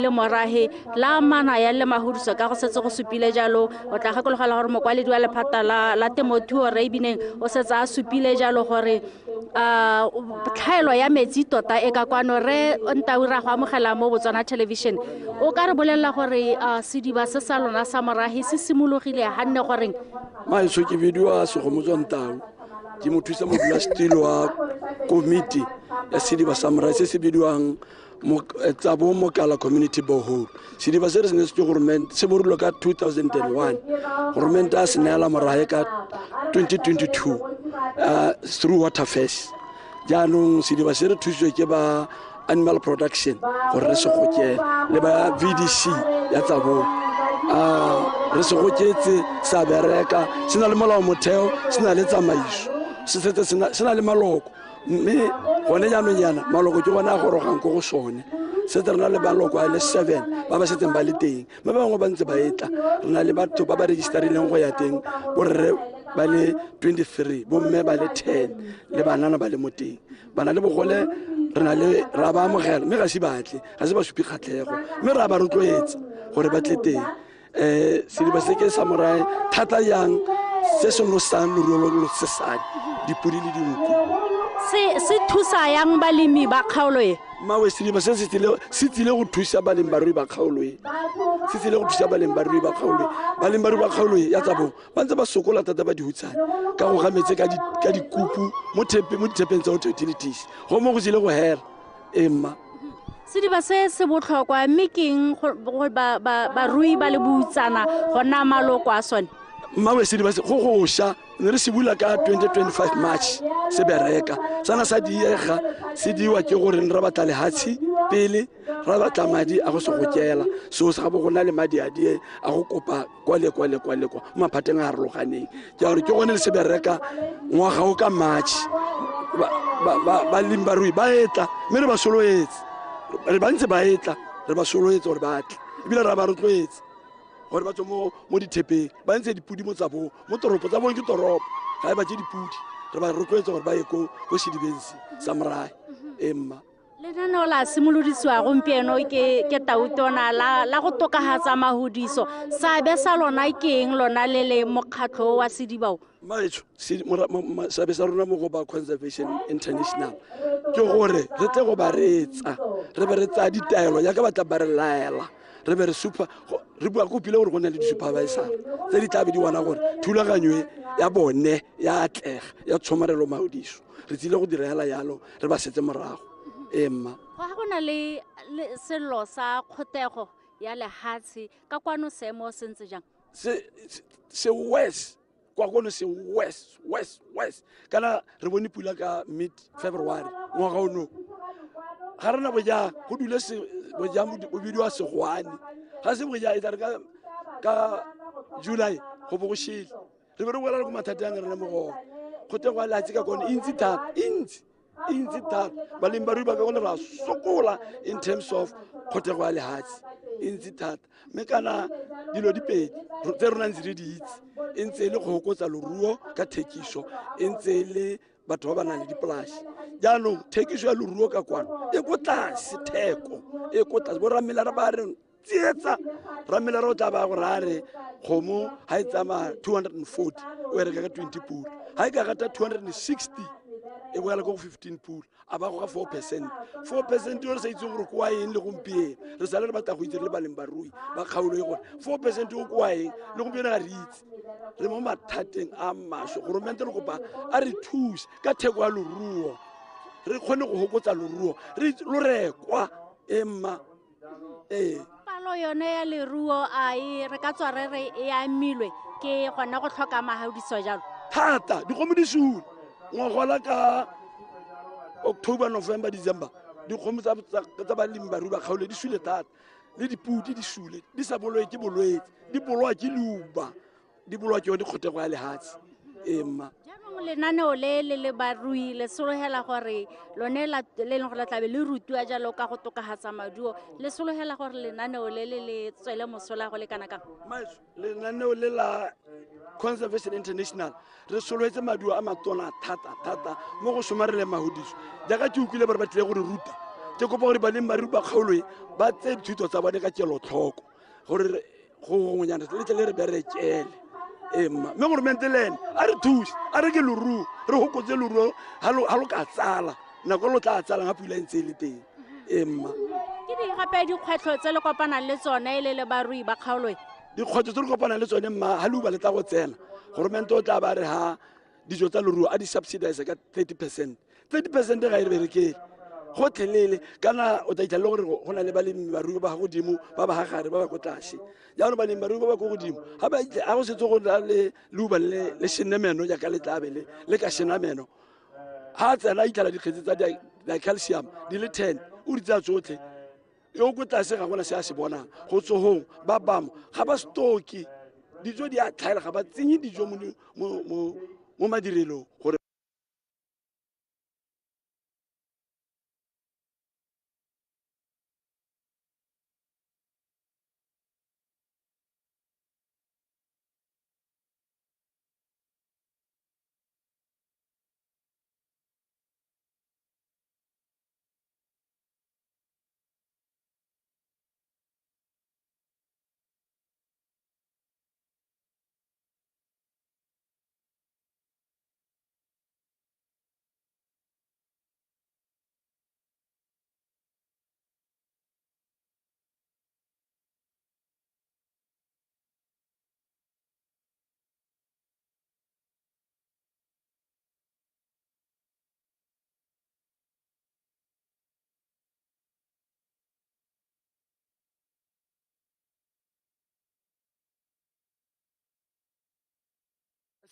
Le morahe la amana ya le mahudiso ka go setse go supile jalo. O tla gakologela gore mokwaledi wa lephata la temothuo re ebineng o setse a supile jalo gore tlhaelo ya metsi tota e ka kwano. Re Ntau, ra go amogela mo Botswana Television. O ka re bolelela gore sediba se sa lona sa morahe se simologile ga nne goreng? Maeso, ke bidiwa Segomotso Ntau, ke mothusa modulasetilo wa komiti ya sediba sa morahe se se bidiwang Tsabong Mokala Community Borehole. Sediba se re se ne se ke goromente, se borilwe ka 2001. Goromente a se neela morahe ka 2022 through Water Affairs. Jaanong sediba se re thusitswe ke ba Animal Production gore re se gokele le ba VDC ya Tsabong. Re se goketse, sa bereka, se na le molao motheo, se na le tsamaiso, se setse se na le maloko, mme gone jaanong jaana maloko ke gone a gorogang ko go sone. Setse re na le maloko a le seven ba ba setseng ba le teng, mme ba bangwe ba ntse ba etla. Re na le batho ba ba registerileng go ya teng, borre ba le 23, bomme ba le 10 le banana ba le mo teng. Bana le bogole re na le ra ba amogela, mme ga se batle, ga se ba supe kgatlhego, mme ra ba rotloetsa gore ba tle teng. Sediba se ke sa morae thata yang se se nosang loruo lo lo sesane, dipodi le dinku. Se thusa yang balemi ba kgaolo e? Mawe, sediba se se tsile go thusa balemi barui ba kgaolo e. Se tsile go thusa balemi barui ba kgaolo e. Balemi barui ba kgaolo e ya Tsabong ba ntse ba sokola thata, ba dihutshane ka go ga metsi ka dikupu mo dithepeng tsa water utilities. Go mo go tsile go hela emma. Sediba se se botlhokwa, mme keng barui ba le boutsana go nna maloko a sone? Mmawe, sediba se go go sha ne re se bula ka 2025 March, se bereka sana sa diega. Se diwa ke gore ne re batla lehatshe pele, ra batla madi a go se gokela. Seo se ga bo go na le madi a die a go kopa kwa le kwa le kwa le kwa mo maphateng a harologaneng, ke a gore ke gone le se bereka ngwaga o ka March. Balemi barui ba etla, mme re ba soloetse, re ba ntse ba etla, re ba soloetse gore ba tle, ebile ra ba rotloetse gore ba tswe mo dithepeng, ba ntshe dipodi mo Tsabong, mo toropo. Tsabong ke toropo, ga e batle dipodi. Re ba rotloetsa gore ba ye ko sedibeng se sa morae emma. Lenaneo la simolodisiwa gompieno ke tautona la go tokafatsa mahudiso. Seabe sa lona ke eng, lona le le mokgatlho wa sedibao? Maetsho, seabe sa rona mo go ba Conservation International ke gore re tle go ba reetsa, re be re tsaya ditaelo jaaka ba tla ba re laela, re be re super re bua kopile gore go na le di-supervisor tse di tla be di bona gore thulaganyo e ya bone ya atlega ya tshomarelo maodiso. Re tsile go dira hela yalo, re ba setse morago emma. Go na le sello sa kgotego ya lehatshe ka kwano, seemo se ntse jang? Se worse kwa kono, se worse, worse, worse. Kana re bone pula ka mid February ngwaga ono, ga rena bojang, go dule bojang bo bidiwa segwane, ga se bojang. E tla re ka July go bo go shele, re be re boela le ko mathateng a rena mo go ona. Kgotego ya lehatshe ka kone e ntsi thata, e ntsi, e ntsi thata. Balemi barui ba ka kone ra sokola in terms of kgotego ya lehatshe, e ntsi thata. Mme kana dilo di pedi tse rona ntse re di itse, e ntse e le go hokotsa loruo ka thekiso, e ntse e le batho ba ba nang le dipolase. Jaanong thekiso ya loruo ka kwano e ko tlase, theko e ko tlase. Bo ramelare ba re tsietsa. Ramelare o tla ba gore a re kgomo ga e tsamaya 240, o e reka ka 20 pula, ga e ka gata 260, e boela ko go 15 pula, a ba goga 4%. 4% yo re sa itseng gore ko wa eng le gompieno. Re sale re batla go itse re le baleng barui ba kgaolo e gore 4% o ko wa eng le gompieno ga re itse. Re mo mathateng a maswe. Goromente re kopa a re thuse ka theko ya loruo, re kgone go hokotsa loruo re lo rekwa emma ee. Palo yone ya leruo a e re ka tswa re re e amilwe ke gona go tlhoka mahaudiso jalo? Thata. Dikgomo di sule ngwagola ka October, November, December. Dikgomo tsa balemi barui ba kgaolo di sule thata, le dipodi di sule, di sa bolowe ke bolwetse, di bolowa ke leuba, di bolowa ke yone kgotego ya lehatshe emma. Jaanong lenaneo le le le barui le sologela gore lone le e leng gore le tlabe le rutiwa jalo ka go tokafatsa maduo, le sologela gore lenaneo le le le tswele mosola go le kana kang? Maetsho, lenaneo le la Conservation International re sologetse maduo a matona thata thata mo go somareleng mahudiso. Jaaka ke utlwile gore ba tlile go re ruta, Ke kopa gore balemi barui ba kgaolo e ba tseye dithuto tsa bone ka kelotlhoko gore go gongwenyana le tle le re berekele. Ee mma, mme goromente le ene a re thuse, a reke leruo, re gokotse leruo ga lo ka tsala nako lo tla tsalang ga pula e ntse e le teng. Ee mma. Ke di gape dikgwetlho tse le kopanang le tsone e le le barui ba kgaolo e? Dikgwetlho tse re kopanang le tsone mma, ga leuba le tla go tsena, goromente o tla ba re ha dijo tsa leruo a di subsidize ka 30%. 30% ga e re berekele gotlhelele, kana o tla itlhela le gore go na le balemi barui ba ba godimo, ba ba gagare, ba ba ko tlase. Jaanong balemi barui ba ba ko godimo ga ba itlhe, ga go setse go na le leuba le senne meno jaaka le tlabe le ka sena meno, ga a tsena a itlhela dikgetse tsa di-calcium di le 10, o di tsaya tsotlhe. Yo ko tlase ga gona se a se bonang go tsogong. Ba bangwe ga ba stoke dijo, di a tlhaela, ga ba tsenye dijo mo madirelong gore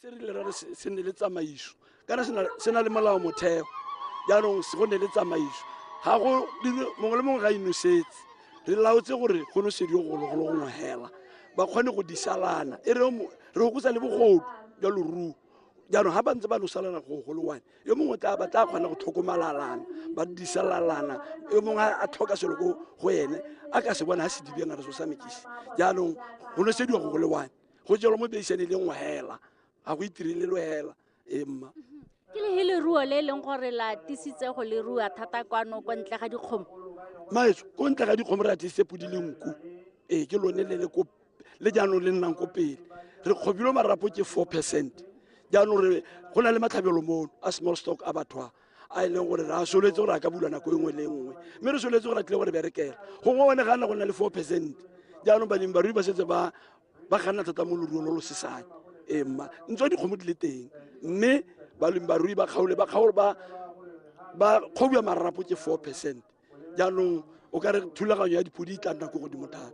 se re le ra se nne le tsamaiso, kana se na le molao motheo. Jaanong se go nne le tsamaiso, ga go mongwe le mongwe ga inosetse, re laotse gore go nosediwe golo go le gongwe hela, ba kgone go disalana, e re hokotsa le bogodu jwa leruo. Jaanong ga ba ntse ba nosalana go go le one, yo mongwe ba tla kgona go tlhokomalalana, ba disalalana, yo mongwe a tlhoka selo ko go ene a ka se bona ga se dibeng a re so sa mekisi. Jaanong go nosediwa go go le one, go jelwa mo beisane le nngwe hela, ga go itirelelwe hela. Ee mma. Ke le leruo le e leng gore la tisitse go le rua thata kwano ko ntle ga dikgomo? Maetso, ko ntle ga dikgomo re atisitse podi le nku. Ee, ke lone le le ko le jaanong le nnang ko pele. Re kgobilwe marapo ke 4%. Jaanong re go na le matlhabelo mono a small stock a batho a e leng gore re a soletse gore a ka bulwa nako e nngwe le e nngwe, mme re soletse gore a tlile gore berekela gongwe one ga nna go nna le 4%. Jaanong balemi barui ba setse ba ganna thata mo leruo lo lo sesane. Ee mma, ntswa dikgomo di le teng, mme balemi barui ba kgaole ba kgaolo ba kgobiwa marapo ke 4%. Jaanong o ka re thulaganyo ya dipodi e tla nna ko godimo thata.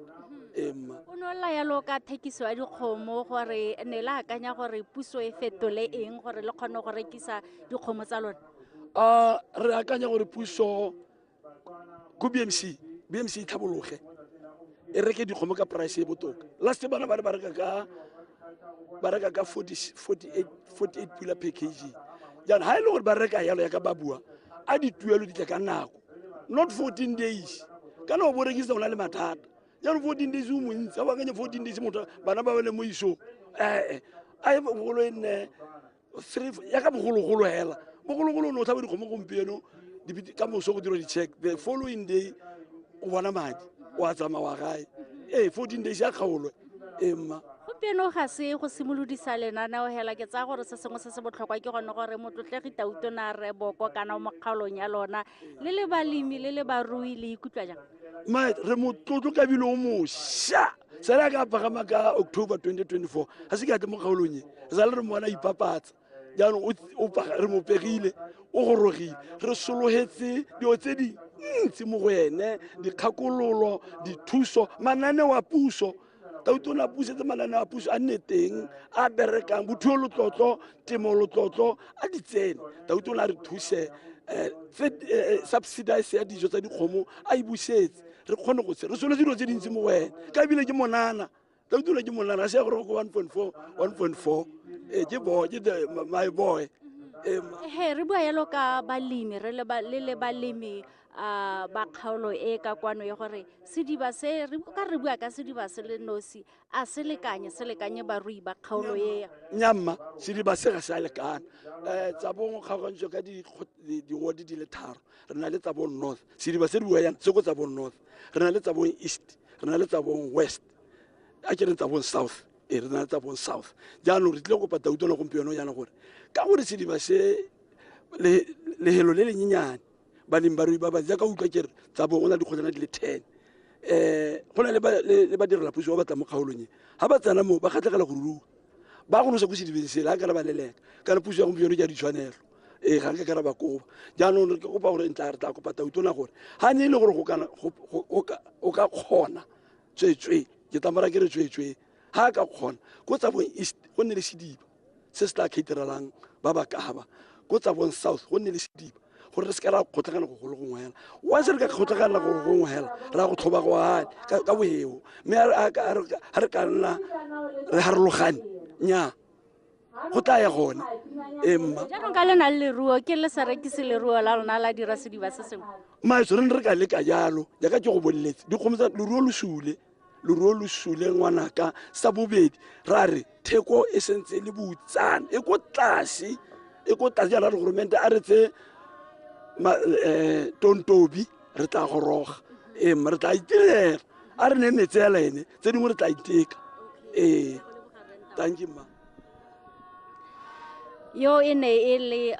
Ee mma. O ne o lla yalo ka thekiso ya dikgomo gore ne le akanya gore puso e fetole eng gore le kgone go rekisa dikgomo tsa lona? Re akanya gore puso ko BMC, BMC e tlhabologe, e reke dikgomo ka price e botoka. Last bana ba re ba reka ka 48 pula per kg. Jaanong ha e le gore ba reka yalo ya ka ba bua, a dituelo di tle ka nako, not 14 days. Kana o bo rekisa o na le mathata. Jaanong 14 days o montsi, ga o akanya 14 days motho bana ba ba le mo isong, a e bogolo e nne 3 ya ka bogologolo hela. Bogologolo o ne o tlhaba dikgomo gompieno, ka moso go dirwa di-check, the following day o bona madi, o a tsamaya wa gae. Ee, 14 days ya kgaolwe. Ee mma. Gompieno ga se go simolodisa lenaneo hela, ke tsaya gore se sengwe se se botlhokwa ke gone gore motlotlegi Tautona Rre Boko kana mo kgaolong ya lona le le balemi le le barui le ikutlwa jang? Ma re motlotlo ka bile o mošwa, sala ka pagama ka October 2024, ga se ke atle mo kgaolong e, re sale re mmona ipapatsa. Jaanong re mo pegile, o gorogile, re sologetse dilo tse dintsi mo go ene, dikgakololo, dithuso, mananeo a puso. Tautona a pusetse mananeo a puso a nne teng, a berekang, bothuo letlotlo, temo letlotlo, a di tsene. Tautona a re thuse, subsidize ya dijo tsa dikgomo a e busetse, re kgone go re soletse dilo tse dintsi mo go ene. Ka ebile ke monana, Tautona ke monana, ga se ya gore go 1.4, 1.4. Ee, ke boy, ke my boy. He, re bua yalo ka balemi, re le le balemi, ba kgaolo e ka kwano ya gore sediba se re ka re bua ka sediba se le nosi a se lekanye se lekanye barui ba kgaolo e. Nyamma sediba se ga se a lekana. Tsabong kgaogantswe ka di-ward di le 3. Re na le Tsabong North, sediba se re bua yana se ko Tsabong North, re na le Tsabong East, re na le Tsabong West, a ke re Tsabong South, e re na le Tsabong South. Jaanong re tlile go kopa tautona gompieno jaana gore ka gore sediba se lehelo le lenyenyane balemi barui ba ba jaaka utlwa ke re Tsabong go na le dikgotlana di le 10. Go na le badirelapuso ba batla mo kgaolong e, ga ba tsena mo ba kgatlhegela go rua, ba go nosa ko sedibeng sele ga ka re ba leleka kana puso ya gompieno ke ya ditshwanelo, ee ga nka ka re ba koba. Jaanong re ke kopa gore ntla re tla kopa tautona gore ga ne e le gore o ka kgona tsweetswee, ke tla mora ke re tsweetswee, ga a ka kgona ko Tsabong East go nne le sediba se se tla caterelang ba ba kaba, ko Tsabong South go nne le sediba gore re se ka ra kgotlhagana go golo gongwe hela. Once re ka kgotlhagana go gongwe hela ra go tlhoba go gane ka boheo, mme ha re ka nna re harologane nya go tla ya gone. Ee mma, jaanong ka le na le leruo ke le sa rekise leruo la lona la dira sediba se sengwe. Maetso re ne re ka leka jalo jaaka ke go boleletse dikgomo tsa leruo lo sule, leruo lo sule ngwanaka. Sa bobedi ra re theko e sentse le boutsana e ko tlase, e ko tlase jaana re goromente a re tse tontobi re tla goroga. Ee mma, re tla itirela, a re ne metsi hela ene tse dingwe re tla iteka. Ee, thank you mma. Yo e ne e le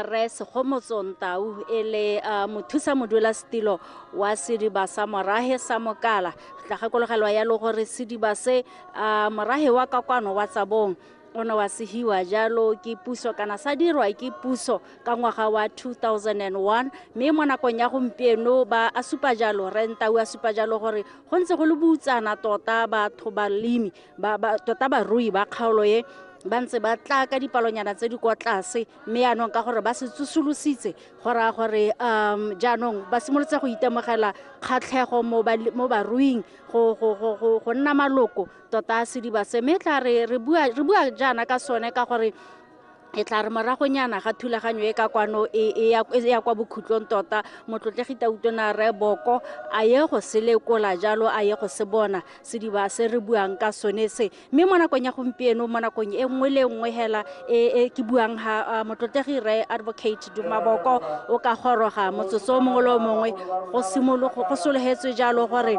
Rre Segomotso Ntau e le mothusa modulasetilo wa sediba sa morahe sa Mokala. Tla gakologelwa yalo gore sediba se morahe wa ka kwano wa Tsabong o ne wa sehiwa jalo ke puso kana sa dirwa ke puso ka ngwaga wa 2001, mme mo nakong ya gompieno ba a supa jalo, Rre Ntau a supa jalo gore go ntse go le boutsana tota batho balemi tota barui ba kgaolo e ba ntse ba tla ka dipalonyana tse di kwa tlase, mme jaanong ka gore ba se tsosolositse go raya gore jaanong ba simolotse go itemogela kgatlhego mo baruing go nna maloko tota a sediba se. Mme tla re bua jaana ka sone ka gore e tla re moragonyana ga thulaganyo e ka kwano e ya kwa bokhutlong tota motlotlegi tautona Rre Boko a ye go se lekola jalo, a ye go se bona sediba se re buang ka sone se. Mme mo nakong ya gompieno, mo nakong e nngwe le nngwe hela e ke buang ga motlotlegi Rre Advocate Duma Boko o ka goroga motsotso o mongwe le o mongwe, go sologetswe jalo gore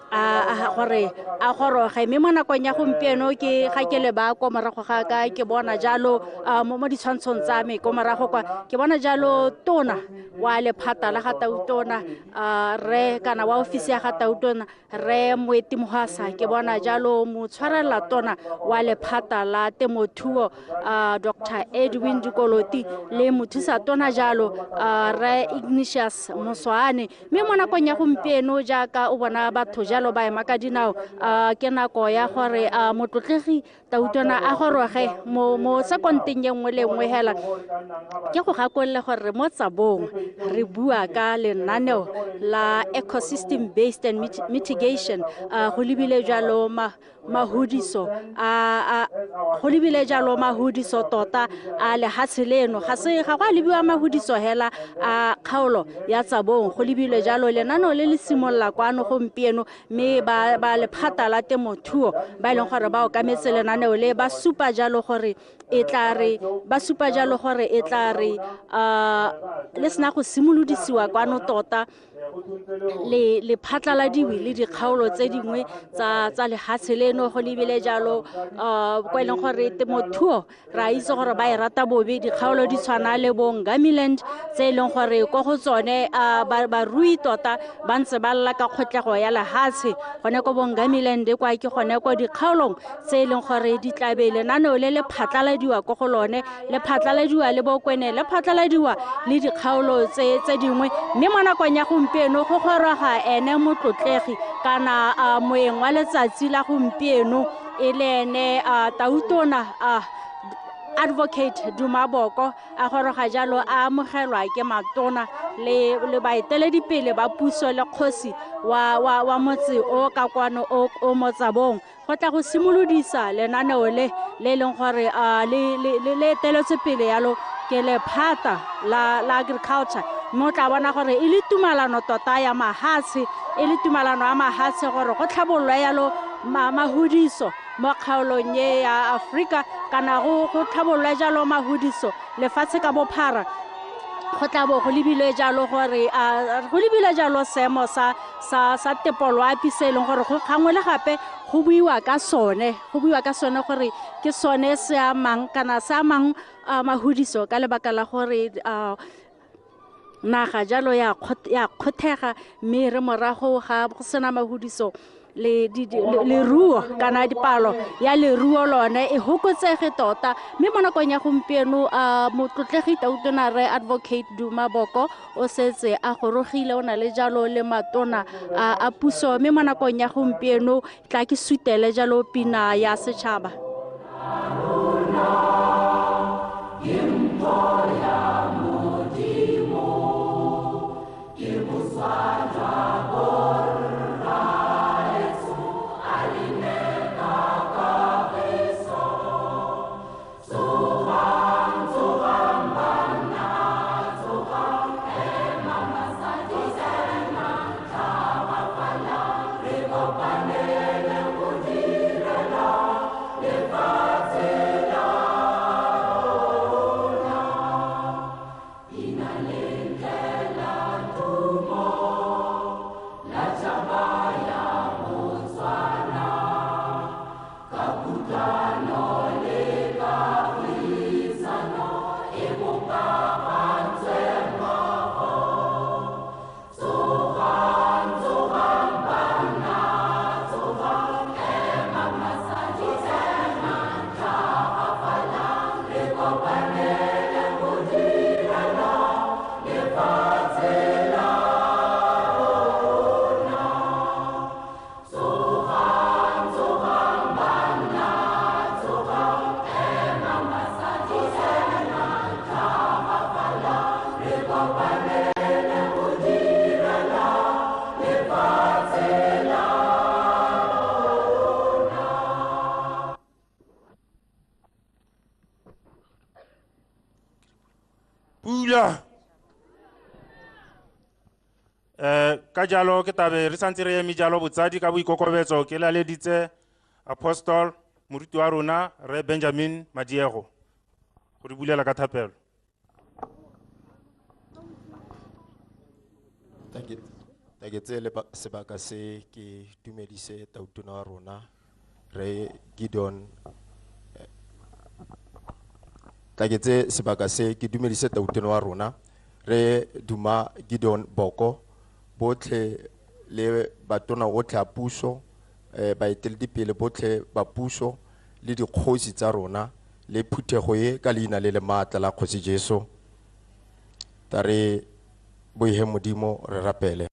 gore a goroge. Mme mo nakong ya gompieno ke ga ke leba ko morago ga ka ke bona jalo mo ditshwantshong tsa me ko morago kwa ke bona jalo tona wa lephata la ga tautona re kana wa ofisi ya ga tautona Rre Moeti Mohwasa, ke bona jalo motshwarela tona wa lephata la temothuo Dr Edwin Dikoloti le mothusa tona jalo Rre Ignatius Moswane. Mme mo nakong ya gompieno jaaka o bona batho jalo ba ema ka dinao, ke nako ya gore motlotlegi tautona a goroge mo sekonteng e nngwe le nngwe hela. Ke go gakolole gore mo Tsabong re bua ka lenaneo la ecosystem based and mitigation, go lebile jalo mahudiso go lebile jalo mahudiso tota a lehatshe leno. Ga se ga go a lebiwa mahudiso hela a kgaolo ya Tsabong, go lebile jalo lenaneo le le simolola kwano gompieno, mme ba lephata la temothuo ba e leng gore ba okametse lenaneo le ba supa jalo gore e tla re, ba supa jalo gore e tla re le sena go simolodisiwa kwano tota le phatlaladiwe le dikgaolo tse dingwe tsa lehatshe leno. Go lebile jalo kwa e leng gore temothuo re a itse gore ba e rata bobe, dikgaolo di tshwana le bo Ngamiland tse e leng gore ko go tsone barui tota ba ntse ba lla ka kgotlego ya lehatshe. Gone ko bo Ngamiland kwa ke gone ko dikgaolong tse e leng gore di tlabe lenaneo le le phatlaladiwa ko go lone, le phatlaladiwa le bo Kwene, le phatlaladiwa le dikgaolo tse dingwe. Mme mo nakong ya gompieno go goroga ene motlotlegi kana moeng wa letsatsi la gompieno e le ene tautona Advocate Duma Boko a goroga jalo a amogelwa ke matona le baeteledipele ba puso le kgosi wa motse o ka kwano o mo Tsabong go tla go simolodisa lenaneo le le leng gore le eteletswe pele yalo ke lephata la agriculture. Mme o tla bona gore e le tumalano tota ya mahatshe, e le tumalano ya mahatshe gore go tlhabololwe yalo mahudiso mo kgaolong e ya Afrika, kana go tlhabololwe jalo mahudiso lefatshe ka bophara. Go tla bo go lebile jalo gore go lebile jalo seemo sa tepoloapi se e leng gore go gangwe le gape go buiwa ka sone, go buiwa ka sone gore ke sone se amang kana se amang mahudiso ka lebaka la gore naga jalo ya kgothega, mme re morago ga go sena mahudiso le leruo kana dipalo ya leruo lone e hokotsege tota. Mme mo nakong ya gompieno motlotlegi Tautona Rre Advocate Duma Boko o setse a gorogile, o na le jalo le matona a puso. Mme mo nakong ya gompieno tla ke sutele jalo pina ya setšhaba. Ka jalo ke tabe re santse re eme jalo botsadi ka boikokobetso ke laleditse Apostle moruti wa rona Re Benjamin Madiego go re bulela ka thapelo. Ke tseye sebaka se ke dumedise tautona wa rona Re Gideon. Tla ke tseye sebaka se ke dumedise tautona wa rona Re Duma Gideon Boko, botlhe le batona otlhe a puso, baeteledipele botlhe ba puso le dikgosi tsa rona le phuthego e ka leina le le maatla la Kgosi Jesu. Ta re boihe Modimo re rapele.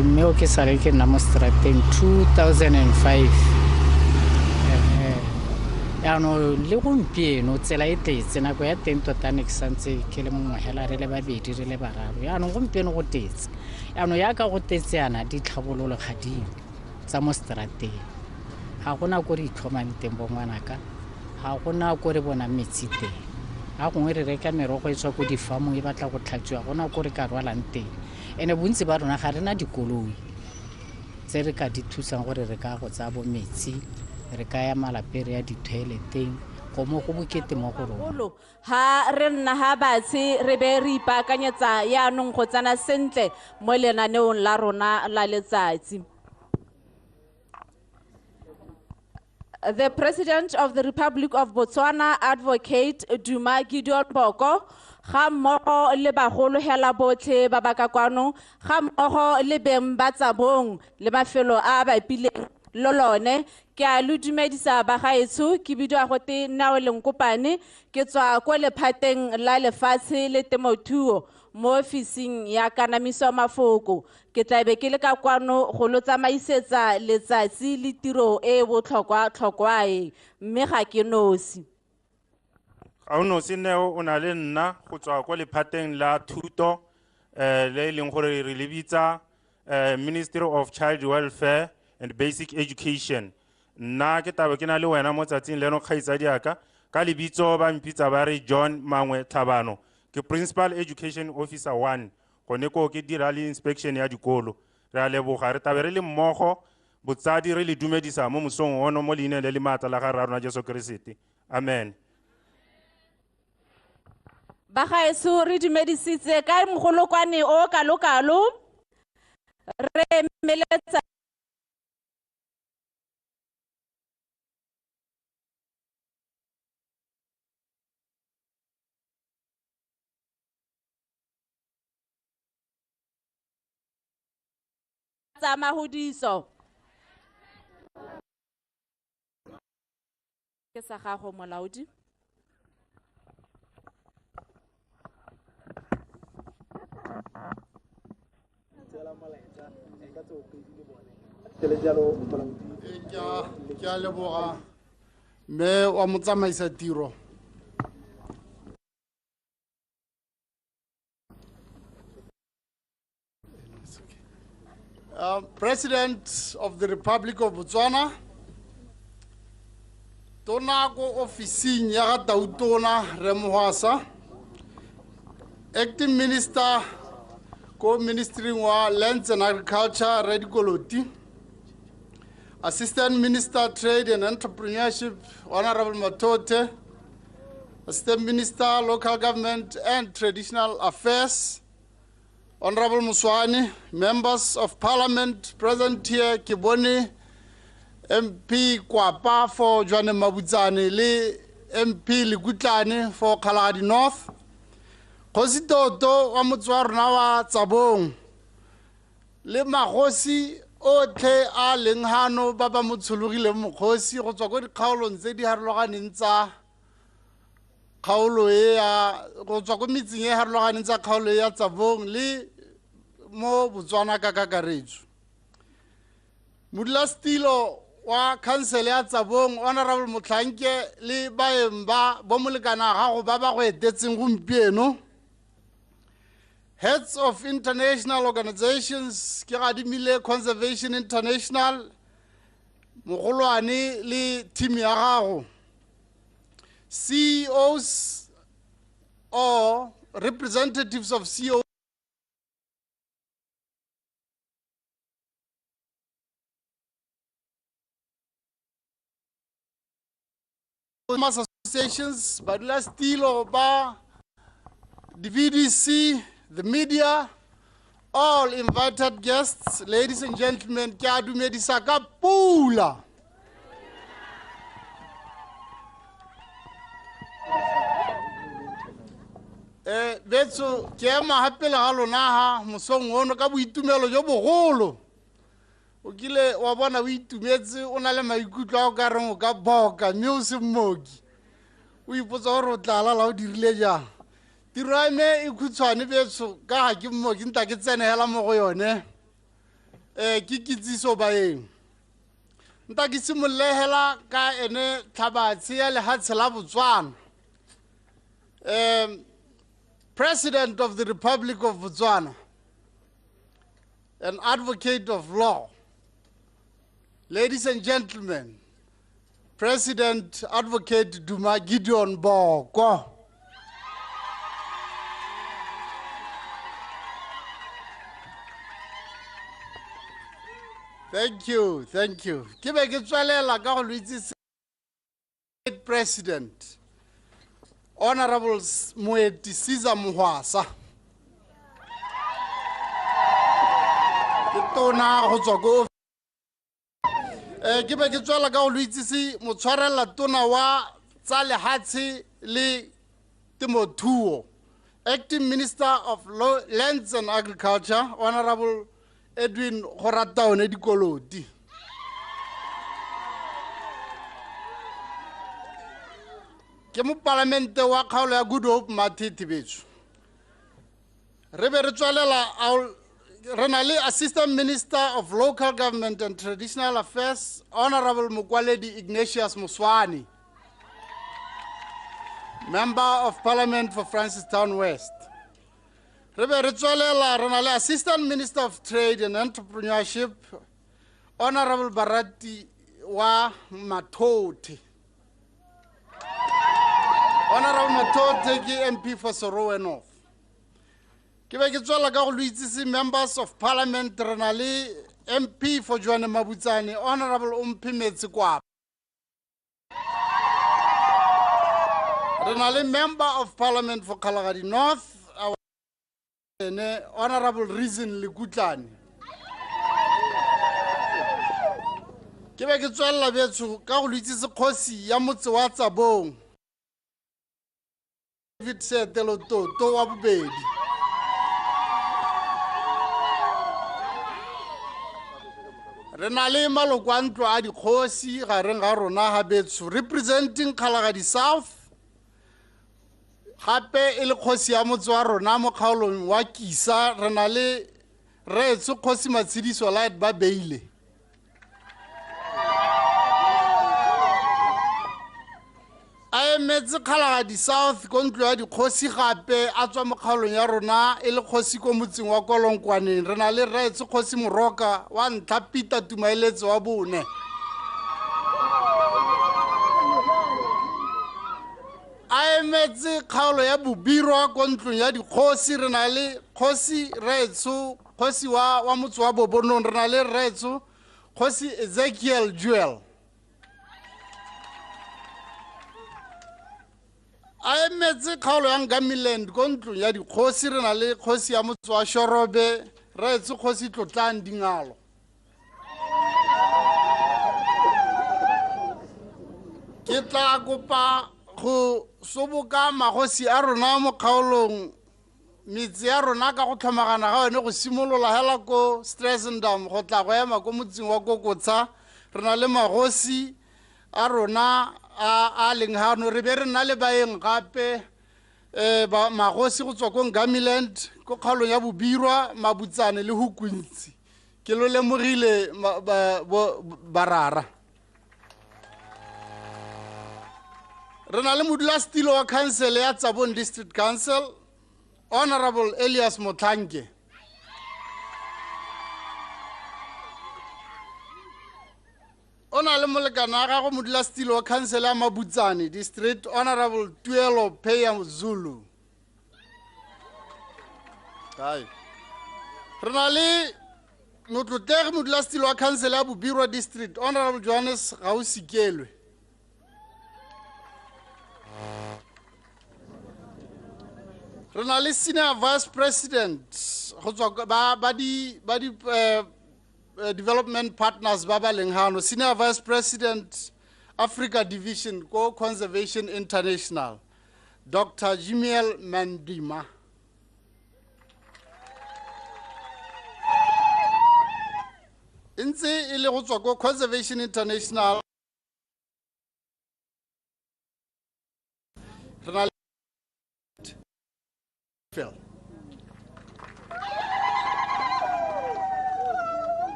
Mme o ke sale ke nna mo strateng 2005. Jaanong le gompieno tsela e tletse, nako ya teng tota ne ke santse ke le mongwe hela, re le babedi re le bararo. Jaanong gompieno go tletse, jaanong yaka go tletse yana ditlhabololo ga dio tsa mo strateng. Ga gona ko re itlhomang teng bo ngwanaka, ga gona ko re bonang metsi teng. Ga gongwe re reka merogo e tswa ko di-farmong e batla go tlhatswiwa, gona ko re ka rwalang teng. Ene bontsi ba rona ga rena dikoloi tse re ka di thusang gore re ka go tsaya bo metsi, re ka ya malapeng re ya di-toileteng, go mo go bokete mo go rona. Ha re nna ha batshe re be re ipaakanyetsa yaanong go tsena sentle mo lenaneong la rona la letsatsi. The President of the Republic of Botswana, Advocate Duma Gideon Boko, ga mmogo le bagolo hela botlhe ba ba ka kwano, ga mmogo le beng ba Tsabong le mafelo a a bapileng le lone. Ke a lo dumedisa bagaetsho, ke bidiwa gote Nao Lenkopane, ke tswa ko lephateng la lefatshe le temothuo mo ofising ya kanamiso mafoko. Ke tla be ke le ka kwano go lo tsamaisetsa letsatsi le tiro e e botlhokwa-tlhokwa e, mme ga ke nosi. Ga o nosi Neo, o na le nna go tswa ko lephateng la thuto, le e leng gore re le bitsa, Ministry of Child Welfare and Basic Education. Nna ke tlabe ke na le wena mo tsatsing leno kgaitsadi yaka, ka lebitso ba mpitsa ba re John Mangwe Tlhabano. Ke Principal Education Officer 1, gone koo ke dira le inspection ya dikolo. Re a leboga, re tlabe re le mmogo, botsadi re le dumedisa mo mosong ono mo leineng le le maatla la ga Rra rona Jesu Keresete. Amen. Bagaetsho, re dumedisitse ka mogolokwane o kalo-kalo, re emeletsa tsa mahudiso. Ke sa gago molaodi. Ke a leboga mme wa motsamaisa tiro. President of the Republic of Botswana, Tona ko ofising ya ga Tautona Rre Mohwasa, Acting Minister ko Ministry wa Lands and Agriculture Rre Dikoloti, Assistant Minister Trade and Entrepreneurship Honorable Mathoothe, Assistant Minister Local Government and Traditional Affairs Honorable Moswaane, members of Parliament present here, ke bone MP Kwapa for Jwaneng Mabutsane le MP Lekutlane for Kgalagadi North, Kgosi Toto wa motse wa rona wa Tsabong le magosi otlhe a leng hano ba ba mo tshologileng mokgosi go tswa ko dikgaolong tse di harologaneng tsa kgaolo e ya, go tswa ko metseng e harologaneng tsa kgaolo e ya Tsabong le mo Botswana ka kakaretso. Modulasetilo wa khansele ya Tsabong Honorable Motlhanke le baeng ba bo molekana gago ba ba go etetseng gompieno, heads of international organizations, ke gadimile Conservation International, mogolwane le team ya gago, CEOs or representatives of CEOs associations, badulasetilo ba the VDC, the media, all invited guests, ladies and gentlemen, ke a dumedisa ka pula. Betso, ke ema ha pele ga lona ha mosong ono ka boitumelo jo bogolo. O kile wa bona o itumetse, o na le maikutlo a o ka reng o ka boka, mme o se mmoki. O ipotsa gore o tla lala o dirile jang. Tiro ya me e khutshwane betso, ka ga ke mmoki, nta ke tsene hela mo go yone. Ke kitsiso baeng. Nta ke simolole hela ka ene tlhabatshe ya lehatshe la Botswana. President of the Republic of Botswana, an advocate of law. Ladies and gentlemen, President Advocate Duma Gideon Boko. Thank you, thank you. Ke be ke tswelela ka go lo itsise President Honorable Moeti Caesar Mohwasa. Ke tona go tswa ko Ke be ke tswela ka go lo itsise motshwarela tona wa tsa lehatshe le temothuo, Acting Minister of Lands and Agriculture, Honorable Edwin Gorataone Dikoloti. Ke mopalamente wa kgaolo ya Good Hope Matete betso. Re be re tswelela, re na le Assistant Minister of Local Government and Traditional Affairs, Honorable Mokwaledi Ignatius Moswane, Member of Parliament for Francistown West. Re be re tswelela, re na le Assistant Minister of Trade and Entrepreneurship, Honorable Barati wa Mathote. Honorable Mathote ke MP for Serowe North. Ke be ke tswela ka go lo itsise Members of Parliament, re na le MP for Johanne Mabutsane, Honorable Omphemetse Kwapa. Re na le Member of Parliament for Kgalagadi North, ene Honorable Reason Lekutlane. Ke be ke tswelela betsho ka go lo itsise kgosi ya motse wa Tsabong, David Seetelo Toto wa bobedi. Re na le maloko a ntlo a dikgosi gareng ga rona ga betsho, representing Kgalagadi South, gape e le kgosi ya motse wa rona mo kgaolong wa Kisa, re na le Rreetsho Kgosi Matshidiso Light ba beile. A emetse Kgalagadi South ko ntlo ya dikgosi gape a tswa mo kgaolong ya rona e le kgosi ko motseng wa Kolonkwaneng, re na le Rreetsho Kgosi Moroka wa ntlha Peter Tumaeletse wa bone. A emetse kgaolo ya Bobirwa ko ntlong ya dikgosi, re na le Kgosi Rreetsho Kgosi wa motse wa Bobonong, re na le Rreetsho Kgosi Ezekiel Jewel. A emetse kgaolo ya Ngamiland ko ntlong ya dikgosi, re na le kgosi ya motse wa Shorobe, Rreetsho Kgosi Tlotlang Dingalo. Ke tla kopa go soboka magosi a rona mo kgaolong metse ya rona ka go tlhomagana ga yone go simolola hela ko Struizendam go tla go ema ko motseng wa Kokotsha. Re na le magosi a rona a leng hano, re be re nna le baeng gape magosi go tswa ko Ngamiland ko kgaolong ya Bobirwa, Mabutsane le Hukuntsi. Ke lo lemogile barara. Re na le modulasetilo wa council ya Tsabong District Council, Honorable Elias Motlanke. O na le molekane wa gagwe modulasetilo wa council ya Mabutsane District, Honorable Tuelo Peya Zulu. Re na le motlotlegi modulasetilo wa council ya Bobirwa District, Honorable Johannes Gausikelwe. Re na le Senior Vice President go tswa ba di development partners ba ba leng hano, Senior Vice President Africa Division ko Conservation International, Dr. Jimiel Mandima. Ntse e le go tswa ko Conservation International, re na le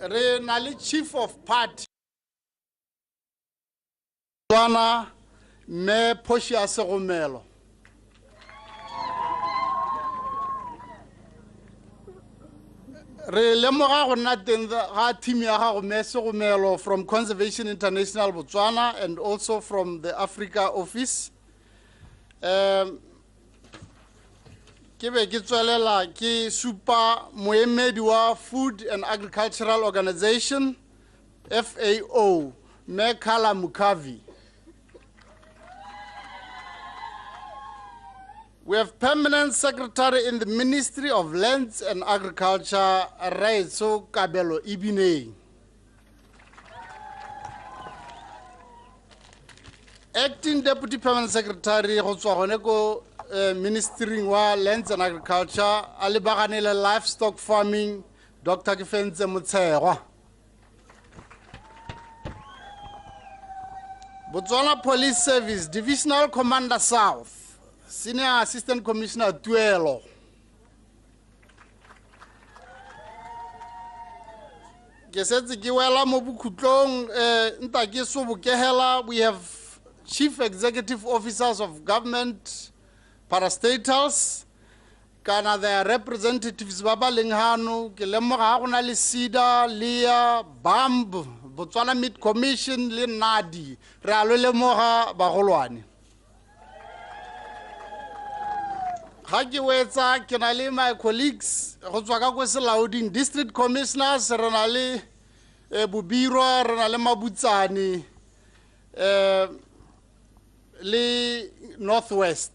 re na le Chief of Party Botswana, Mme Portia Segomelo. Re lemoga go nna teng ga team ya gago Mme Segomelo from Conservation International Botswana and also from the Africa office. Ke be ke tswelela ke supa moemedi wa Food and Agricultural Organization, FAO, Mme Carla Mukavi. We have Permanent Secretary in the Ministry of Lands and Agriculture, Rreetsho Kabelo Ibineng. Acting Deputy Permanent Secretary go tswa gone ko Ministry wa Lands and Agriculture a lebagane le Livestock Farming, Dr. Kefentse Motshegwa. Botswana Police Service Divisional Commander South, Senior Assistant Commissioner Tuelo. Ke setse ke wela mo bokhutlong, nta ke sobokegela. We have Chief Executive Officers of Government Parastatals, kana their representatives ba ba leng hano. Ke lemoga ga go na le SEDA, LEA, BAMB, Botswana Meat Commission le NADI. Re a lo lemoga bagolwane. Ga ke wetsa, ke na le my colleagues go tswa ka ko Selaoding, District Commissioners, re na le Bobirwa, re na le Mabutsane, le Northwest.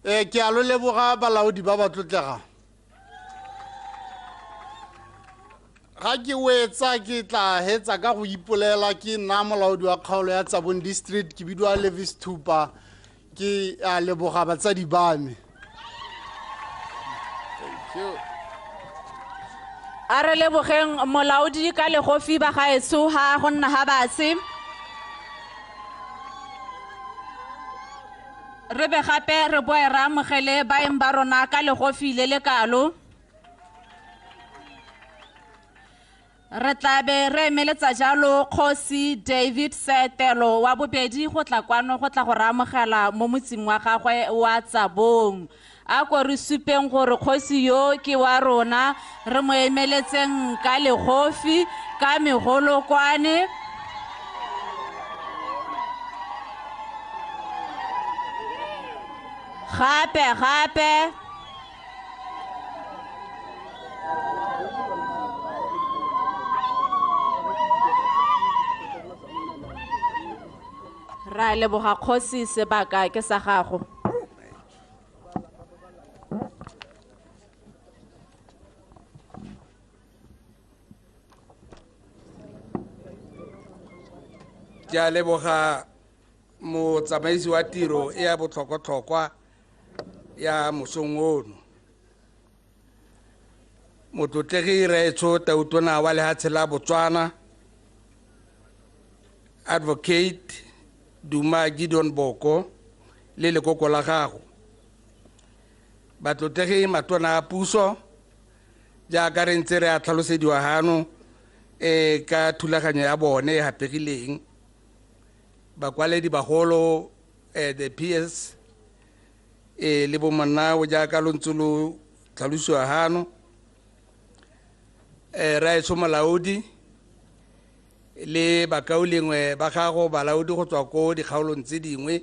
Ke a lo leboga balaodi ba ba tlotlegang. Ga ke wetsa, ke tla hetsa ka go ipolela ke nna molaodi wa kgaolo ya Tsabong District, ke bidiwa Levis Thupa. Ke a leboga batsadi ba me. A re lebogeng molaodi ka legofi ba gaetsho ha go nna ha batse. Re be gape re boe re amogele baeng ba rona ka legofi le le kalo. Re tla be re emeletsa jalo Kgosi David Setelo wa bobedi go tla kwano go tla go re amogela mo motseng wa gagwe wa Tsabong. A ko re supeng gore kgosi yo ke wa rona, re mo emeletseng ka legofi ka megolokwane. Gape gape ra leboga kgosi, sebaka ke sa gago. Ke a leboga motsamaisi wa tiro e ya botlhokwa-tlhokwa ya mosong ono. Motlotlegi Raetsho Tautona wa lehatshe la Botswana, Advocate Duma Gideon Boko le lekoko la gago. Batlotlegi matona a puso, jaaka re ntse re a tlhalosediwa hano ka thulaganyo ya bone e hapegileng. Bakwaledi bagolo, the PS, le bo monnao jaaka lo ntse lo tlhalosiwa hano. Raetsho molaodi le bakaulengwe ba gago balaodi go tswa ko dikgaolong tse dingwe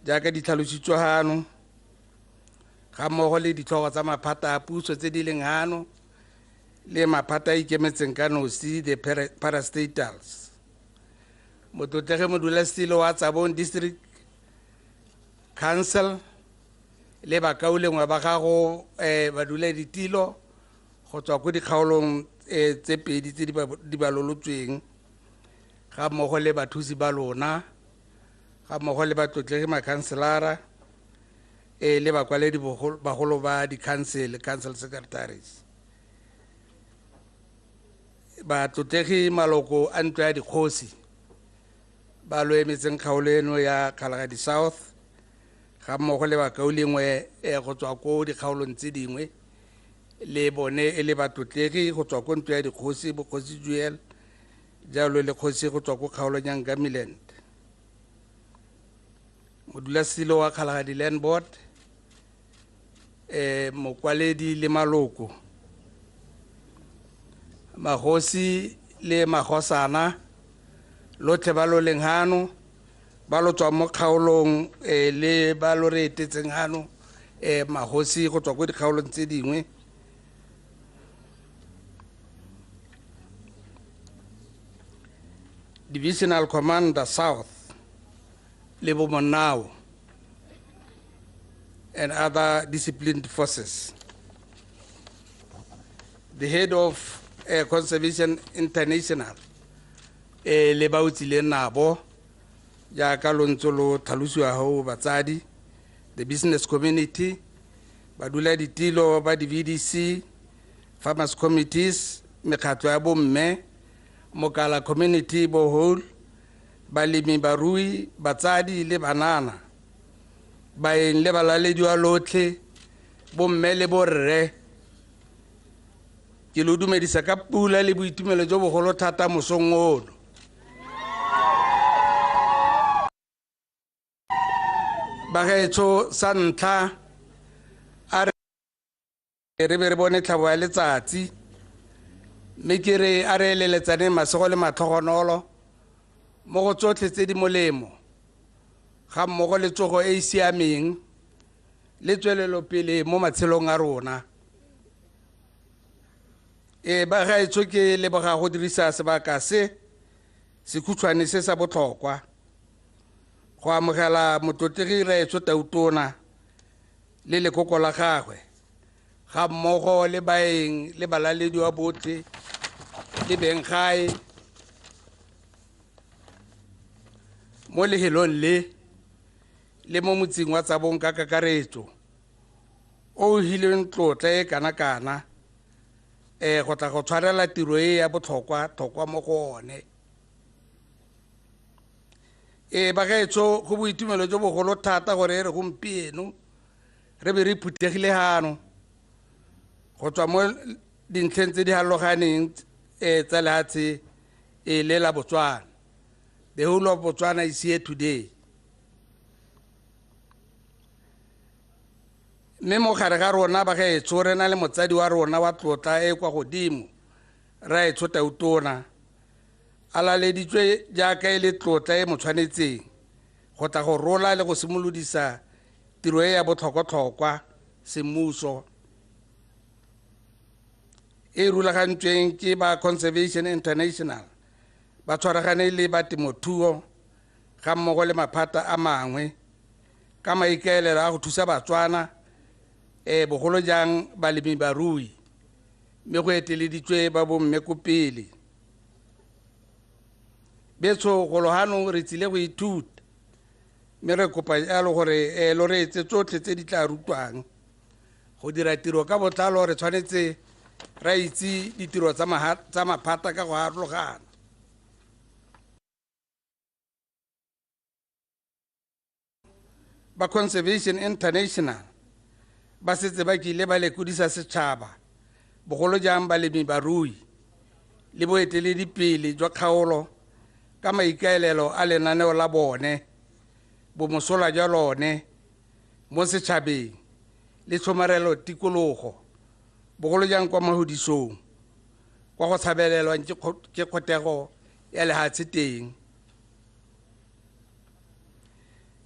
jaaka di tlhalositswe hano, ga mmogo le ditlhogo tsa maphata a puso tse di leng hano le maphata a ikemetseng ka nosi, the parastatals. Motlotlegi modulasetilo wa Tsabong District Council le bakaulengwe ba gago baduladitilo go tswa ko dikgaolong tse pedi tse di balolotsweng, ga mmogo le bathusi ba lona, ga mmogo le batlotlegi makhanselara le bakwaledi bagolo ba di-council, council secretaries. Batlotlegi maloko a ntlo ya dikgosi ba lo emetseng kgaolo eno ya Kgalagadi South, ga mmogo le bakaulengwe go tswa ko dikgaolong tse dingwe le bone e le batlotlegi go tswa ko ntlo ya dikgosi, bokgosi Joel, jalo le kgosi go tswa ko kgaolong ya Ngamiland. Modulasetilo wa Kgalagadi Land Board, mokwaledi le maloko, magosi le magosana lotlhe ba lo leng hano, ba lo tswang mo kgaolong le ba lo re etetseng hano, magosi go tswa ko dikgaolong tse dingwe. Divisional Commander South le bo monnao and other disciplined forces. The head of Conservation International le ba o tsileng nabo Jaaka lo ntse lo tlhalosiwa go batsadi, the business community, badula ditilo ba di-VDC, farmers committees, mekgatlho ya bomme, Mokala community bohole, balemi barui, batsadi le banana, baeng le balalediwa lotlhe, bomme le borre. Ke lo dumedisa ka pula le boitumelo jo bogolo thata mosong ono. Bagaetsho, sa ntlha a re be re bone tlhabo ya letsatsi, mme ke re a re eleletsane masego le matlhogonolo mo go tsotlhe tse di molemo, ga mmogo le tsogo e e siameng le tswelelopele mo matshelong a rona. Bagaetsho, ke leboga go dirisa sebaka se sekhutshwane se sa botlhokwa go amogela motlotlegi Raetsho Tautona le lekoko la gagwe, ga mmogo le baeng le balalediwa botlhe le beng gae mo lehelong le le mo motseng wa Tsabong ka kakaretso, o o hileng tlotla e kana-kana go tla go tshwarela tiro e ya botlhokwa tlhokwa mo go one. Bagaetsho, go boitumelo jo bogolo thata gore re gompieno re be re phuthegile hano go tswa mo dintlheng tse di harologaneng tsa lehatshe le la Botswana. The whole of Botswana is here today. Mme mo gare ga rona bagaetsho re na le motsadi wa rona wa tlotla e kwa godimo, Raetsho Tautona, a laleditswe jaaka e le tlotla e mo tshwanetseng go tla go rola le go simolodisa tiro e ya botlhokwa-tlhokwa semmuso e rulagantsweng ke ba Conservation International ba tshwaragane le ba temothuo ga mmogo le maphata a mangwe ka maikaelelo a go thusa Batswana, bogolo jang balemi barui, mme go eteleditswe ba bomme ko pele. Betsho, golo hano re tsile go ithuta, mme re kopa jalo gore lo reetse tsotlhe tse di tla rutwang. Go dira tiro ka botlalo re tshwanetse ra itse ditiro tsa maphata ka go harologana. Ba Conservation International ba setse ba kile ba lekodisa setšhaba, bogolo jang balemi barui le boeteledipele jwa kgaolo ka maikaelelo a lenaneo la bone, bomosola jwa lone mo setšhabeng le tshomarelo tikologo, bogolo jang kwa mahodisong kwa go tshabelelwang ke kgotego ya lehatshe teng.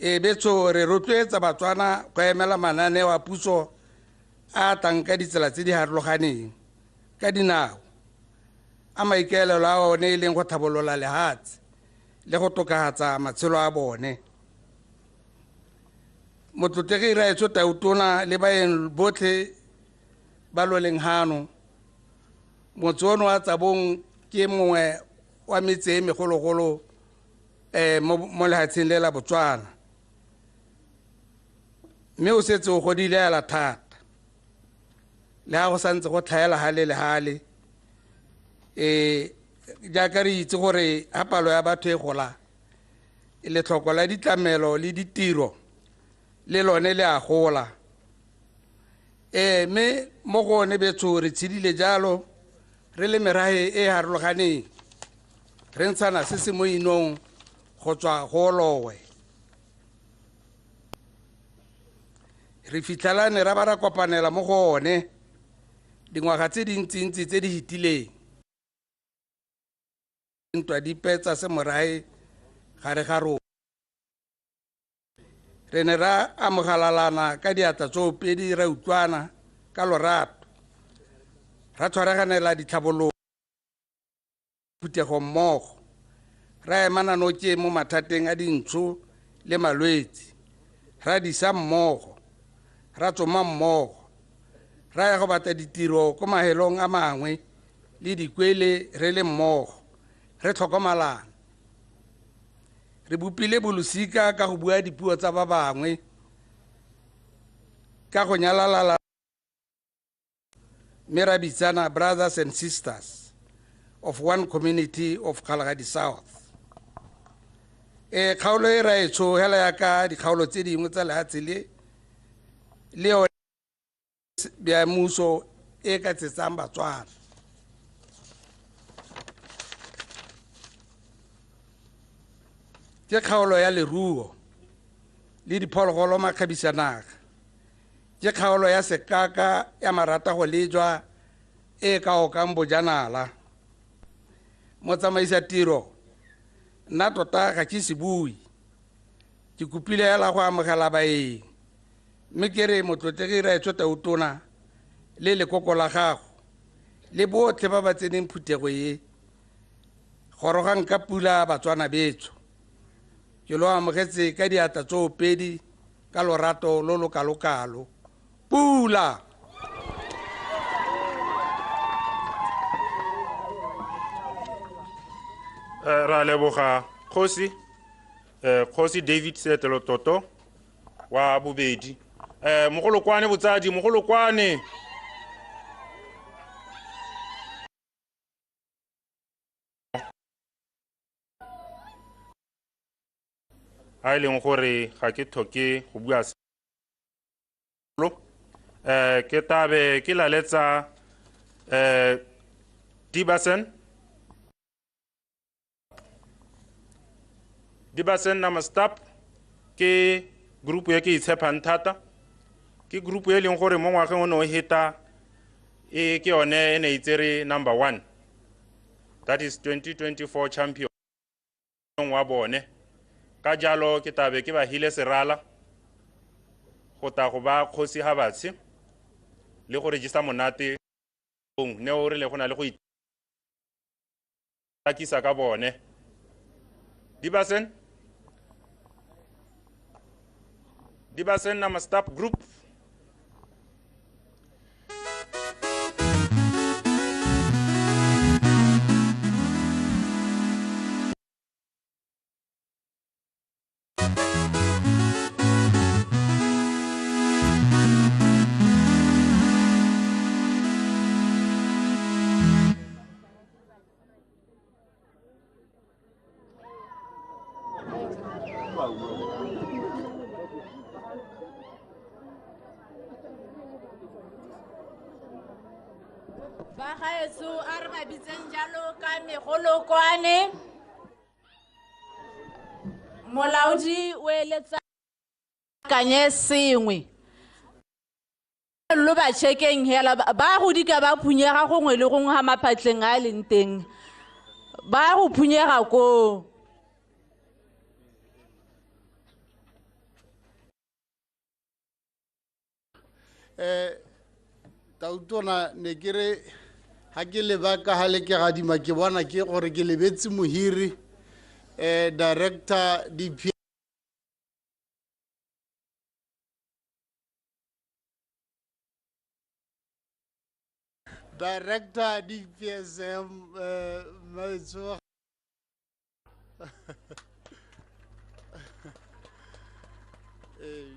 Betso, re rotloetsa Batswana go emela mananeo a puso a tlang ka ditsela tse di harologaneng ka dinao, a maikaelelo a one e leng go tlhabolola lehatshe le go tokafatsa matshelo a bone. Motlotlegi Raetsho Tautona le baeng botlhe ba lo leng hano, motse ono wa Tsabong ke mongwe wa metse e megologolo mo lehatsheng le la Botswana, mme o setse o godile hela thata, le ha go santse go tlhaela hale le hale. Jaaka re itse gore ha palo ya batho e gola, letlhoko la ditlamelo le ditiro le lone le a gola. Mme mo go one betso re tshedile jalo re le merahe e harologaneng, re ntshana se se mo inong go tswa go lowe. Re fitlhelane ra ba ra kopanela mo go one dingwaga tse dintsintsi tse di fetileng. Ntwa dipe tsa semorae gare ga rona. Re ne ra amogelalana ka diatla tsoopedi, ra utlwana ka lorato, ra tshwaraganela ditlhabololo phuthego mmogo, ra emana nokeng mo mathateng a dintsho le malwetse, ra disa mmogo, ra tsoma mmogo, ra ya go batla ditiro ko mahelong a mangwe le dikwele re le mmogo, re tlhokomalana. Re bopile bolosika ka go bua dipuo tsa ba bangwe, ka go nyalalala mme ra bitsana brothers and sisters of one community of Kgalagadi South. E kgaolo e ra e tsho hela ya ka dikgaolo tse dingwe tsa lehatshe le le yone bya mmuso e ka tsetsang Batswana. Ke kgaolo ya leruo le diphologolo makgabisanaga. Ke kgaolo ya sekaka ya marata go lejwa e ka okang bojanala. Motsamaisa tiro, nna tota ga ke se bue. Ke kopile hela go amogela baeng, mme ke re motlotlegi Raetsho Tautona le lekoko la gago le botlhe ba ba tseneng phuthego e, gorogang ka pula Batswana betsho. Ke lo amogetse ka diatla tsoopedi ka lorato lo lo kalokalo. Pula! Ra leboga kgosi, kgosi David Seetelo Toto wa bobedi. Mogolokwane botsadi, mogolokwane. A e leng gore ga ke tlhoke go bua selo. Ke tabe ke laletsa, Dibasen. Dibasen Namastap ke group e ke itshepang thata. Ke group e leng gore mo ngwageng o ne o heta e ke yone e ne e tsere number 1. That is 2024 champion wa bone. Ka jalo ke tabe ke ba hile serala go ta go ba kgosi ha batshe le go register monate ne o rile go na le go itakisa ka bone. Dibasen? Dibasen Namastap Group. Ba gaetsho a re ba bitseng jalo ka megolokwane. Molaodi o eletsa kanye sengwe. Lo ba checkeng hela ba go dika ba phunyega gongwe le gongwe ha maphatleng a leng teng. Ba go phunyega koo. Tautona ne ke re ha ke leba ka ha le ke gadima ke bona ke gore ke lebetse mohiri, director DP Director DPSM, Maitso.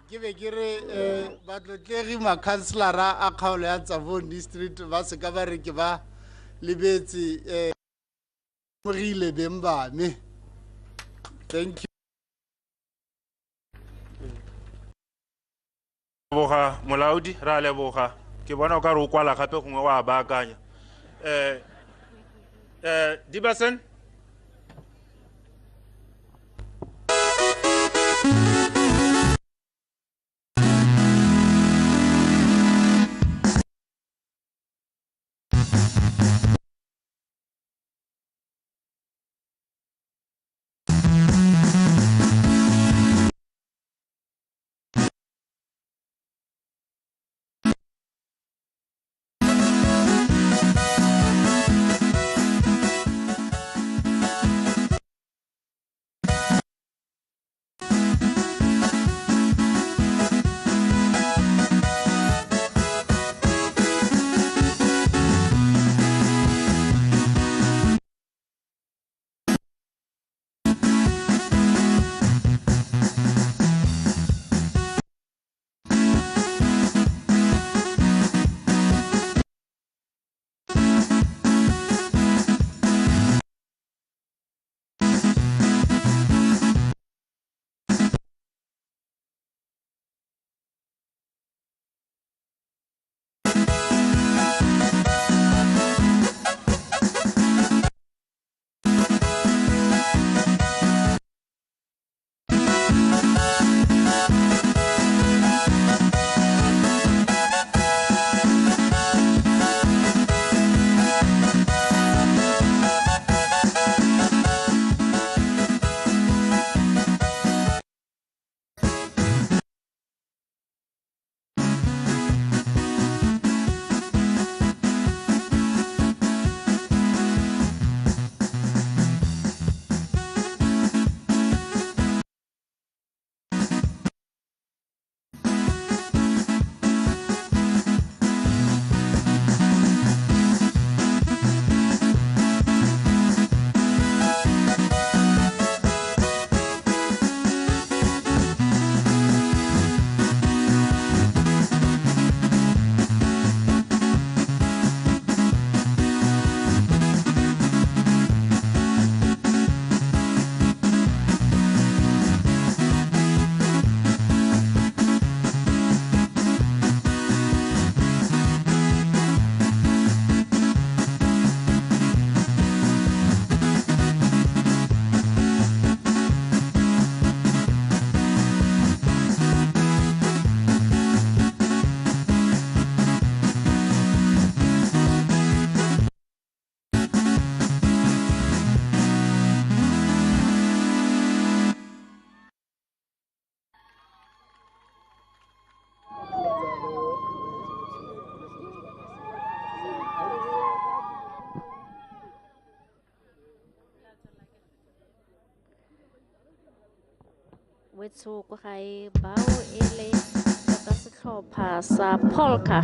Ke be ke re, batlotlegi makhanselara a kgaolo ya Tsabong District ba se ka ba re ke ba lebetse, mogile beng ba me. Thank you. Leboga molaodi, ra leboga. Ke bona o ka re o kwala gape gongwe wa baakanya. Dibasen? Wetsho ko gae bao e le tota setlhopha sa polka.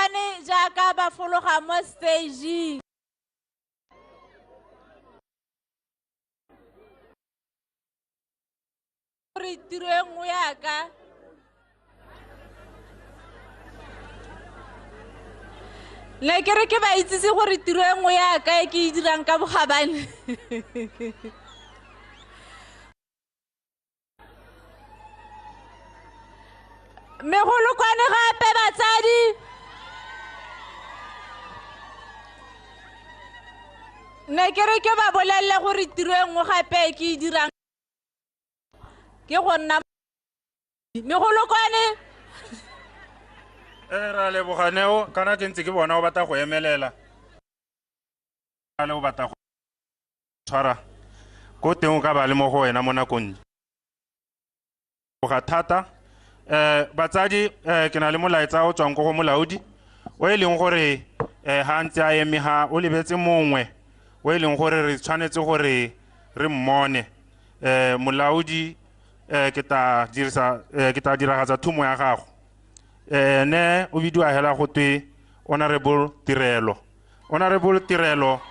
Megolokwane jaaka ba fologa mo stageng. Gore tiro e nngwe yaka ne ke re ke ba itsise gore tiro e nngwe yaka e ke e dirang ka bogabane. Megolokwane gape batsadi. Ne ke re ke ba bolelele gore tiro e nngwe gape e ke e dirang ke go nna megolokwane. Ra leboga Neo, kana ke ntse ke bona o batla go emelela. Le o batla go tshwara ko teng o ka ba le mo go wena mo nakong. Ga thata. Batsadi, ke na le molaetsa o tswang ko go molaodi o e leng gore ha ntse a eme ha o lebetse mongwe o e leng gore re tshwanetse gore re mmone. Molaodi, ke tla dirisa ke tla diragatsa thumo ya gago. Ne o bidiwa hela go twe Honorable Tirelo. Honorable Tirelo.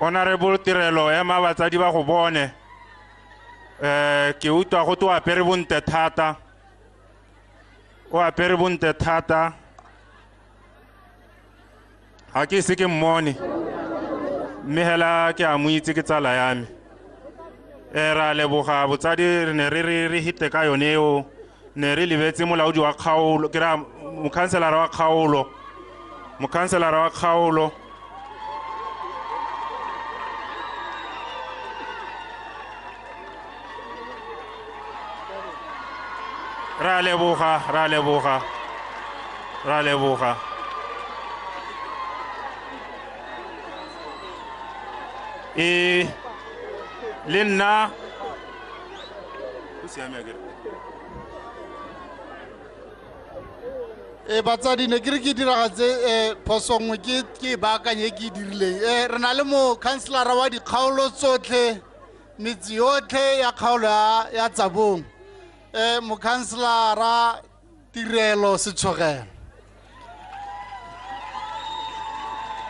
Honorable Tirelo, ema batsadi ba go bone. Ke utlwa go twe o apere bontle thata. O apere bontle thata. Ha ke ise ke mmone. Mme hela ke a mo itse ke tsala ya me. Ra leboga botsadi, re ne re hite ka yone eo. Ne re lebetse molaodi wa kgaolo, ke ra mokhanselara wa kgaolo. Mokhanselara wa kgaolo. Ra leboga, ra leboga. Ra leboga. Le nna batsadi ne ke re ke diragatse phoso nngwe ke e baakanye e ke e dirileng. Re na le mokhanselara wa dikgaolo tsotlhe, metse yotlhe ya kgaolo ya Tsabong. Mokhanselara Tirelo Setshogelo.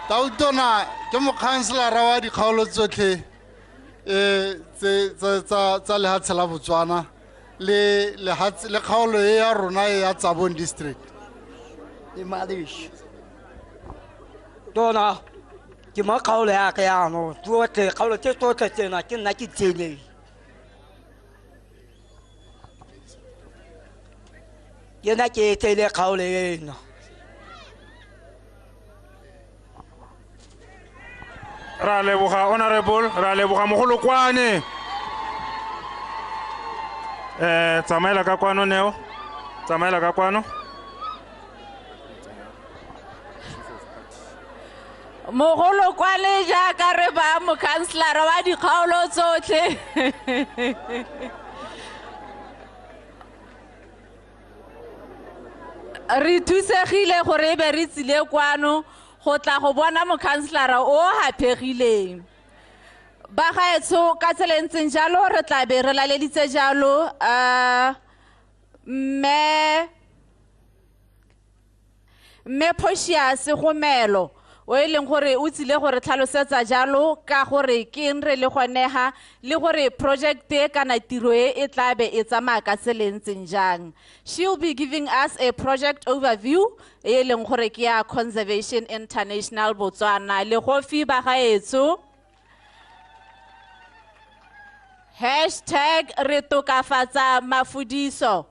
Tautona ke mokhanselara wa dikgaolo tsotlhe tsa lehatshe la Botswana le le kgaolo e ya rona e ya Tsabong district. Tona ke mo kgaolo ya ka jaanong, tsotlhe kgaolo tse tsotlhe tsena ke nna ke tseneng. Ke nna ke tseile kgaolo eno. Ra leboga Honorable, ra leboga mogolokwane. Tsamaela ka kwano Neo. Tsamaela ka kwano. Mogolokwane jaaka re ba mokhanselara wa dikgaolo tsotlhe. Re thusegile gore e be re tsile kwano go tla go bona mokhanselara o haphegileng. Bagaetsho ka tsela e ntseng jalo re tla be re laleditse jalo mme Portia Segomelo o e leng gore o tsile gore tlhalosetsa jalo ka gore ke eng re le gonega le gore project e kana tiro e e tla be e tsamaya ka tsela e ntseng jang. She'll be giving us a project overview e leng gore ke ya Conservation International Botswana. Le gofi bagaetsho. Hashtag re tokafatsa mafudiso.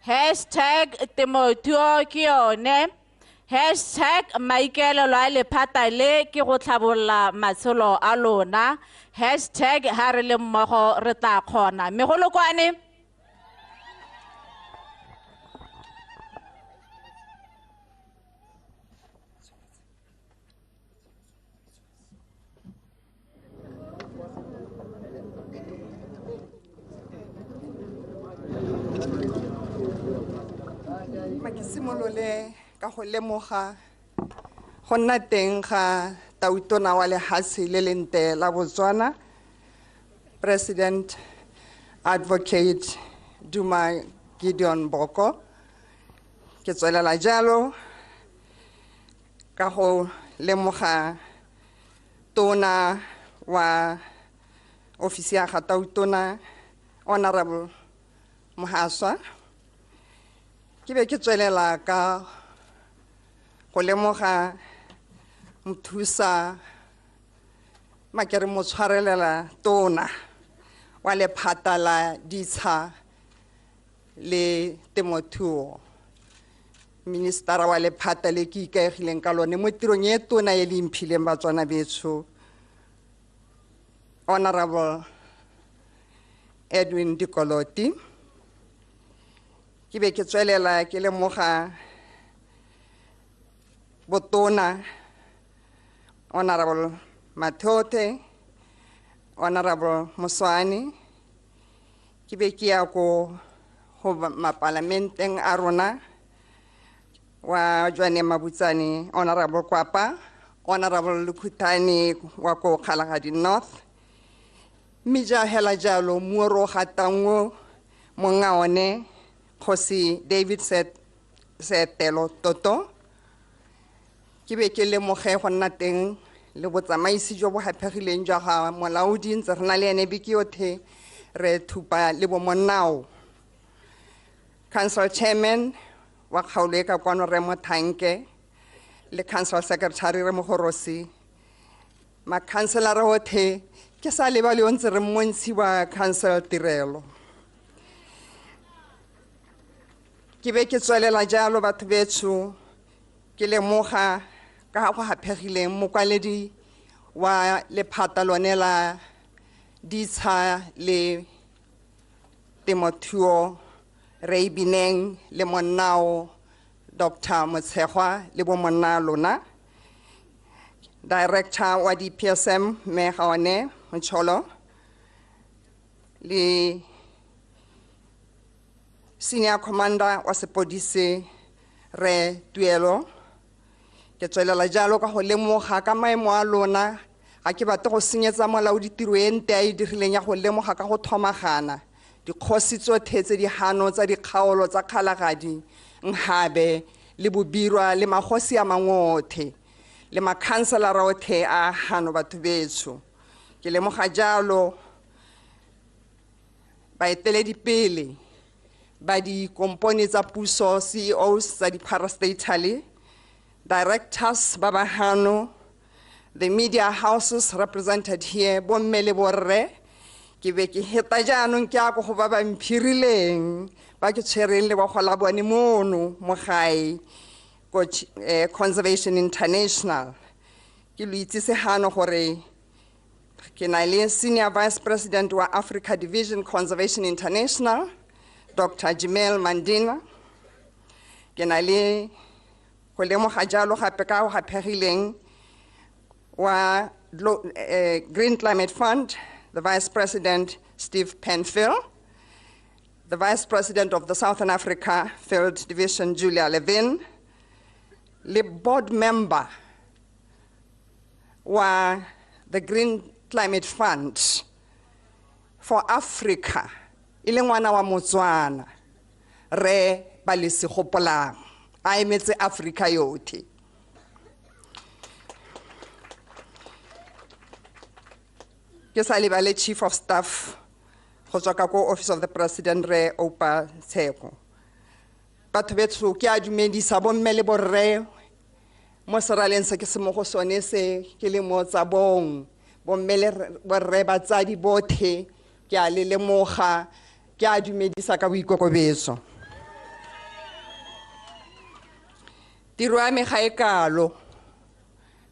Hashtag temothuo ke yone. Hashtag maikaelelo a lephata le ke go tlhabolola matshelo a lona. Hashtag ha re le mmogo re tla kgona. Megolokwane. Ke simolole ka go lemoga go nna teng ga tautona wa lehatshe le lente la Botswana, President Advocate Duma Gideon Boko. Ke tswelela jalo ka go lemoga tona wa ofisi ya ga Tautona, Honorable Mohaswa. Ke be ke tswelela ka go lemoga mothusa makere motshwarelela tona wa lephata la ditsha le temothuo, ministera wa lephata le ke ikaegileng ka lone mo tirong e tona e le imphileng Batswana betsho, Honorable Edwin Dikoloti. Ke be ke tswelela ke lemoga botona Honorable Mathote, Honorable Moswane. Ke be ke ya ko go mapalamenteng a rona wa Jwane Mabutsane, Honorable Kwapa, Honorable Lukhutane wa ko Kgalagadi North. Mme ja hela jalo mmuoro gatang monga one Kgosi David Setelo Toto. Ke be ke lemoge go nna teng le botsamaisi jo bo haphegileng jwa ga molaodi, ntse re na le ene beke yotlhe re thupa le bomonnao. Council Chairman wa kgaolo e ka kwano re Mothanke le Council Secretary re Mogorosi, makhanselara otlhe ke sa lebale o ntse re mmontshiwa Council Tirelo. Ke be ke tswelela jalo batho betsho ke lemoga ka go haphegileng mokwaledi wa lephata lone la ditsha le temothuo re Bineng le monnao Dr. Motshegwa le bo monna lona, Director wa DPSM mme Gaone Mcholo le Senior Commander wa sepodisi re Tuelo. Ke tswelela jalo ka go lemoga ka maemo a lona, ga ke batle go senyetsa molaodi tiro e nte a e dirileng ya go lemoga ka go thomagana dikgosi tsotlhe tse di hano tsa dikgaolo tsa Kgalagadi, Nhabe le Bobirwa le magosi a mangwe otlhe le makhanselara otlhe a hano batho betsho. Ke lemoga jalo baeteledipele ba dikompone tsa puso, CEOs tsa di-parastatally, directors ba ba hano, the media houses represented here, bomme le borre. Ke be ke heta jaanong ke ya ko go ba ba mphirileng ba ke tshwereng le bogo la bone mono mo gae ko Conservation International. Ke lo itsise hano gore ke na le Senior Vice President wa Africa Division Conservation International, Dr. Jamel Mandina. Ke na le go lemoga jalo gape ka go haphegileng wa Green Climate Fund, the Vice President Steve Penfield, the Vice President of the Southern Africa Field Division Julia Levin, le board member wa the Green Climate Fund for Africa, e le ngwana wa Motswana, re Balesi Gopolang, a emetse Africa yotlhe. Ke sa lebale Chief of Staff go tswa ka ko Office of the President re Oupa Tsheko. Batho betsho ke a dumedisa bomme le borre mo seraleng se ke se mo go sone se ke le mo Tsabong. Bomme le borre batsadi botlhe ke a le lemoga, ke a dumedisa ka boikokobetso. Tiro ya me ga e kalo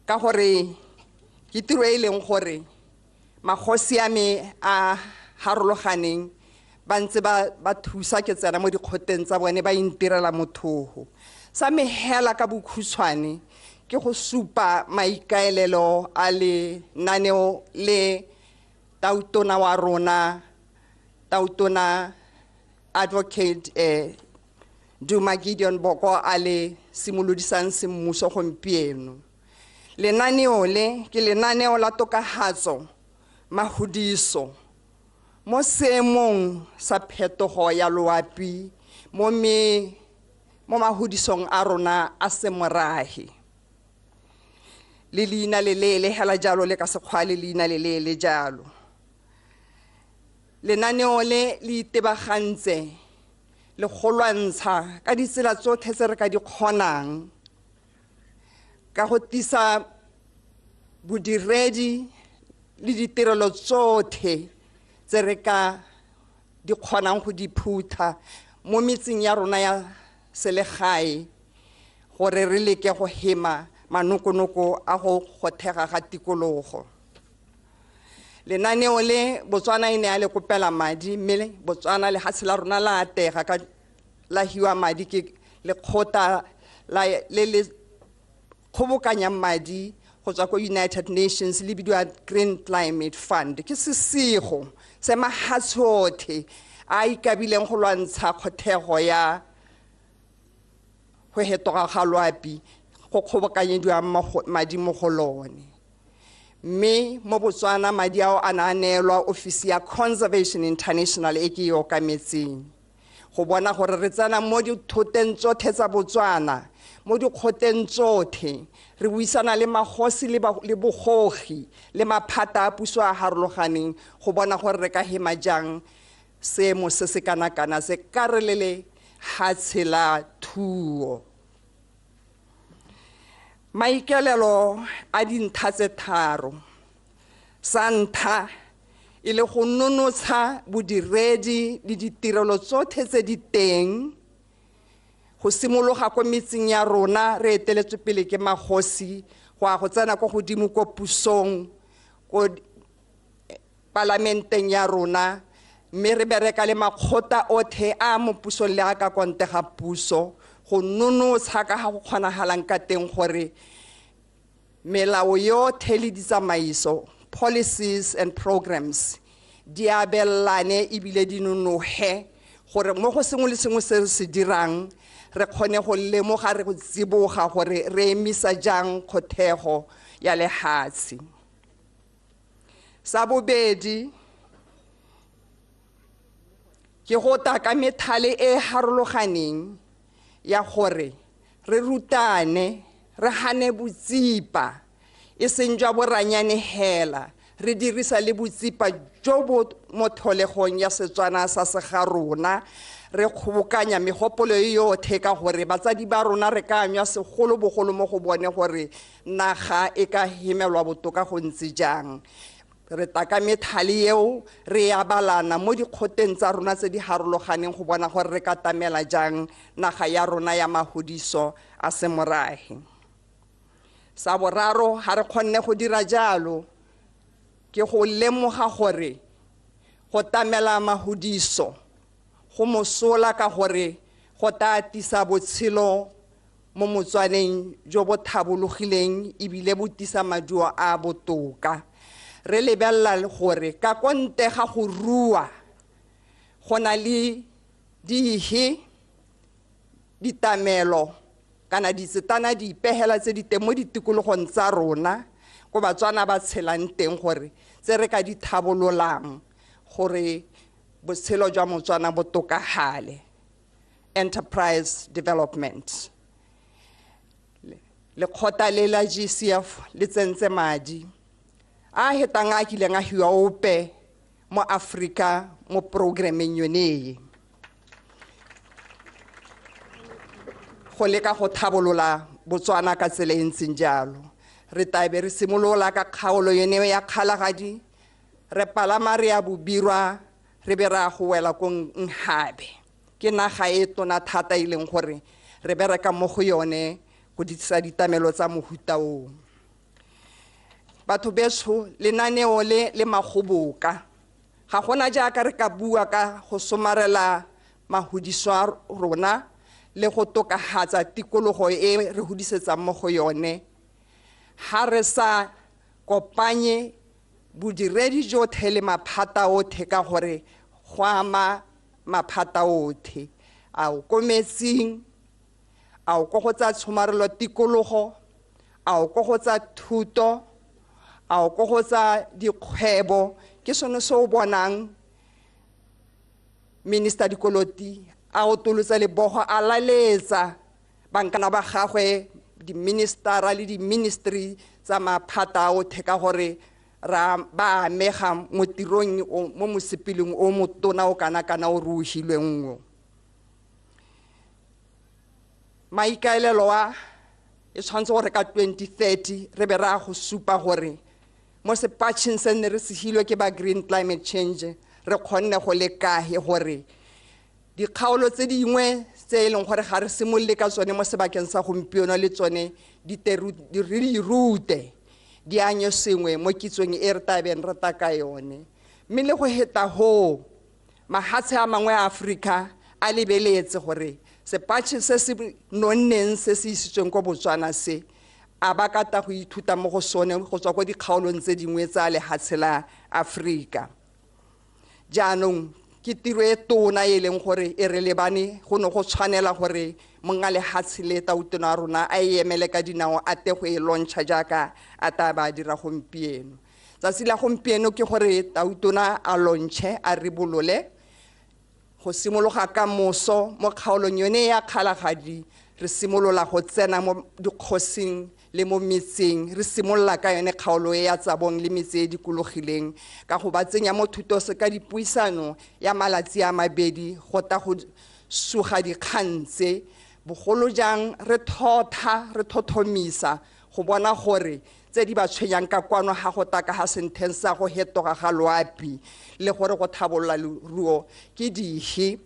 ka gore ke tiro e leng gore magosi a me a harologaneng ba ntse ba thusa ke tsena mo dikgoteng tsa bone ba intirela mothogo. Sa me hela ka bokhutshwane ke go supa maikaelelo a lenaneo le Tautona wa rona, Tautona Advocate Duma Gideon Boko a le simolodisang semmuso gompieno. Lenaneo le ke lenaneo la tokafatso mahudiso mo seemong sa phetogo ya loapi mo mahudisong a rona a semorahe. Le leina le leele hela jalo le ka sekgwa le leina le leele jalo. Lenaneo le le itebagantse le go lwantsha ka ditsela tsotlhe tse re ka di kgonang ka go tisa bodiredi le ditirelo tsotlhe tse re ka di kgonang go di phutha mo metseng ya rona ya selegae gore re leke go hema manokonoko a go gothega ga tikologo. Lenaneo le Botswana e ne a le kopela madi, mme Botswana lehatshe la rona la atega ka la hiwa madi ke lekgotla le le kgobokanyang madi go tswa ko United Nations le bidiwa Green Climate Fund. Ke sesego se mahatshe otlhe a ikabileng go lwantsha kgothego ya go hetoga ga loapi go kgobokanyediwa madi mo go lone. Mme mo Botswana madi ao a ne a neelwa ofisi ya Conservation International e ke e okametseng go bona gore re tsena mo dithoteng tsotlhe tsa Botswana, mo dikgoteng tsotlhe, re buisana le magosi le bogogi le maphata a puso a harologaneng go bona gore re ka hema jang seemo se se kana-kana se ka re le lehatshe la thuo. Maikelelo a dintlha tse tharo. Sa ntlha e le go nonotsha bodiredi le ditirelo tsotlhe tse di teng go simologa ko metseng ya rona re eteletswe pele ke magosi go ya go tsena ko godimo ko pusong ko palamenteng ya rona, mme re bereka le makgotla otlhe a mo pusong le a ka konte ga puso go nonotsha ka ga go kgonagalang ka teng gore melao yotlhe le ditsamaiso, policies and programs, di abelane ebile di nonoge gore mo go sengwe le sengwe se re se dirang re kgone go lemoga re go tsiboga gore re emisa jang kgothego ya lehatshe. Sa bobedi ke go taka methale e harologaneng ya gore re rutane, re hane botsipa e seng jwa boranyane hela, re dirisa le botsipa jo bo mo tlholegong ya Setswana sa sega rona, re kgobokanya megopolo e yotlhe ka gore batsadi ba rona re ka anywa segolobogolo mo go bone gore naga e ka hemelwa botoka go ntse jang. Re taka methale eo re abalana mo dikgoteng tsa rona tse di harologaneng go bona gore re ka tamela jang naga ya rona ya mahudiso a semorahe. Sa boraro, ha re kgonne go dira jalo ke go lemoga gore go tamela mahudiso go mosola ka gore go tla atisa botshelo mo motswaneng jo bo thabologileng ebile bo tisa maduo a botoka. Re lebella le gore ka konte ga go rua go na le dihe ditamelo kana ditsetana di ipehela tse di teng mo ditikologong tsa rona ko Batswana ba tshelang teng gore tse re ka di thabololang gore botshelo jwa Motswana bo tokagale. Enterprise development. Lekgotla le la GCF le tsentse madi a hetang a kileng a hiwa ope mo Afrika mo programmeng yone e go leka go thabolola Botswana ka tsela e ntseng jalo. Re tlabe re simolola ka kgaolo yone ya Kgalagadi, re palama re ya Bobirwa, re be ra go wela ko Nhabe. Ke naga e tona thata e leng gore re bereka mo go yone go ditsa ditamelo tsa mohuta oo. Batho betsho, lenaneo le le magoboka ga gona jaaka re ka bua ka go somarela mahudiso a rona le go tokafatsa tikologo e re hudisetsang mo go yone ha re sa kopanye bodiredi jotlhe le maphata otlhe ka gore go ama maphata otlhe a o ko metsing, a o ko go tsa tshomarelo tikologo, a o ko go tsa thuto, a o ko go tsa dikgwebo. Ke sone se o bonang Minister Dikoloti a otolotsa lebogo a laletsa bankana ba gagwe di-ministera le di-ministry tsa maphata a otlhe ka gore ra ba amega mo tirong mo mosepeleng o motona o kana-kana o re o hilweng o. Maikaelelo a e tshwanetse gore ka 2030 re be re a go supa gore mo sepatšheng se nne re segilwe ke ba Green Climate Change re kgonne go le kae gore dikgaolo tse dingwe tse e leng gore ga re simolole ka tsone mo sebakeng sa gompieno le tsone re di rute di anye sengwe mo kitsong e re tabeng re ta ka yone. Mme le go heta hoo mahatshe a mangwe a Afrika a lebeletse gore sepatšhe se se nonneng se se isitsweng ko Botswana se a ba ka ta go ithuta mo go sone go tswa ko dikgaolong tse dingwe tsa lehatshe la Afrika. Jaanong ke tiro e tona e leng gore e re lebane, go ne go tshwanela gore monga lehatshe le tautona a rona a e emele ka dinao a te go e launcha jaaka a ta ba dira gompieno. Tsatsi la gompieno ke gore tautona a launche a ribolole go simologa ka moso mo kgaolong yone ya Kgalagadi, re simolola go tsena mo dikgosing le mo metseng, re simolola ka yone kgaolo e ya Tsabong le metse e dikologileng ka go ba tsenya mo thutose ka dipuisano ya malatsi a mabedi go ta go suga dikgang tse, bogolo jang re thotha re thothomisa go bona gore tse di ba tshwenyang ka kwano ga go taka ga sentence sa go hetoga ga loapi le gore go thabolola leruo ke dihe.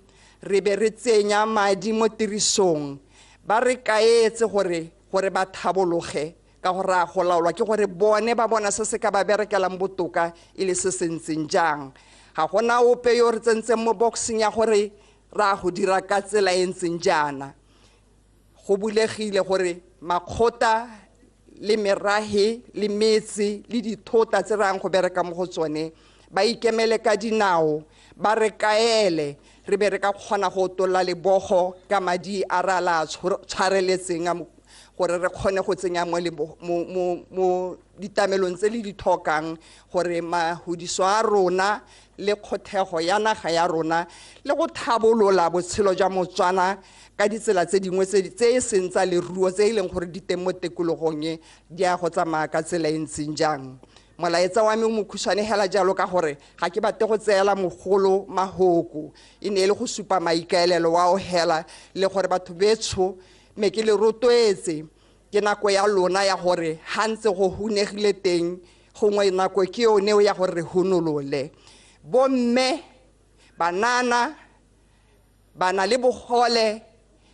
Re be re tsenya madi mo tirisong, ba re kaetse gore ba thabologe ka gore a go laolwa ke gore bone ba bona se se ka ba berekelang botoka e le se se ntseng jang. Ga gona ope yo re tsentseng mo boxing ya gore ra go dira ka tsela e ntseng jaana. Go bulegile gore makgotla le merahe le metse le dithota tse re yang go bereka mo go tsone ba ikemele ka dinao, ba re kaele, re be re ka kgona go otolla lebogo ka madi a re a la tshwareletseng a gore re kgone go tsenya mo ditamelong tse le di tlhokang gore mahudiso a rona le kgothego ya naga ya rona le go thabolola botshelo jwa Motswana ka ditsela tse dingwe tse e seng tsa leruo tse e leng gore di teng mo tikologong e di ya go tsamaya ka tsela e ntseng jang. Molaetsa wa me o mokhutshwane hela jalo ka gore ga ke batle go tseela mogolo mahoko, e ne e le go supa maikaelelo wa o hela le gore batho betsho me ke le rotloetse ke nako ya lona ya gore ha ntse go hunegile teng gongwe nako ke yone ya gore re hunolole. Bomme, banana, bana le bogole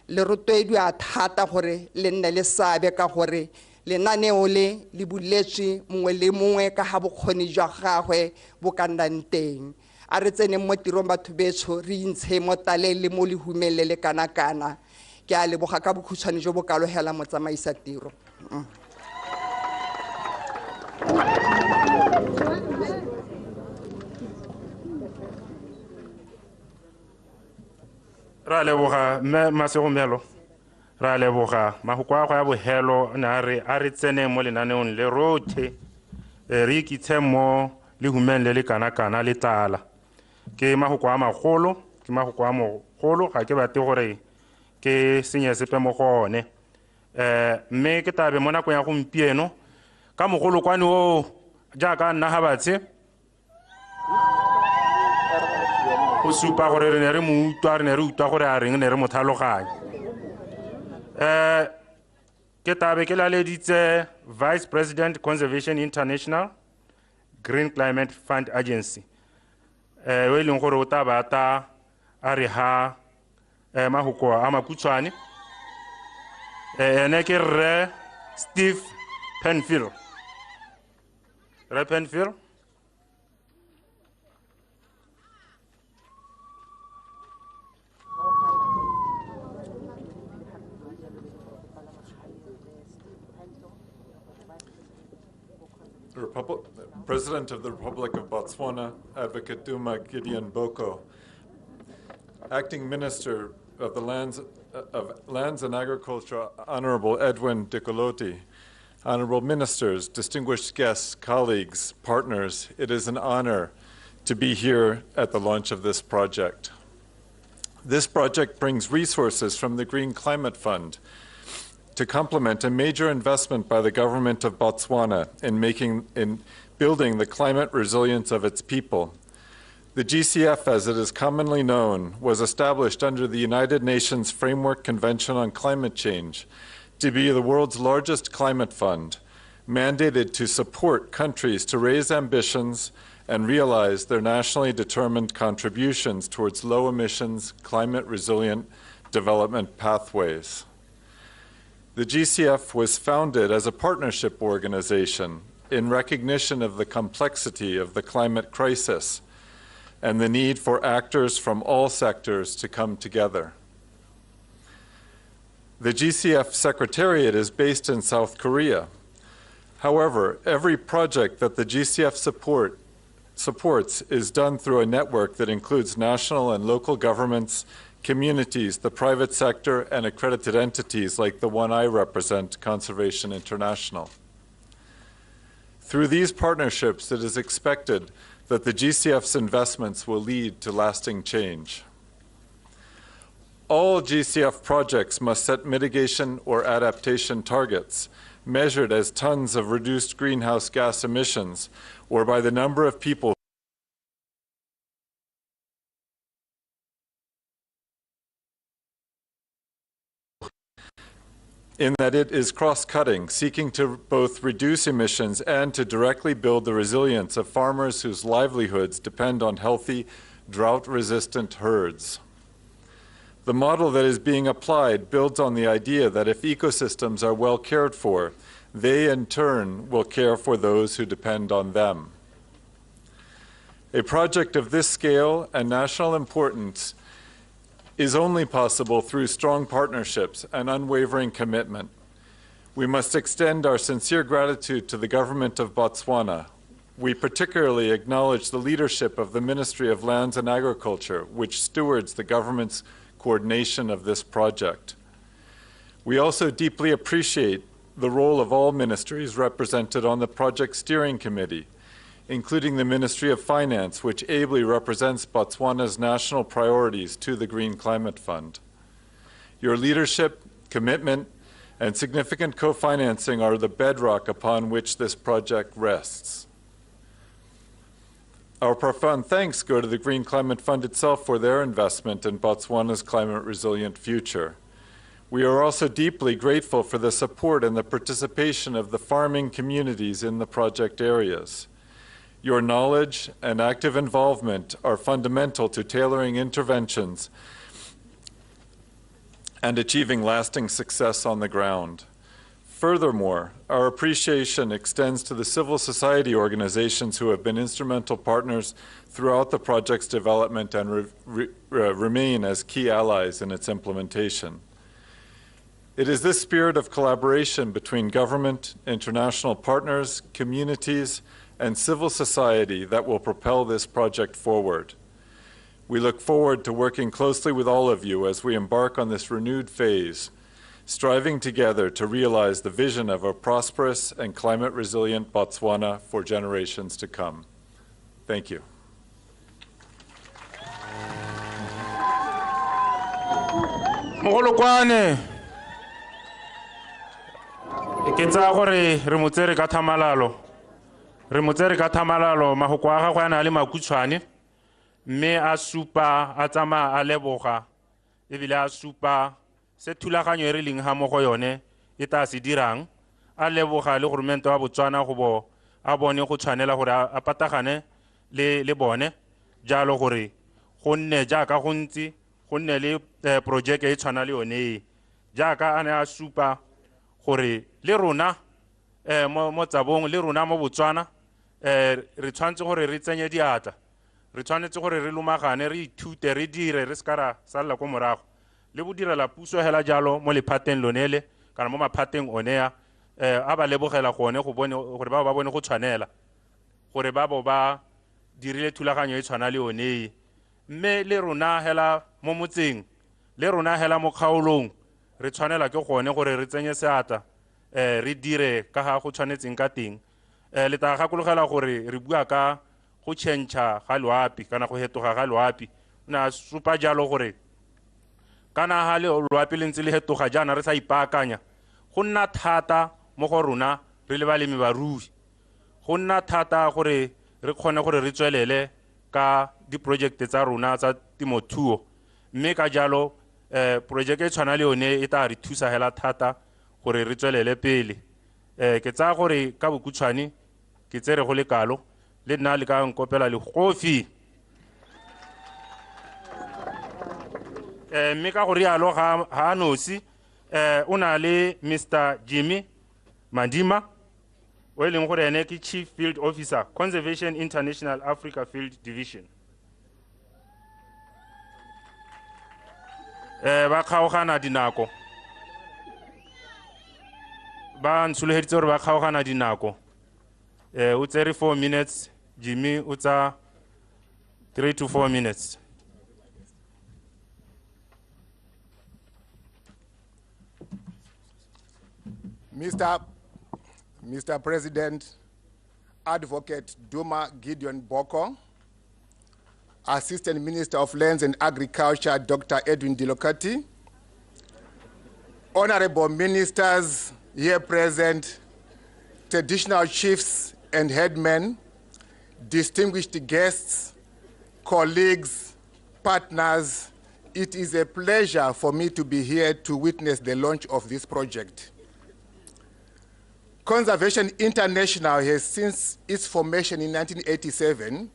le rotloediwa thata gore le nne le seabe ka gore lenaneo le le buletswe mongwe le mongwe ka ga bokgoni jwa gagwe bo ka nnang teng. A re tseneng mo tirong batho betsho, re intshe mo taleng le mo lehumeng le le kana-kana. Ke a leboga ka bokhutshwane jo bo kalo hela motsamaisa tiro. Ra leboga mme Masegomelo, ra leboga mahoko a go ya bohelo ne a re tsene mo lenaneong le rotlhe, re ikitshe mo lehumeng le le kana-kana le tlala. Ke mahoko a magolo, ke mahoko a mogolo, ga ke batle gore ke senye sepe mo go one. Mme ke tabe mo nakong ya gompieno ka mogolo kwane o jaaka nna ga batshe go supa gore re ne re mo utlwa, re ne re utlwa gore a reng, ne re mo tlhaloganya. Ke tabe ke laleditse Vice President Conservation International Green Climate Fund Agency, o e leng gore o tla ba ta a re ha mahoko a makhutshwane. Ene ke Rre Steve Penfield. Rre Penfield. President of the Republic of Botswana, Advocate Duma Gideon Boko, Acting Minister of the Lands and Agriculture, Honorable Edwin Dikoloti, Honorable Ministers, distinguished guests, colleagues, partners, it is an honor to be here at the launch of this project. This project brings resources from the Green Climate Fund to complement a major investment by the government of Botswana in building the climate resilience of its people. The GCF, as it is commonly known, was established under the United Nations Framework Convention on Climate Change to be the world's largest climate fund, mandated to support countries to raise ambitions and realize their nationally determined contributions towards low emissions, climate resilient development pathways. The GCF was founded as a partnership organization in recognition of the complexity of the climate crisis and the need for actors from all sectors to come together. The GCF Secretariat is based in South Korea. However, every project that the GCF supports is done through a network that includes national and local governments, communities, the private sector, and accredited entities like the one I represent, Conservation International. Through these partnerships, it is expected that the GCF's investments will lead to lasting change. All GCF projects must set mitigation or adaptation targets, measured as tons of reduced greenhouse gas emissions or by the number of people in that it is cross-cutting, seeking to both reduce emissions and to directly build the resilience of farmers whose livelihoods depend on healthy, drought-resistant herds. The model that is being applied builds on the idea that if ecosystems are well cared for, they in turn will care for those who depend on them. A project of this scale and national importance is only possible through strong partnerships and unwavering commitment. We must extend our sincere gratitude to the government of Botswana. We particularly acknowledge the leadership of the Ministry of Lands and Agriculture, which stewards the government's coordination of this project. We also deeply appreciate the role of all ministries represented on the project steering committee, including the Ministry of Finance, which ably represents Botswana's national priorities to the Green Climate Fund. Your leadership, commitment, and significant co-financing are the bedrock upon which this project rests. Our profound thanks go to the Green Climate Fund itself for their investment in Botswana's climate resilient future. We are also deeply grateful for the support and the participation of the farming communities in the project areas. Your knowledge and active involvement are fundamental to tailoring interventions and achieving lasting success on the ground. Furthermore, our appreciation extends to the civil society organizations who have been instrumental partners throughout the project's development and remain as key allies in its implementation. It is this spirit of collaboration between government, international partners, communities, and civil society that will propel this project forward. We look forward to working closely with all of you as we embark on this renewed phase, striving together to realize the vision of a prosperous and climate-resilient Botswana for generations to come. Thank you. Mogolokwane, ke tsaya gore re mo tsere ka thamalalo. Re mo tsere ka thamalalo, mahoko a gagwe a na le makhutshwane, mme a supa, a tsamaya a leboga, ebile a supa se thulaganyo e re leng ga mo go yone e tla se dirang, a leboga le goromente wa Botswana go bo a bone go tshwanela gore a patagane le bone jalo gore go nne jaaka go ntse go nne le projeke e tshwana le yone e. Jaaka a ne a supa gore le rona mo Tsabong le rona mo Botswana re tshwanetse gore re tsenye diatla, re tshwanetse gore re lomagane, re ithute, re dire, re seka ra salela ko morago. Le bo direla puso hela jalo mo lephateng lonele kana mo maphateng one a ba lebogela gone go bone gore ba bone go tshwanela gore ba bo ba dirile thulaganyo e tshwana le yone e. Mme le rona hela mo motseng, le rona hela mo kgaolong, re tshwanela ke gone gore re tsenye seatla, re dire ka ga go tshwanetseng ka teng. Le tla gakologela gore re bua ka go tšhentšha ga loapi kana go hetoga ga loapi. O ne a supa jalo gore Kana ha le loapi le ntse le hetoga jaana re sa ipaakanya, go nna thata mo go rona re le balemi barui. Go nna thata gore re kgone gore re tswelele ka diprojekte tsa rona tsa temothuo. Mme ka jalo projeke e tshwana le yone e tla re thusa hela thata gore re tswelele pele. Ke tsaya gore ka bokutshwane ke tsere go le kalo, le nna le ka nkopela legofi. Mme ka go rialo ga a nosi, o na le Mr Jimmy Mandima, o e leng gore ene ke Chief Field Officer, Conservation International Africa Field Division. Ba kgaogana dinako. Ba ntshologeditse gore ba kgaogana dinako. O tsere 4 minutes, Jimmy o tsa 3 to 4 minutes. Mr. President, Advocate Duma Gideon Boko, Assistant Minister of Lands and Agriculture, Dr. Edwin Dikoloti, Honorable Ministers here present, traditional chiefs and headmen, distinguished guests, colleagues, partners, it is a pleasure for me to be here to witness the launch of this project. Conservation International has, since its formation in 1987,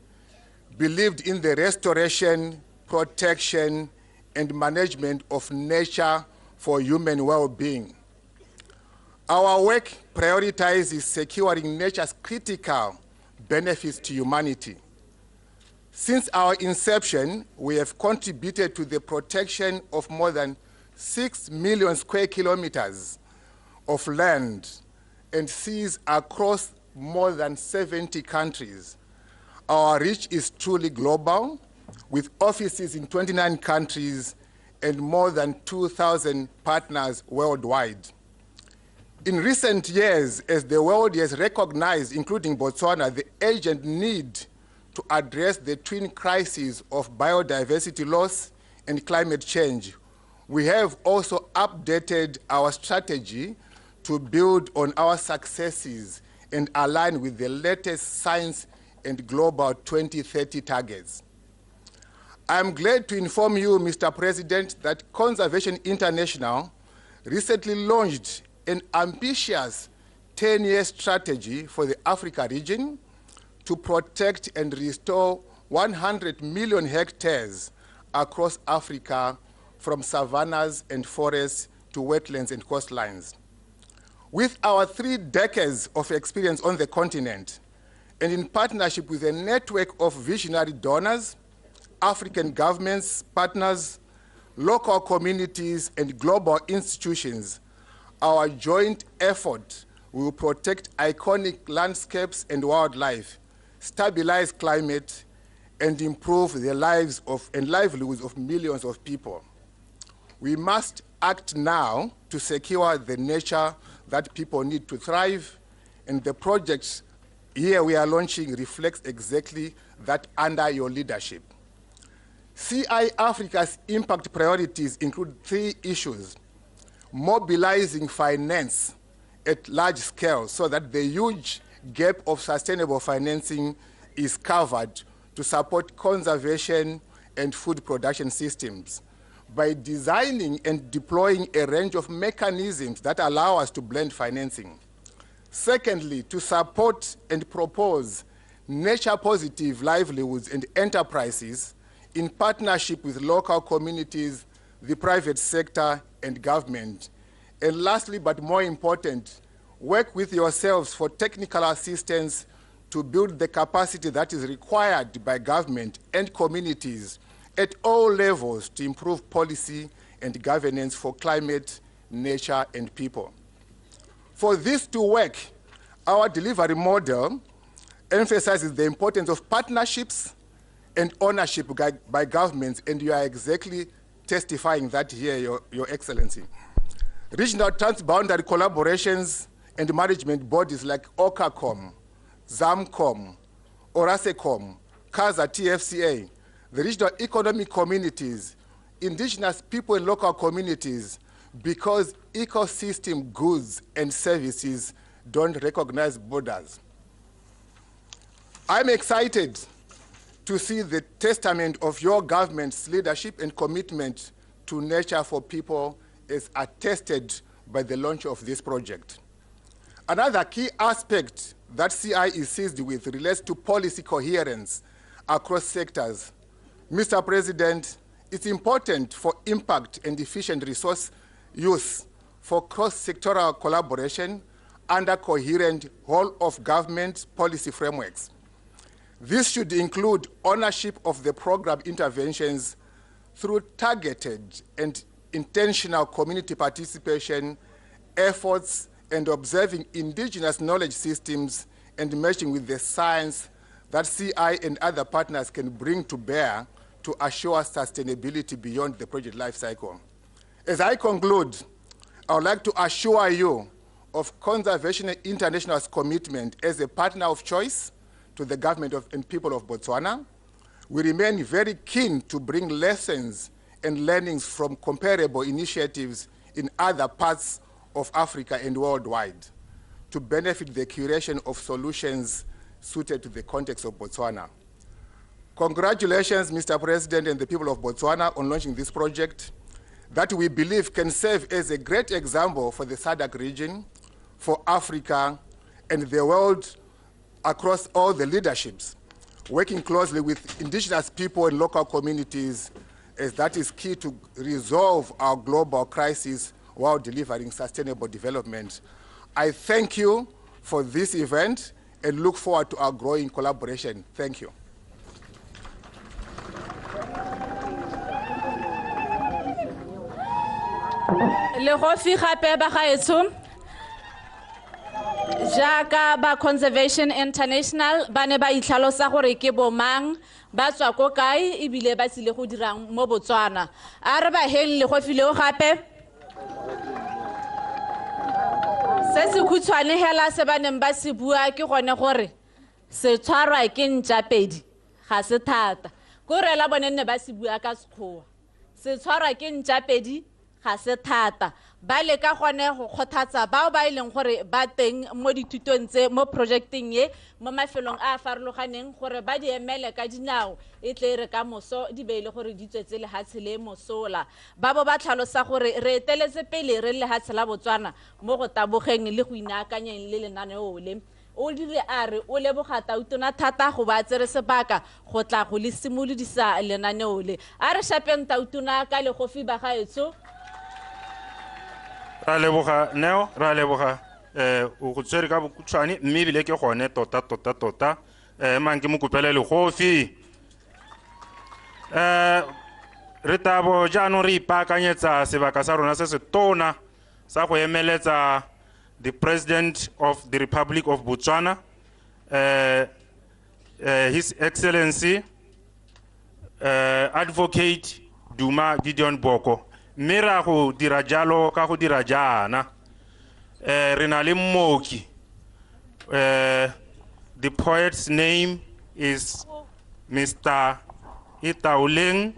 believed in the restoration, protection, and management of nature for human well-being. Our work prioritizes securing nature's critical benefits to humanity. Since our inception, we have contributed to the protection of more than 6 million square kilometers of land and seas across more than 70 countries. Our reach is truly global, with offices in 29 countries and more than 2,000 partners worldwide. In recent years, as the world has recognized, including Botswana, the urgent need to address the twin crises of biodiversity loss and climate change, we have also updated our strategy to build on our successes and align with the latest science and global 2030 targets. I'm glad to inform you, Mr. President, that Conservation International recently launched an ambitious 10-year strategy for the Africa region to protect and restore 100 million hectares across Africa, from savannas and forests to wetlands and coastlines. With our 3 decades of experience on the continent, and in partnership with a network of visionary donors, African governments, partners, local communities, and global institutions, our joint effort will protect iconic landscapes and wildlife, stabilize climate, and improve the lives of and livelihoods of millions of people. We must act now to secure the nature that people need to thrive, and the projects here we are launching reflects exactly that under your leadership. CI Africa's impact priorities include 3 issues: mobilizing finance at large scale so that the huge gap of sustainable financing is covered to support conservation and food production systems, by designing and deploying a range of mechanisms that allow us to blend financing. Secondly, to support and propose nature-positive livelihoods and enterprises in partnership with local communities, the private sector, and government. And lastly, but more important, work with yourselves for technical assistance to build the capacity that is required by government and communities at all levels to improve policy and governance for climate, nature, and people. For this to work, our delivery model emphasizes the importance of partnerships and ownership by governments, and you are exactly testifying that here, Your Excellency. Regional transboundary collaborations and management bodies like OCACOM, ZAMCOM, ORASECOM, KAZA TFCA, the regional economic communities, indigenous people and local communities, because ecosystem goods and services don't recognize borders. I'm excited to see the testament of your government's leadership and commitment to nature for people is attested by the launch of this project. Another key aspect that CI is seized with relates to policy coherence across sectors. Mr. President, it's important for impact and efficient resource use for cross-sectoral collaboration under coherent whole-of-government policy frameworks. This should include ownership of the program interventions through targeted and intentional community participation efforts and observing indigenous knowledge systems and merging with the science that CI and other partners can bring to bear to assure sustainability beyond the project life cycle. As I conclude, I would like to assure you of Conservation International's commitment as a partner of choice to the government and people of Botswana. We remain very keen to bring lessons and learnings from comparable initiatives in other parts of Africa and worldwide to benefit the curation of solutions suited to the context of Botswana. Congratulations, Mr. President and the people of Botswana, on launching this project that we believe can serve as a great example for the SADC region, for Africa, and the world across all the leaderships, working closely with indigenous people and local communities, as that is key to resolve our global crisis while delivering sustainable development. I thank you for this event and look forward to our growing collaboration. Thank you. Legofi gape bagaetsho jaaka ba Conservation International ba ne ba itlhalosa gore ke bomang, ba tswa ko kae ebile ba tsile go dirang mo Botswana. A re ba heng legofi leo gape. Se se khutshwane hela se ba neng ba se bua ke gone gore se tshwarwa ke ntša pedi ga se thata. Ko rela bone nne ba se bua ka Sekgowa. Se tshwarwa ke ntša pedi ga se thata. Ba leka gone go kgothatsa bao ba e leng gore ba teng mo dithutong tse mo projecteng ye mo mafelong a a farologaneng gore ba di emele ka dinao e tle re ka moso di be e le gore di tswetse lehatshe le mosola. Ba bo ba tlhalosa gore re eteletse pele re lehatshe la Botswana mo go tabogeng le go inaakanyeng le lenaneo le. O dire a re o leboga tautona thata go ba tsere sebaka go tla go le simolodisa lenaneo le. A re shapeng tautona ka legofi ba gaetsho. Ra leboga Neo, ra leboga o go tswere ka bokhutshwane mme ebile ke gone tota tota tota mang ke mo kopele legofi. Re tabo jaanong re ipaakanyetsa sebaka sa rona se se tona sa go emeletsa the President of the Republic of Botswana, His Excellency Advocate Duma Gideon Boko. Mme ra go dira jalo ka go dira jaana. Re na le mmoki. The poet's name is Mr. Itaoleng.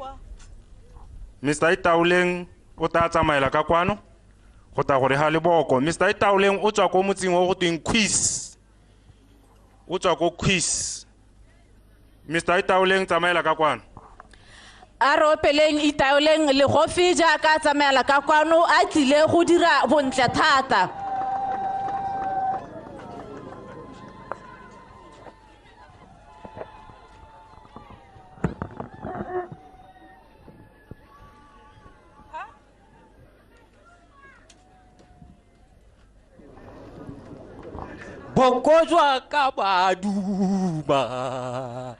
Mr. Itaoleng o tla tsamaela ka kwano go tla gore ga leboko. Mr. Itaoleng o tswa ko motseng o go tweng Quiz. O tswa ko Quiz. Mr. Itaoleng tsamaela ka kwano. A re opeleng Itaoleng legofi jaaka tsamaela ka kwano a tlile go dira bontle thata. Boko jwa ka ba duma,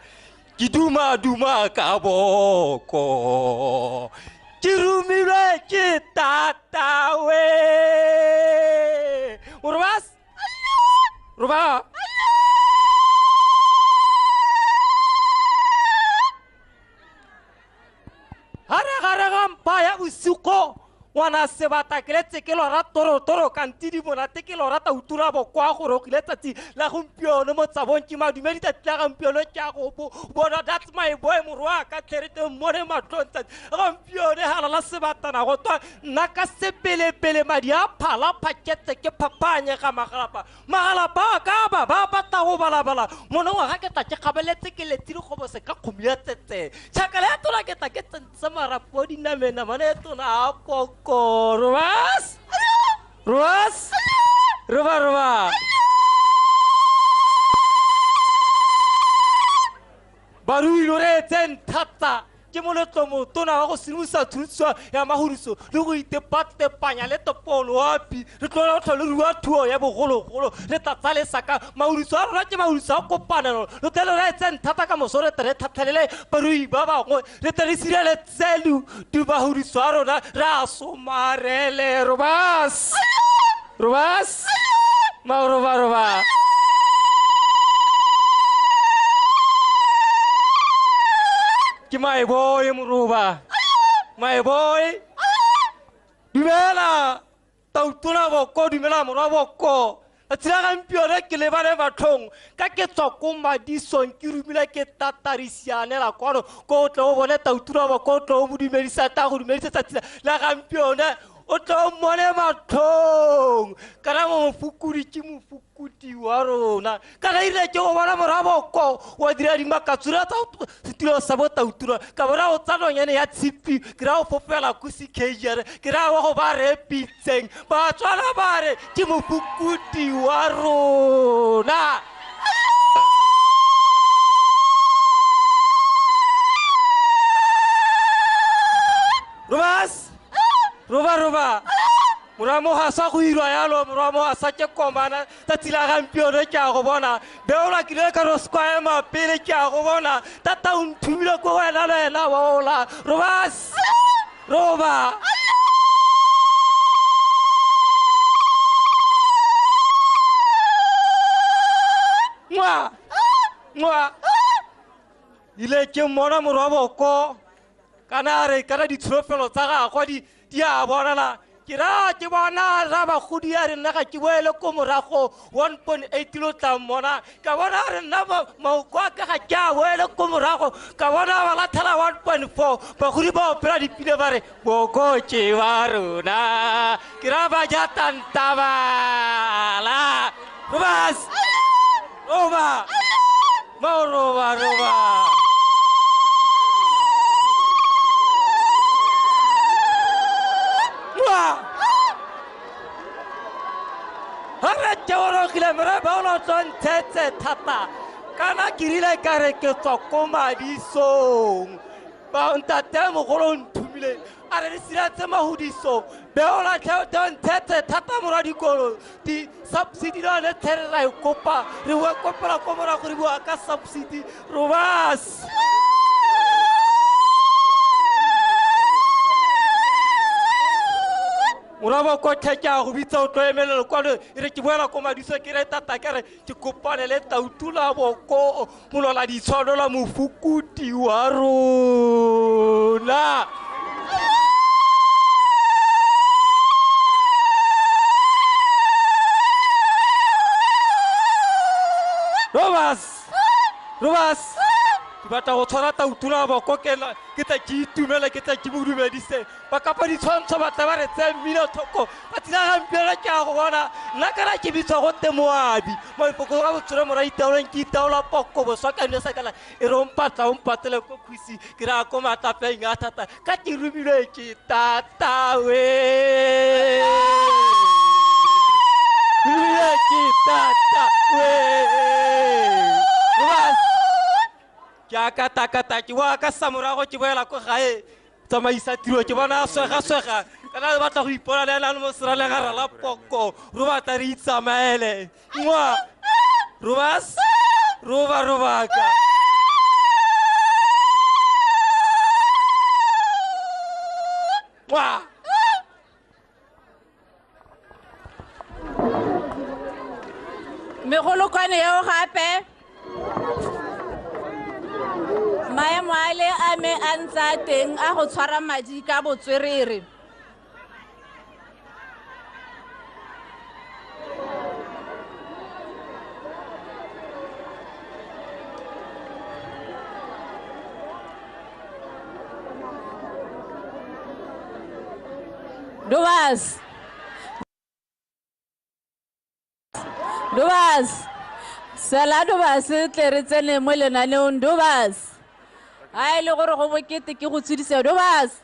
ke duma duma ka boko, ke romilwe ke tatawe. Robas, roba. Hare gare ga mpa ya bosigo, ngwana Ngwana sebata ke letse ke lora torotoro kanti di monate ke lora Tautona Boko a gorogile tsatsi la gompieno mo Tsabong ke madumedi tsatsi la gompieno ke a go bona. That's my boy morwa ka tlherete mmone matlhong tsatsi gompieno halala sebatana go twa nna ka sepelepele madi a phala phakete ke phapanye ga magalapa magalapa a ka ba ba batla go balabala monongwaga ke tla ke kgabeletse ke letile gobo se ka kgomo ya tsetse tšhakala ya tona ke tla ke tsentse marapo a dinamenamane e tona a poko robas robas roba roba barui lo re tseng thata ke moletlo motona wa go sedimosa thuso ya mahudiso le go itepatepanya le topoloapi re tlola go tlhole rua thuo ya bogologolo re tla tsalesa ka mahudiso a rona ke mahudiso a kopanelo lo tle le re tseng thata ka moso re tle re tlhatlhelele barui ba bangwe re tle re sireletse mahudiso a rona re a somarele robas robas marobaroba. Ke my boy moroba my boy dumela Tautona Boko dumela morwa Boko tsatsi la gampieno ke lebane matlhong ka ke tswa ko madisong ke romile ke tatarisianela kwano ko o tle o bone Tautona Boko o tle o mo dumedisa ta go dumedisa tsatsi la gampieno o tle o mmone matlhong kana mo mofokodi ke mofokodi wa rona kana erile ke go bona morwa Boko wa dira dimakatsura tsa setulo sa bo Tautona ka bona o tsa nonyane ya tshipi ke ra o fofela ko CKR ke ra wa go ba repitseng Batswana ba re ke mofokodi wa rona. Robas roba roba morwa mogasa go irwa yalo morwa mogasa ke komana tsatsi la gampieno ke a go bona beola ke ile ka ro sekwa ema pele ke a go bona tata o nthumile ko wena le wena bola robas roba. Ngwa ngwa ile ke mmona morwa Boko kana re kana ditsholofelo tsa gagwe di a bonala ke ra ke bona ra bagodi a re nna ga ke boele ko morago 1.8 lo tla mmona ka bona re nna maoko a ka ga ke a boele ko morago ka bona ba latlhela 1.4 bagodi ba opela dipina ba re Boko ke wa rona ke ra ba ja tantabala robas roba maroba roba. Ga ke gorogile mere ba o tlo ntshetse thata kana ke rile ka re ke tswa ko madisong ba ntate mogolo o nthumile a re re siretse mahudiso beola ntshetse thata morwa dikolo di-subsidy le yone tlhere ra e kopa re boa kopela ko morago re bua ka subsidy robas. Morwa Boko tlhe ke a go bitsa o tlo emelela kwano e re ke boela ko madiso ke re tata ke re ke kopane le Tautona Boko molola ditshwanelo mofokodi wa rona. Robas robas ke batla go tshwara Tautona Boko ke tla ke itumele ke tla ke mo dumedise ba kapa ditshwantsho batla ba re tseye mmino thoko tsatsi la gampieno ke a go bona nna kana ke bitswa go te moabi maipoko ka botsore mora itaoleng ke itaola poko boswa ka nne sakala e re o mpatla o mpatele ko khusi ke ra ko matlapeng a thata ka ke romilwe ke tatawe romilwe ke tatawe robas. Ke a katakata ke boa ka samorago ke boela ko gae tsamaisa tiro ke bona a swega-swega kana re batla go ipona le ena le mo seralegara la poko ro batla re itsamaele ngwa robas roba robaka. Ngwa Megolokwane eo gape maemo a le a me a ntse a teng a go tshwara madi ka botswerere. Dobas. Dobas. Sela Dobas tle re tsene mo lenaneong Dobas. Ha e le gore go bokete ke go tsudisa Dobas.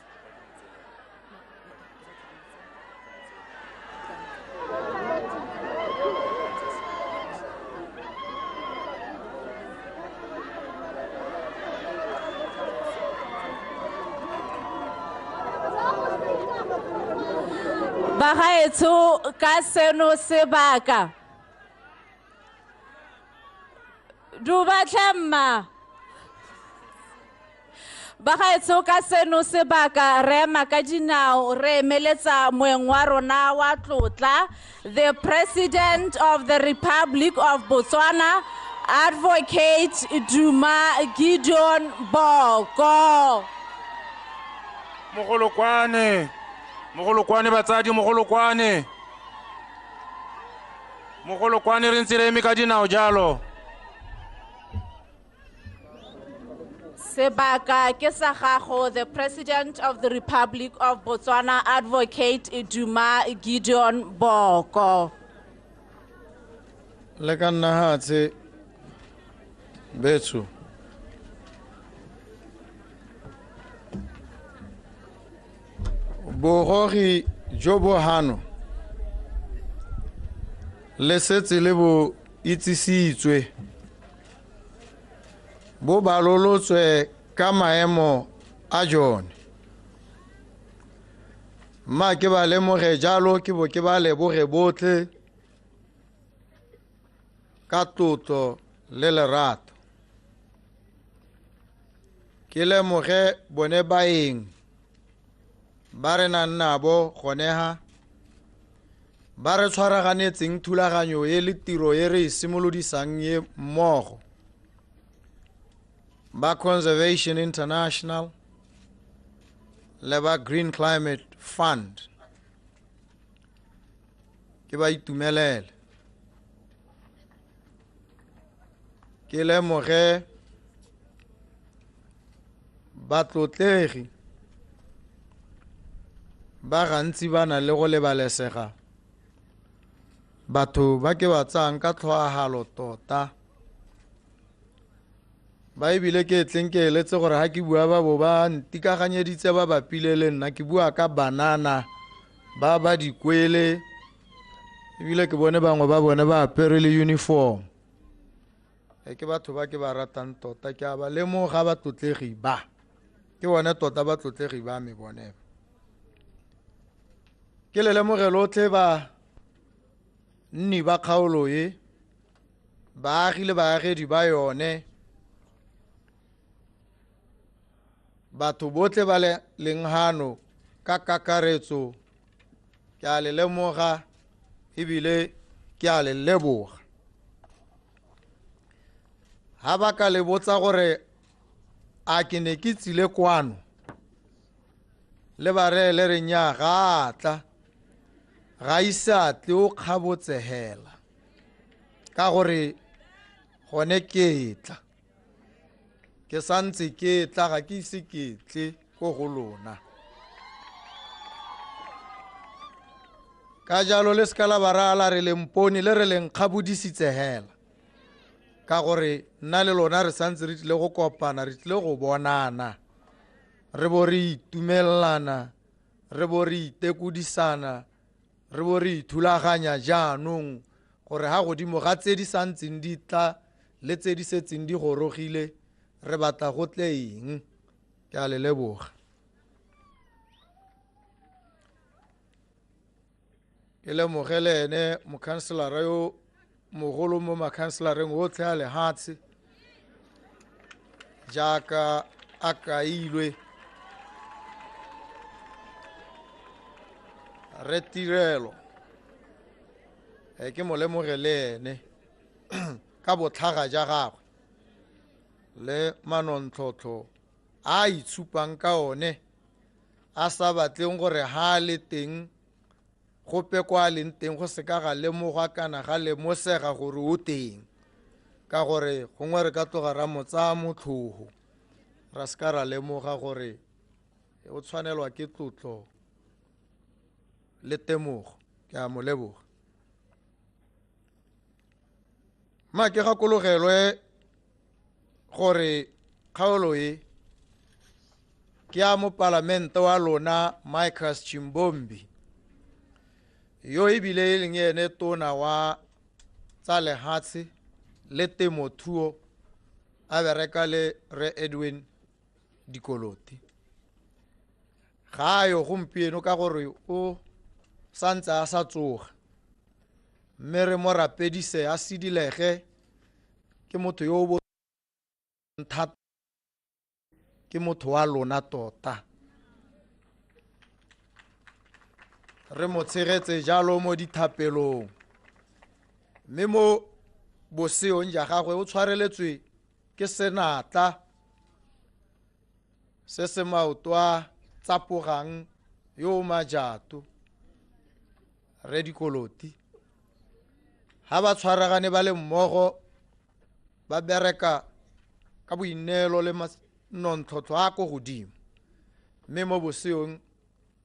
Bagaetsho ka seno sebaka. Dubatlhe mma. Bagaetsho ka seno sebaka re ema ka dinao re emeletsa moeng wa rona wa tlotla, the President of the Republic of Botswana, Advocate Duma Gideon Boko. Mogolokwane. Mogolokwane batsadi, mogolokwane. Mogolokwane re ntse re eme ka dinao jalo. Sebaka ke sa gago, the President of the Republic of Botswana, Advocate Duma Gideon Boko. Le ka nna hatshe betsho. Bogogi jo bo hano le setse le bo itsisitswe, bo balolotswe ka maemo a jone. Mma ke ba lemoge jalo, ke bo ke ba leboge botlhe ka tlotlo le lerato. Ke lemoge bone baeng ba re nang nabo gone ha, ba re tshwaraganetseng thulaganyo e le tiro e re e simolodisang e mmogo, ba Conservation International le ba Green Climate Fund. Ke ba itumelele. Ke lemoge batlotlegi ba gantsi ba na le go lebalesega, batho ba ke ba tsayang ka tlhoahalo tota, ba ebile ke tleng ke eletse gore ha ke bua ba bo ba ntikaganyeditse ba bapile le nna, ke bua ka banana ba ba dikwele, ebile ke bone bangwe ba bone ba apere le uniform. E ke batho ba ke ba ratang tota, ke a ba lemoga batlotlegi ba, ke bone tota batlotlegi ba me bone. Ke le lemoge lotlhe ba nni ba kgaolo e, baagi le baagedi ba yone, batho botlhe ba le leng hano ka kakaretso, ke a le lemoga ebile ke a le leboga. Ha ba ka le botsa gore a ke ne ke tsile kwano, le ba reye le re nnyaa, ga a tla, ga ise a tle, o kgabotse hela, ka gore gone ke tla, ke santse ke tla, ga ke ise ke tle ko go lona. Ka jalo le seka la ba raya la re le mpone, le re le nkgabodisitse hela, ka gore nna le lona re santse re tlile go kopana, re tlile go bonana, re bo re itumelelana, re bo re itekodisana, re bo re ithulaganya jaanong gore ha godimo ga tse di santseng di tla le tse di setseng di gorogile, re batla go tle eng. Ke a le leboga. Ke lemoge le ene mokhanselara yo mogolo mo makhanselareng otlhe a lehatshe, jaaka a kailwe, re Tirelo. E ke mo lemoge le ene ka botlhaga ja gagwe le manontlhotlho a itshupang ka one, a sa batleng gore ha a le teng gope kwa a leng teng go seka ga lemogwa kana ga lemosega gore o teng, ka gore gongwe re ka tloga ra mo tsaya motlhogo, ra seka ra lemoga gore o tshwanelwa ke tlotlo le temogo. Ke a mo leboga. Ma ke gakologelwe gore kgaolo e ke ya mopalamente wa lona Michael Chimbombi, yo ebile e leng ene tona wa tsa lehatshe le temothuo, a bereka le re Edwin Dikoloti. Ga a yo gompieno ka gore o santse a sa tsoga, mme re mo rapedise a sidilege. Ke motho yo o thata, ke motho wa lona tota. Re mo tshegetse jalo mo dithapelong, mme mo boseong ja gagwe o tshwareletswe ke senatla se se maoto a tsapogang yo o majato, re Dikoloti. Ha ba tshwaragane ba le mmogo, ba bereka ka boineelo le manontlhotlho a ko godimo. Mme mo boseong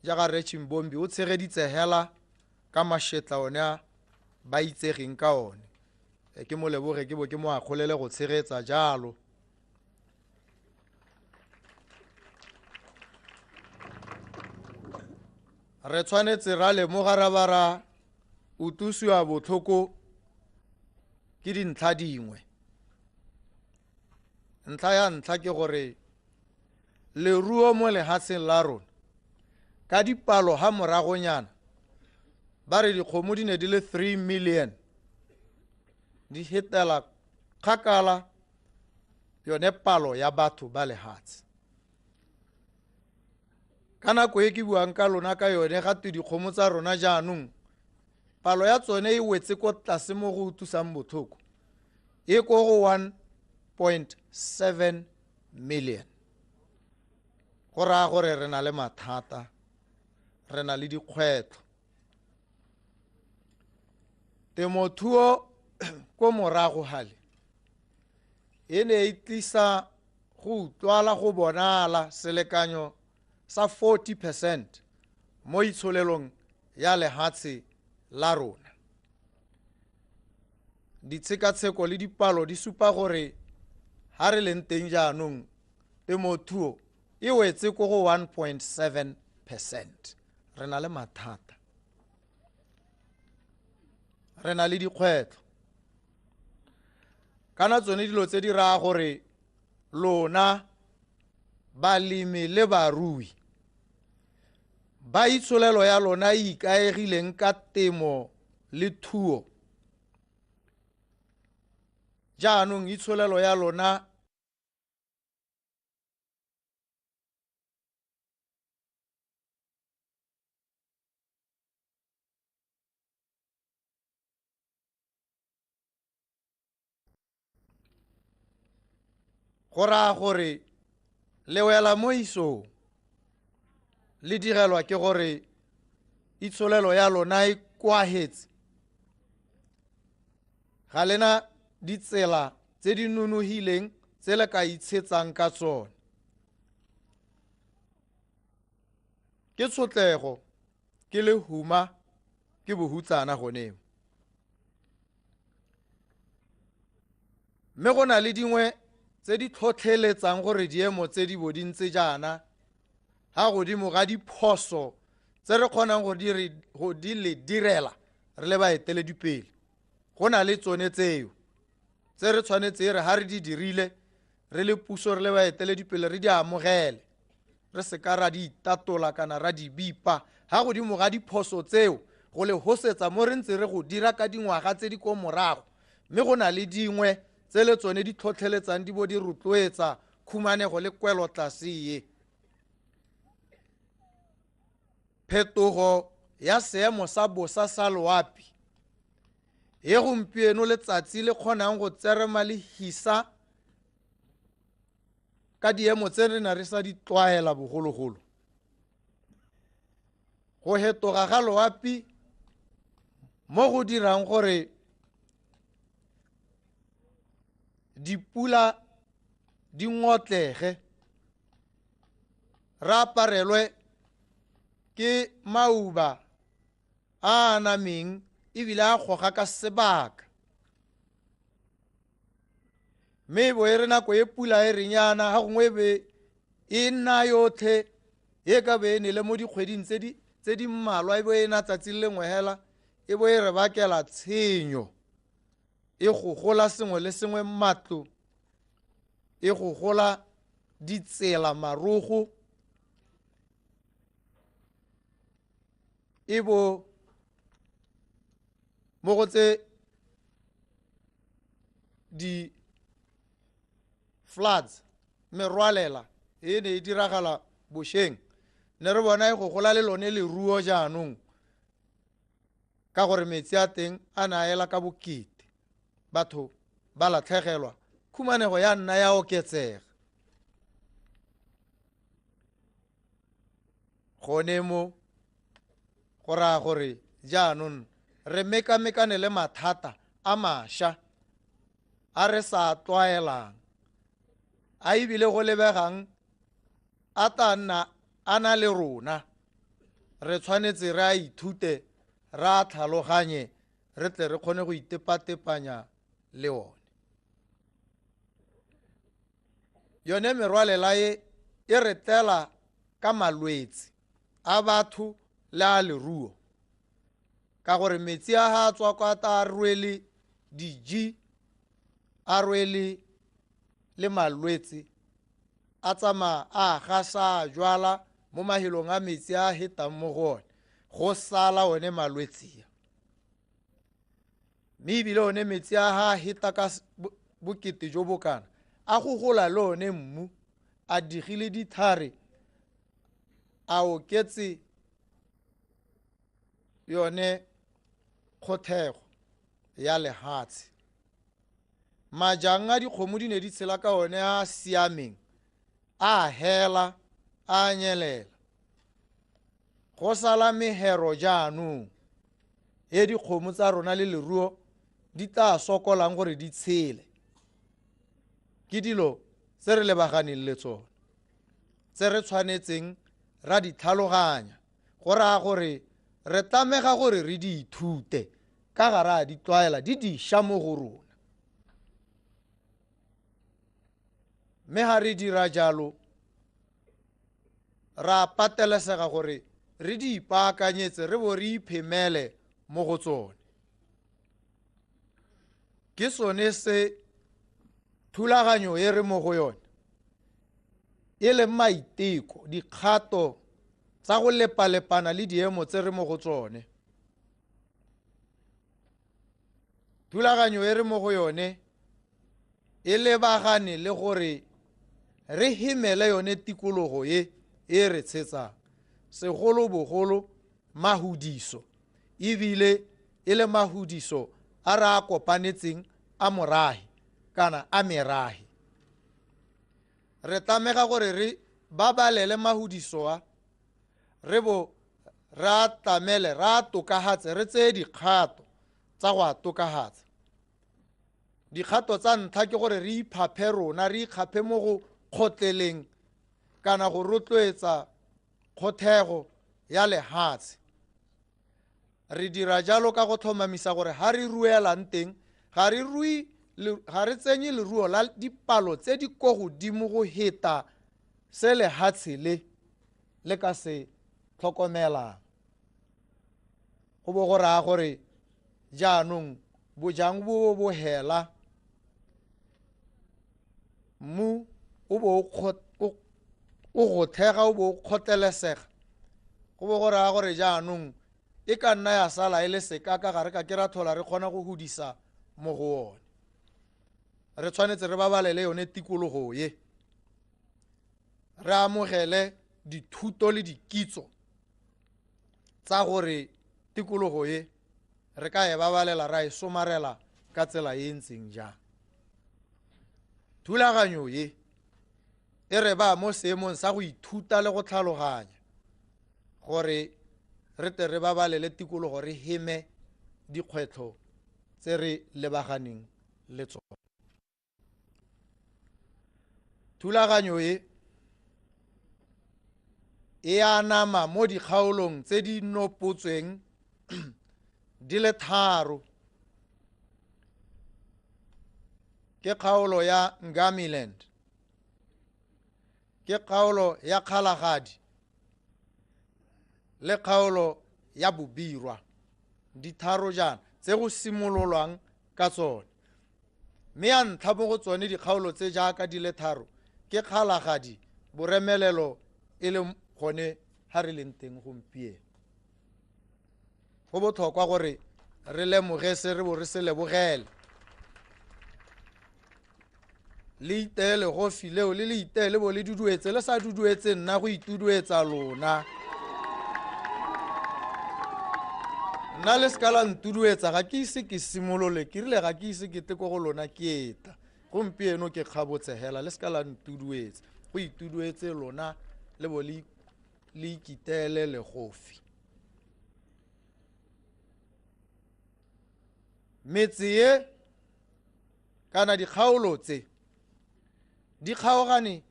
ja ga re Chimbombi o tshegeditse hela ka mashetla one a ba itsegeng ka one. Ke mo leboge, ke bo ke mo akgolele go tshegetsa jalo. Re tshwanetse ra lemoga ra ba ra utlwisiwa botlhoko ke dintlha dingwe. Ntlha ya ntlha ke gore leruo mo lehatsheng la rona ka dipalo ha moragonyana ba re dikgomo di ne di le 3 million, di hetela kgakala yone palo ya batho ba lehatshe. Ka nako e ke buang ka lona ka yone, ga twe dikgomo tsa rona jaanong palo ya tsone e wetse ko tlase mo go utlwisang botlhoko, e ko go 1.7 million. Go raya gore re na le mathata, re na le dikgwetlho. Temothuo ko morago gale e ne e tlisa go utlwala go bonala selekanyo sa 40% mo itsholelong ya lehatshe la rona. Ditshekatsheko le dipalo di supa gore ha re leng teng jaanong temothuo e wetse ko go 1.7%. Re na le mathata, re na le dikgwetlho. Kana tsone dilo tse di raya gore lona balemi le barui ba itsholelo ya lona e ikaegileng ka temo le thuo, jaanong itsholelo ya lona go raya gore le wela mo isong, le direlwa ke gore itsholelo ya lona e kwahetse. Ga lena ditsela tse di nonogileng tse le ka itshetsang ka tsone. Ke tshotlego, ke lehuma, ke bohutsana gone. Mme go na le dingwe tse di tlhotlheletsang gore diemo tse di bo di ntse jaana ha godimo ga diphoso tse re kgonang go di le direla re le baeteledipele. Go na le tsone tseo tse re tshwanetse re ha re di dirile re le puso, re le baeteledipele, re di amogele, re seka ra di itatola kana ra di bipa. Ha godimo ga diphoso tseo go le hosetsa mo re ntse re go dira ka dingwaga tse di ko morago. Mme go na le dingwe tse le tsone di tlhotlheletsang di bo di rotloetsa khumanego le kwelotlase ye. Phetogo ya seemo sa bosa sa loapi e gompieno letsatsi le kgonang go tserema le hisa ka diemo tse re na re sa di tlwaela bogologolo. Go hetoga ga loapi mo go dirang gore dipula di ngotlege, re aparelwe ke mauba a a nameng ebile a goga ka sebaka. Mme e bo e re nako e pula e reng yana ga gongwe e be e nna yotlhe e ka be e nele mo dikgweding tse di mmalwa, e bo e na tsatsi le lengwe hela, e bo e re bakela tshenyo, e gogola sengwe le sengwe matlo, e gogola ditsela marogo, e bo mo go tse di floods merwalela e ne e diragala bošeng, ne re bona e gogola le lone leruo jaanong ka gore metsi a teng a ne a ela ka bokete, batho ba latlhegelwa, khumanego ya nna ya oketsega. Gone mo go raya gore jaanong re mekamekane le mathata a mašwa a re sa tlwaelang, a ebile go lebegang a tla nna a na le rona. Re tshwanetse re a ithute, re a tlhaloganye, re tle re kgone go itepatepanya le one. Yone merwalela e e re tlela ka malwetse a batho le a leruo, ka gore metsi a ha a tswa kwa ta a rwele diji, a rwele le malwetse, a tsamaya a gasa a jwala mo mahelong a metsi a hetang mo go one, go sala one malwetse a. Mme ebile one metsi a ha a heta ka bokete jo bokana, a gogola le one mmu, a digile dithare, a oketse yone kgothego ya lehatshe. Majang a dikgomo di ne di tshela ka one a a siameng, a hela, a nyelela. Go sala mehero jaanong e dikgomo tsa rona le leruo di tla sokolang gore di tshele. Ke dilo tse re lebaganeng le tsone, tse re tshwanetseng ra di tlhaloganya, go raya gore re tlamega gore re di ithute ka ga ra di tlwaela, di dišwa mo go rona. Mme ga re dira jalo, ra patelesega gore re di ipaakanyetse, re bo re iphemele mo go tsone. Ke sone se thulaganyo e re mo go yone e leng maiteko, dikgato tsa go lepalepana le diemo tse re mo go tsone. Thulaganyo e re mo go yone e lebagane le gore re hemele yone tikologo e e re tshetsang, segolobogolo mahudiso, ebile e le mahudiso a re a kopanetseng a morahe kana a merahe. Re tlamega gore re babalele mahudiso a, re bo re a tlamele, re a tokagatse, re tseye dikgato tsa go a tokagatsa. Dikgato tsa ntlha ke gore re iphaphe rona, re ikgaphe mo go kgotleleng kana go rotloetsa kgothego ya lehatshe. Re dira jalo ka go tlhomamisa gore ha re ruelang teng, ga re rui ga re tsenye leruo la dipalo tse di ko godimo go heta se lehatshe le le ka se tlhokomelang. Go bo go raya gore jaanong bojang bo bo hela, mmu o bo o gothega, o bo o kgotlelesega. Go bo go raya gore jaanong e ka nna ya sala e le sekaka, ga re ka ke ra tlhola re kgona go hudisa mo go one. Re tshwanetse re babalele yone tikologo e, re amogele dithuto le dikitso tsa gore tikologo e re ka e babalela, ra e somarela ka tsela e ntseng jang. Thulaganyo e e re ba mo seemong sa go ithuta le go tlhaloganya gore re tle re babalele tikologo, re heme dikgwetlho tse re lebaganeng le tsone. Thulaganyo e e anama mo dikgaolong tse di nopotsweng di le tharo. Ke kgaolo ya Ngamiland, ke kgaolo ya Kgalagadi le kgaolo ya Bobirwa. Di tharo jaana tse go simololwang ka tsone. Mme ya ntlha mo go tsone dikgaolo tse jaaka di le tharo ke Kgalagadi, Boremelelo e le gone ha re leng teng gompieno. Go botlhokwa gore re lemoge se re bo re se lebogele. Le iteele go fileo le le iteele bo le duduetse, le sa duduetse nna go ituduetsa lona. Nna le seka la ntuduetsa, ga ke ise ke simolole, ke rile ga ke ise ke tle ko go lona ke etla. Gompieno ke kgabotse hela, le seka la ntuduetsa. Go ituduetse lona le bo le ikiteele legofi. Metse e kana dikgaolo tse di kgaogane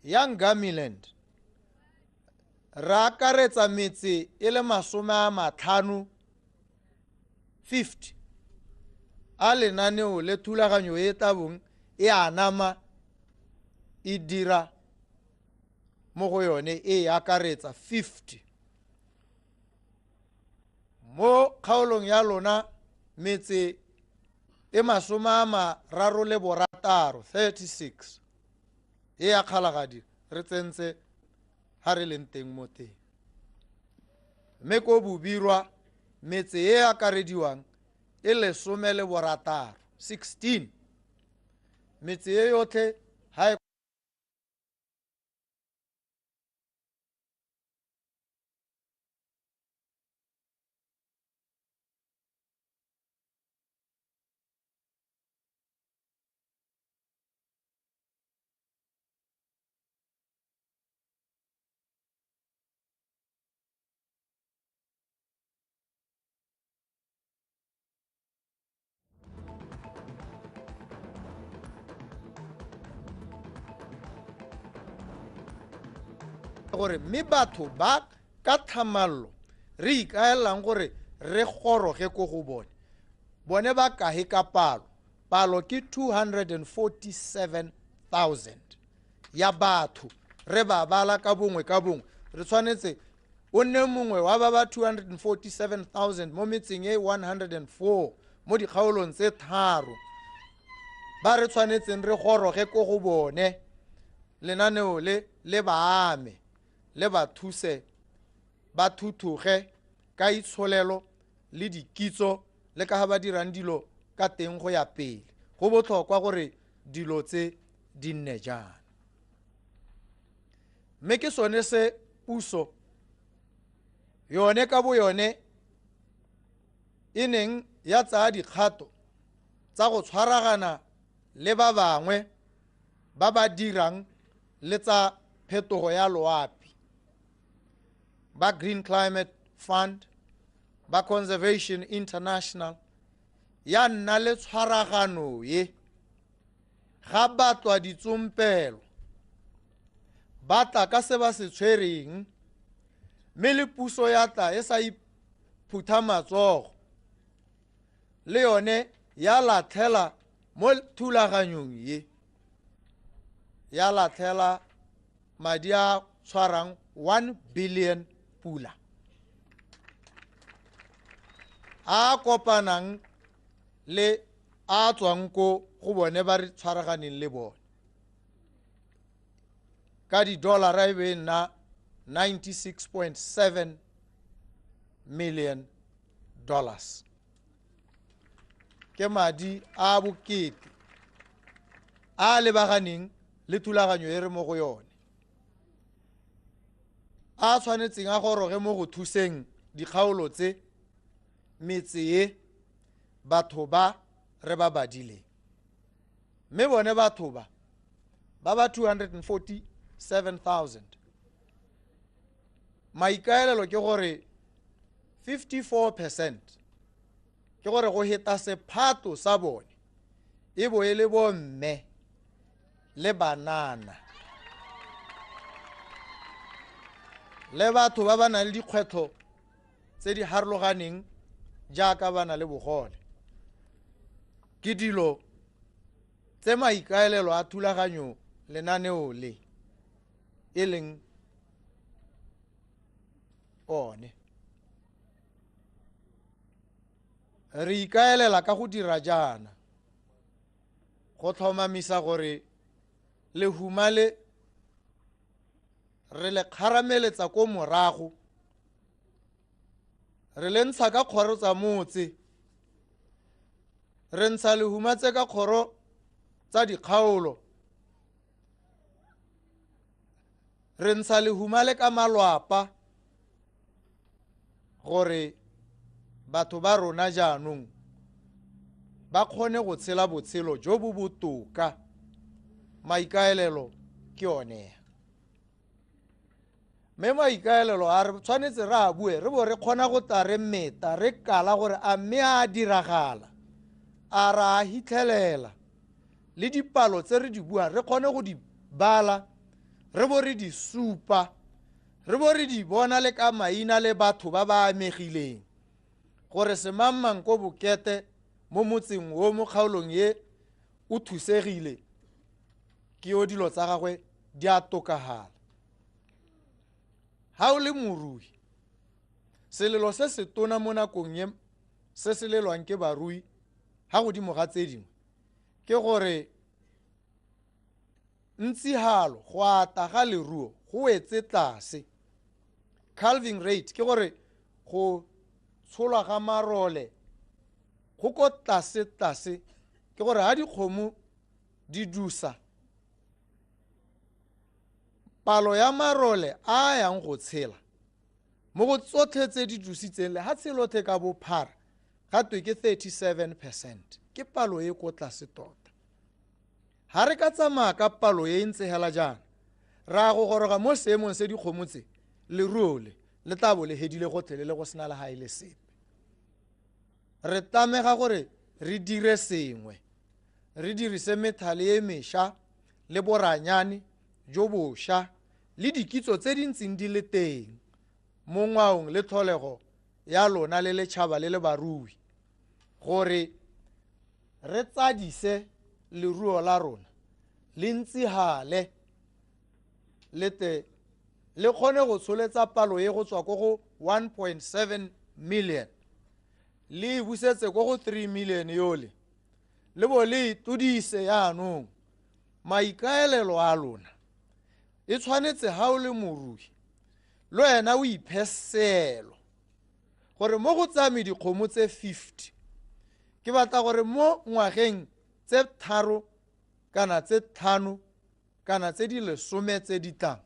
ya Ngamiland, re akaretsa metse e le 50, 50 a lenaneo le thulaganyo e tla bong e anama e dira mo go yone e akaretsa 50. Mo kgaolong ya lona metse e 36, 36 e ya Kgalagadi re tsentse ha re leng teng mo teng. Mme ko Bobirwa metse e akarediwang e 16, 16. Metse e yotlhe ha e gore mme batho ba ka thamallo re ikaelang gore re goroge ko go bone, bone ba kahe ka palo. Palo ke 247,000 ya batho, re ba bala ka bongwe ka bongwe. Re tshwanetse o nne mongwe wa ba ba 247,000 mo metseng e 104 mo dikgaolong tse tharo ba re tshwanetseng re goroge ko go bone. Lenaneo le le ba ame, le ba thuse ba thuthuge ka itsholelo le dikitso le ka ga ba dirang dilo ka teng go ya pele. Go botlhokwa gore dilo tse di nne jaana. Mme ke sone se puso yone ka bo yone e neng ya tsaya dikgato tsa go tshwaragana le ba bangwe ba ba dirang le tsa phetogo ya loapi, ba Green Climate Fund, ba Conservation International, ya nna le tshwaragano ye. Ga batlwa ditsompelo, ba tla ka se ba se tshwereng, mme le puso ya tla e sa iphutha matsogo, le yone ya latlhela mo thulaganyong ye, ya latlhela madi a tshwarang 1 billion pula a kopanang le a tswang ko go bone ba re tshwaraganeng le bone ka di-dollara e be nna $96.7 million. Ke madi a bokete a lebaganeng le thulaganyo e re mo go yone, a tshwanetseng a goroge mo go thuseng dikgaolo tse, metse e, batho ba re ba badileng. Mme bone batho ba ba 247,000, maikaelelo ke gore 54% ke gore go heta sephato sa bone e bo e le bomme le banana le batho ba ba nang le dikgwetlho tse di harologaneng jaaka bana le bogole. Ke dilo tse maikaelelo a thulaganyo lenaneo le e leng one. Re ikaelela ka go dira jaana go tlhomamisa gore lehuma le re le kgarameletsa ko morago, re le ntsha ka kgoro tsa motse, re ntsha lehuma tse ka kgoro tsa dikgaolo, re ntsha lehuma le ka malwapa gore batho ba rona jaanong ba kgone go tshela botshelo jo bo botoka. Maikaelelo ke one. Mme maikaelelo a re tshwanetse re a bue, re bo re kgona go tla re meta, re kala gore a mme a diragala, a ra a hitlhelela, le dipalo tse re di buang re kgone go di bala, re bo re di supa, re bo re di bona le ka maina le batho ba ba amegileng, gore semangmang ko Bokete mo motseng o mo kgaolong e o thusegile, ke yo dilo tsa gagwe di a tokagala. Ha o le morui, selelo se se tona mo nakong e se se lelwang ke barui ha godimo ga tse dingwe ke gore ntsihalo go ata ga leruo go wetse tlase. Calving rate ke gore go tsholwa ga marole go ko tlase tlase, ke gore ha dikgomo di dusa, palo ya marole a yang go tshela mo go tsotlhe tse di dusitseng lehatshe lotlhe ka bophara ga twe ke 37%, ke palo e ko tlase tota. Ha re ka tsamaya ka palo e ntse hela jaana, ra go goroga mo seemong se dikgomo tse leruo le le tla bo le hedile gotlhelele go sena le ha e le sepe. Re tlamega gore re dire sengwe, re dirise methale e mešwa le boranyane jo bošwa le dikitso tse di ntseng di le teng mo ngwaong le tlholego ya lona le letšhaba le le barui, gore re tsadise leruo la rona le ntsihale, le tle le kgone go tsholetsa palo e go tswa ko go 1.7 million le e busetse ko go 3 million yole, le bo le e tlodise. Yaanong maikaelelo a lona e tshwanetse ha o le morui le wena o iphe seelo gore mo go tsame dikgomo tse 50, ke batla gore mo ngwageng tse 3 kana tse 5 kana tse di 10 tse di tlang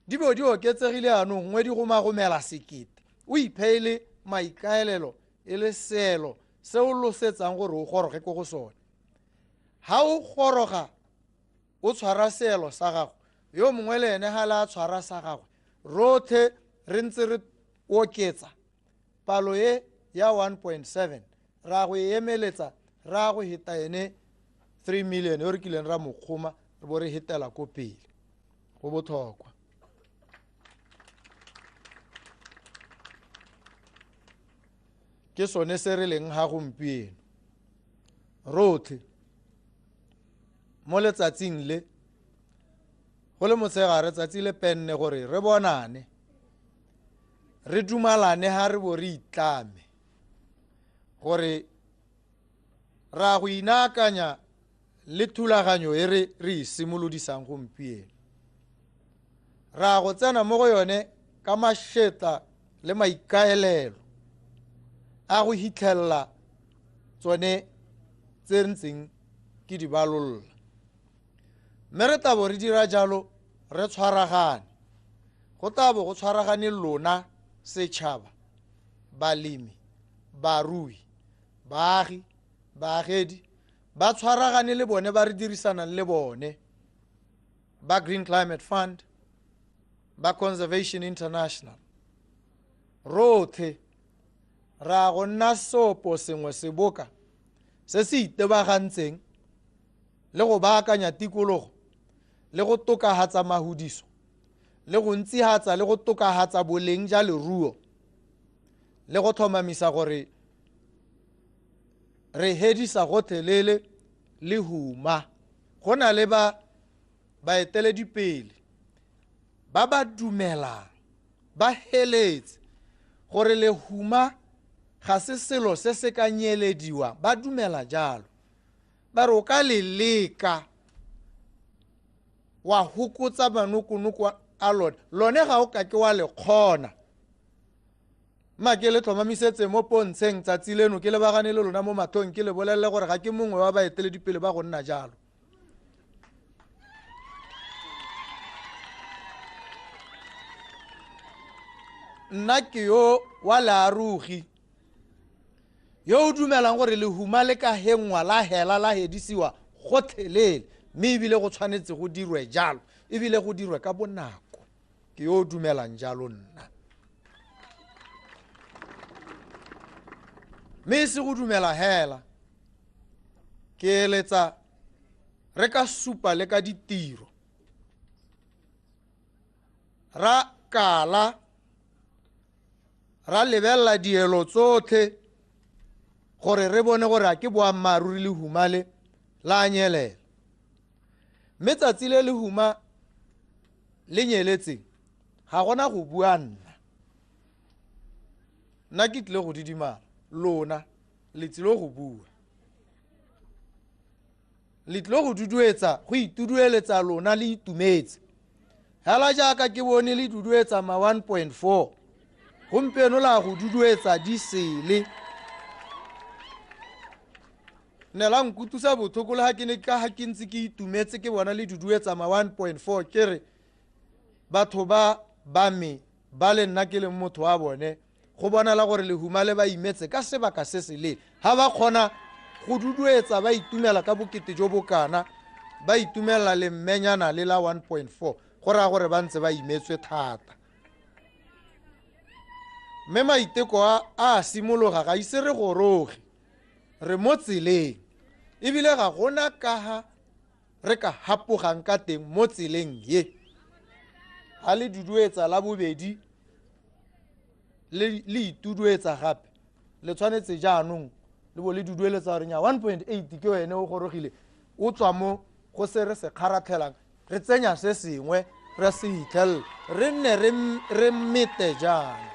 di bo di oketsegile anong nngwe di gomagomela 1000. O iphe e le maikaelelo, e le seelo se o losetsang gore o goroge ko go sone. Ha o goroga o tshwara seelo sa gago, yo mongwe le ene ga le a tshwara sa gagwe, rotlhe re ntse re oketsa palo e ya 1.7, ra go e emeletsa, ra go heta ene 3 million yo re kileng ra mo kgoma, re bo re hetela ko pele. Go botlhokwa. Ke sone se re leng ha gompieno rotlhe mo letsatsing le go le motshegare, tsatsi le penne, gore re bonane, re dumalane ha re bo re itlame gore ra go inaakanya le thulaganyo e re re e simolodisang gompieno. Ra go tsena mo go yone ka mašetla le maikaelelo a go hitlhella tsone tse re ntseng ke di balolla. Mme re tla bo re dira jalo re tshwaragane, go tla bo go tshwaragane lona setšhaba, balemi, barui, baagi, baagedi, ba tshwaragane le bone ba re dirisanang le bone ba Green Climate Fund, ba Conservation International. Rotlhe ra go nna seopo sengwe seboka se se itebagantseng le go baakanya tikologo le go tokafatsa mahudiso le go ntsihatsa le go tokafatsa boleng ja leruo Le go tlhomamisa gore re hedisa gotlhelele lehuma. Go na le ba baeteledipele ba ba dumelang ba heletse gore lehuma ga se selo se se ka nyelediwa, ba dumela jalo. Ba re o ka le leka wa hokotsa manokonoko a lone, lone ga o ka ke wa le kgona. Mma ke le tlhomamisetse mo pontsheng tsatsi leno, ke lebagane le lona mo matlhong, ke le bolelele gore ga ke mongwe wa baeteledipele ba go nna jalo. Nna ke yo wa learogi yo o dumelang gore lehuma le ka hengwa la hela la hedisiwa gotlhelele, mme ebile go tshwanetse go dirwe jalo, ebile go dirwe ka bonako. Ke yo o dumelang jalo nna. Mme e se go dumela hela, ke eletsa re ka supa le ka ditiro, ra kala ra lebelela dielo tsotlhe gore re bone gore a ke boammaaruri lehuma le la nyelela. Mme tsatsi le lehuma le nyeletseng ga gona go bua nna, nna ke tlile go didimala, lona le tlile go bua, le tlile go duduetsa, go itudueletsa lona le itumetse hela jaaka ke bone le duduetsa ma 1.4, gompieno la go duduetsa di sele. Ne la nkutlwisa botlhoko le ga ke ne ka ga ke ntse ke itumetse ke bona le duduetsa ma 1.4, ke re batho ba ba me ba le nna ke leng motho wa bone, go bonala gore lehuma le ba imetse ka sebaka se se leele. Ga ba kgona go duduetsa ba itumela ka bokete jo bokana, ba itumela le mmenyana le la 1.4, go raya gore ba ntse ba imetswe thata. Mme maiteko a simologa ga ise re goroge, re mo tseleng, ebile ga gona ka ha re ka hapogang ka teng mo tseleng ye. Ha le duduetsa la bobedi le ituduetsa gape, le tshwanetse jaanong le bo le dudueletsa gore nya 1.8 ke wene o gorogile, o tswa mo go se re se kgaratlhelang, re tsenya se sengwe re se itlhelela, re nne re mete jaana.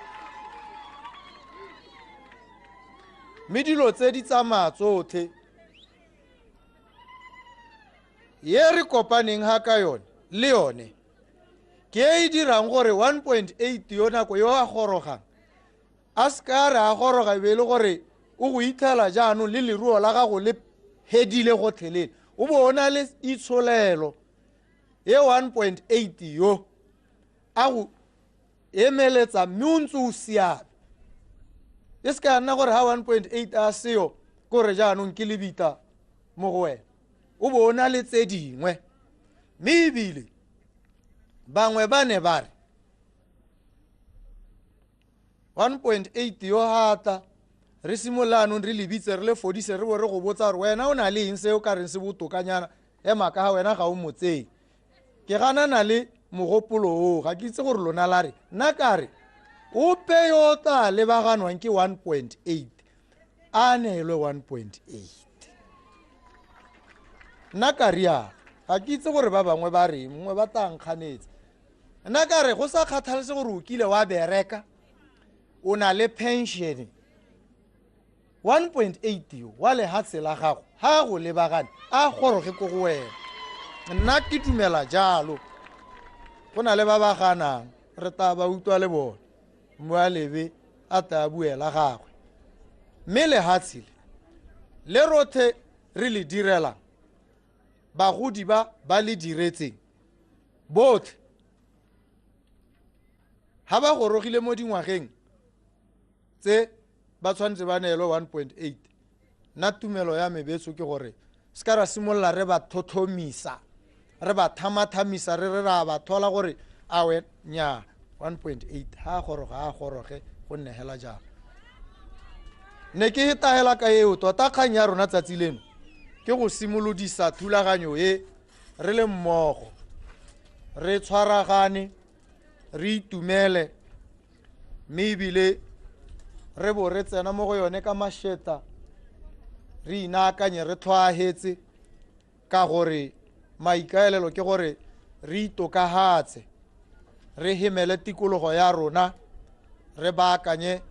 Mme dilo tse di tsamaya tsotlhe ye re kopaneng ga ka yone le yone ke e e dirang gore 1.8 yo nako yo a gorogang a se ka re a goroga e be e le gore o go itlhela jaanong le leruo la gago le hedile gotlhelele, o bo o na le itsholelo e 1.8 yo a go emeletsa mme o ntse o siame. E se ka nna gore ha 1.8 a seo kore jaanong ke lebitla mo go wena, o bo o na le tse dingwe. Mme ebile bangwe ba ne ba re 1.8 yo hata re simolola anong re lebitse re le fodise, re bo re go botsa gore wena o na le eng se o ka reng se botokanyana, ema ka ga wena ga o motseng. Ke ganana le mogopolo oo, ga ke itse gore lona la re, nna ka re ope yo o tla lebaganwang ke 1.8 a neelwe 1.8. Nna ka rialo, ga ke itse gore ba bangwe ba reng, mongwe ba tla nkganetsa. Nna ka re go sa kgathalese gore o kile wa bereka, o na le pension, 1.8 yo wa lehatshe la gago ha go lebagane a goroge ko go wena. Nna ke dumela jalo. Go na le ba ba ganang, re tla ba utlwa le bone, Mmualebe a tla buela gagwe. Mme lehatshe le rothe re le direlang, bagodi ba ba le diretseng botlhe ha ba gorogile mo dingwageng tse ba tshwanetse ba neelwe 1.8. Nna tumelo ya me betso ke gore se ka ra simolola re ba thothomisa, re ba thamathamisa, re re ra ba thola gore awe nya 1.8 ha goroga a goroge go nne hela jalo. Ne ke hetahela ka eo tota kgang ya rona tsatsi leno ke go simolodisa thulaganyo e re le mmogo, re tshwaragane, re itumele, mme ebile Re bo re tsena mo go yone ka mašeta, re inaakanye, re tlhwaahetse, ka gore maikaelelo ke gore re itokagatse, re hemele tikologo ya rona, re baakanye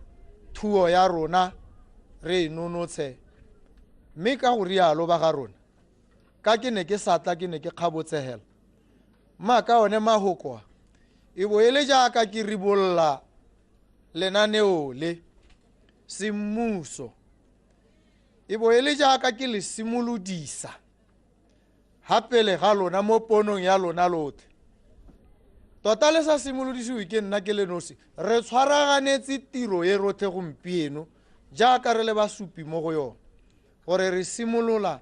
thuo ya rona, re e nonotshe. Mme ka go rialo ba ga rona, ka ke ne ke sa tla, ke ne ke kgabotsegela mma ka one mahoko a, e bo e le jaaka ke ribolla lenaneo le semmuso, e bo e le jaaka ke le simolodisa ha pele ga lona mo ponong ya lona lotlhe. Tota le sa simolodisiwe ke nna ke le nosi, re tshwaraganetse tiro e rotlhe gompieno jaaka re le basupi mo go yone, gore re simolola,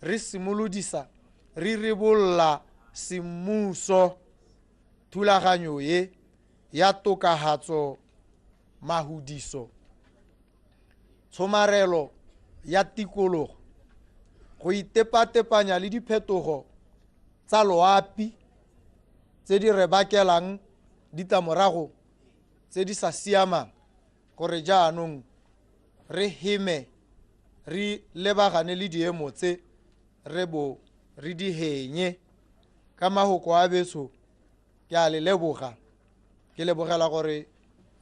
re simolodisa, re ribolla semmuso thulaganyo e ya tokagatso mahudiso, tshomarelo ya tikologo, go itepatepanya le diphetogo tsa loapi tse di re bakelang ditlamorago tse di sa siamang, gore jaanong re heme, re lebagane le diemo tse re bo re di henye. Ka mahoko a betsho, ke a le leboga, ke lebogela gore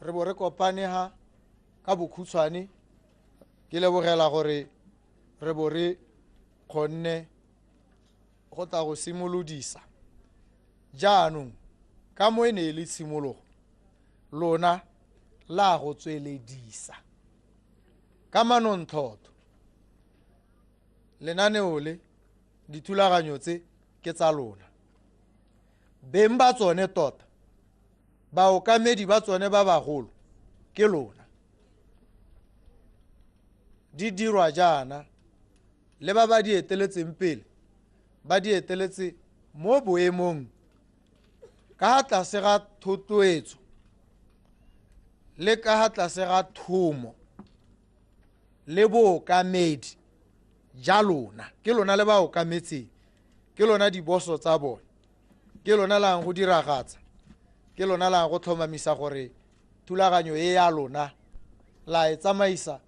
re bo re kopane ha ka bokhutshwane, ke lebogela gore re bo re kgonne go tla go simolodisa. Jaanong ka mo e ne e le tshimologo, lona la go tsweledisa ka manontlhotlho lenaneo le, dithulaganyo tse ke tsa lona, beng ba tsone tota, baokamedi ba tsone ba bagolo ke lona. Di dirwa jaana le ba ba di eteletseng pele, ba di eteletse mo boemong ka tlase ga thotloetso le ka tlase ga thomo le bookamedi ja lona. Ke lona le ba okametseng, ke lona diboso tsa bone, ke lona la go diragatsa, ke lona la go tlhomamisa gore thulaganyo e ya lona la e tsamaisa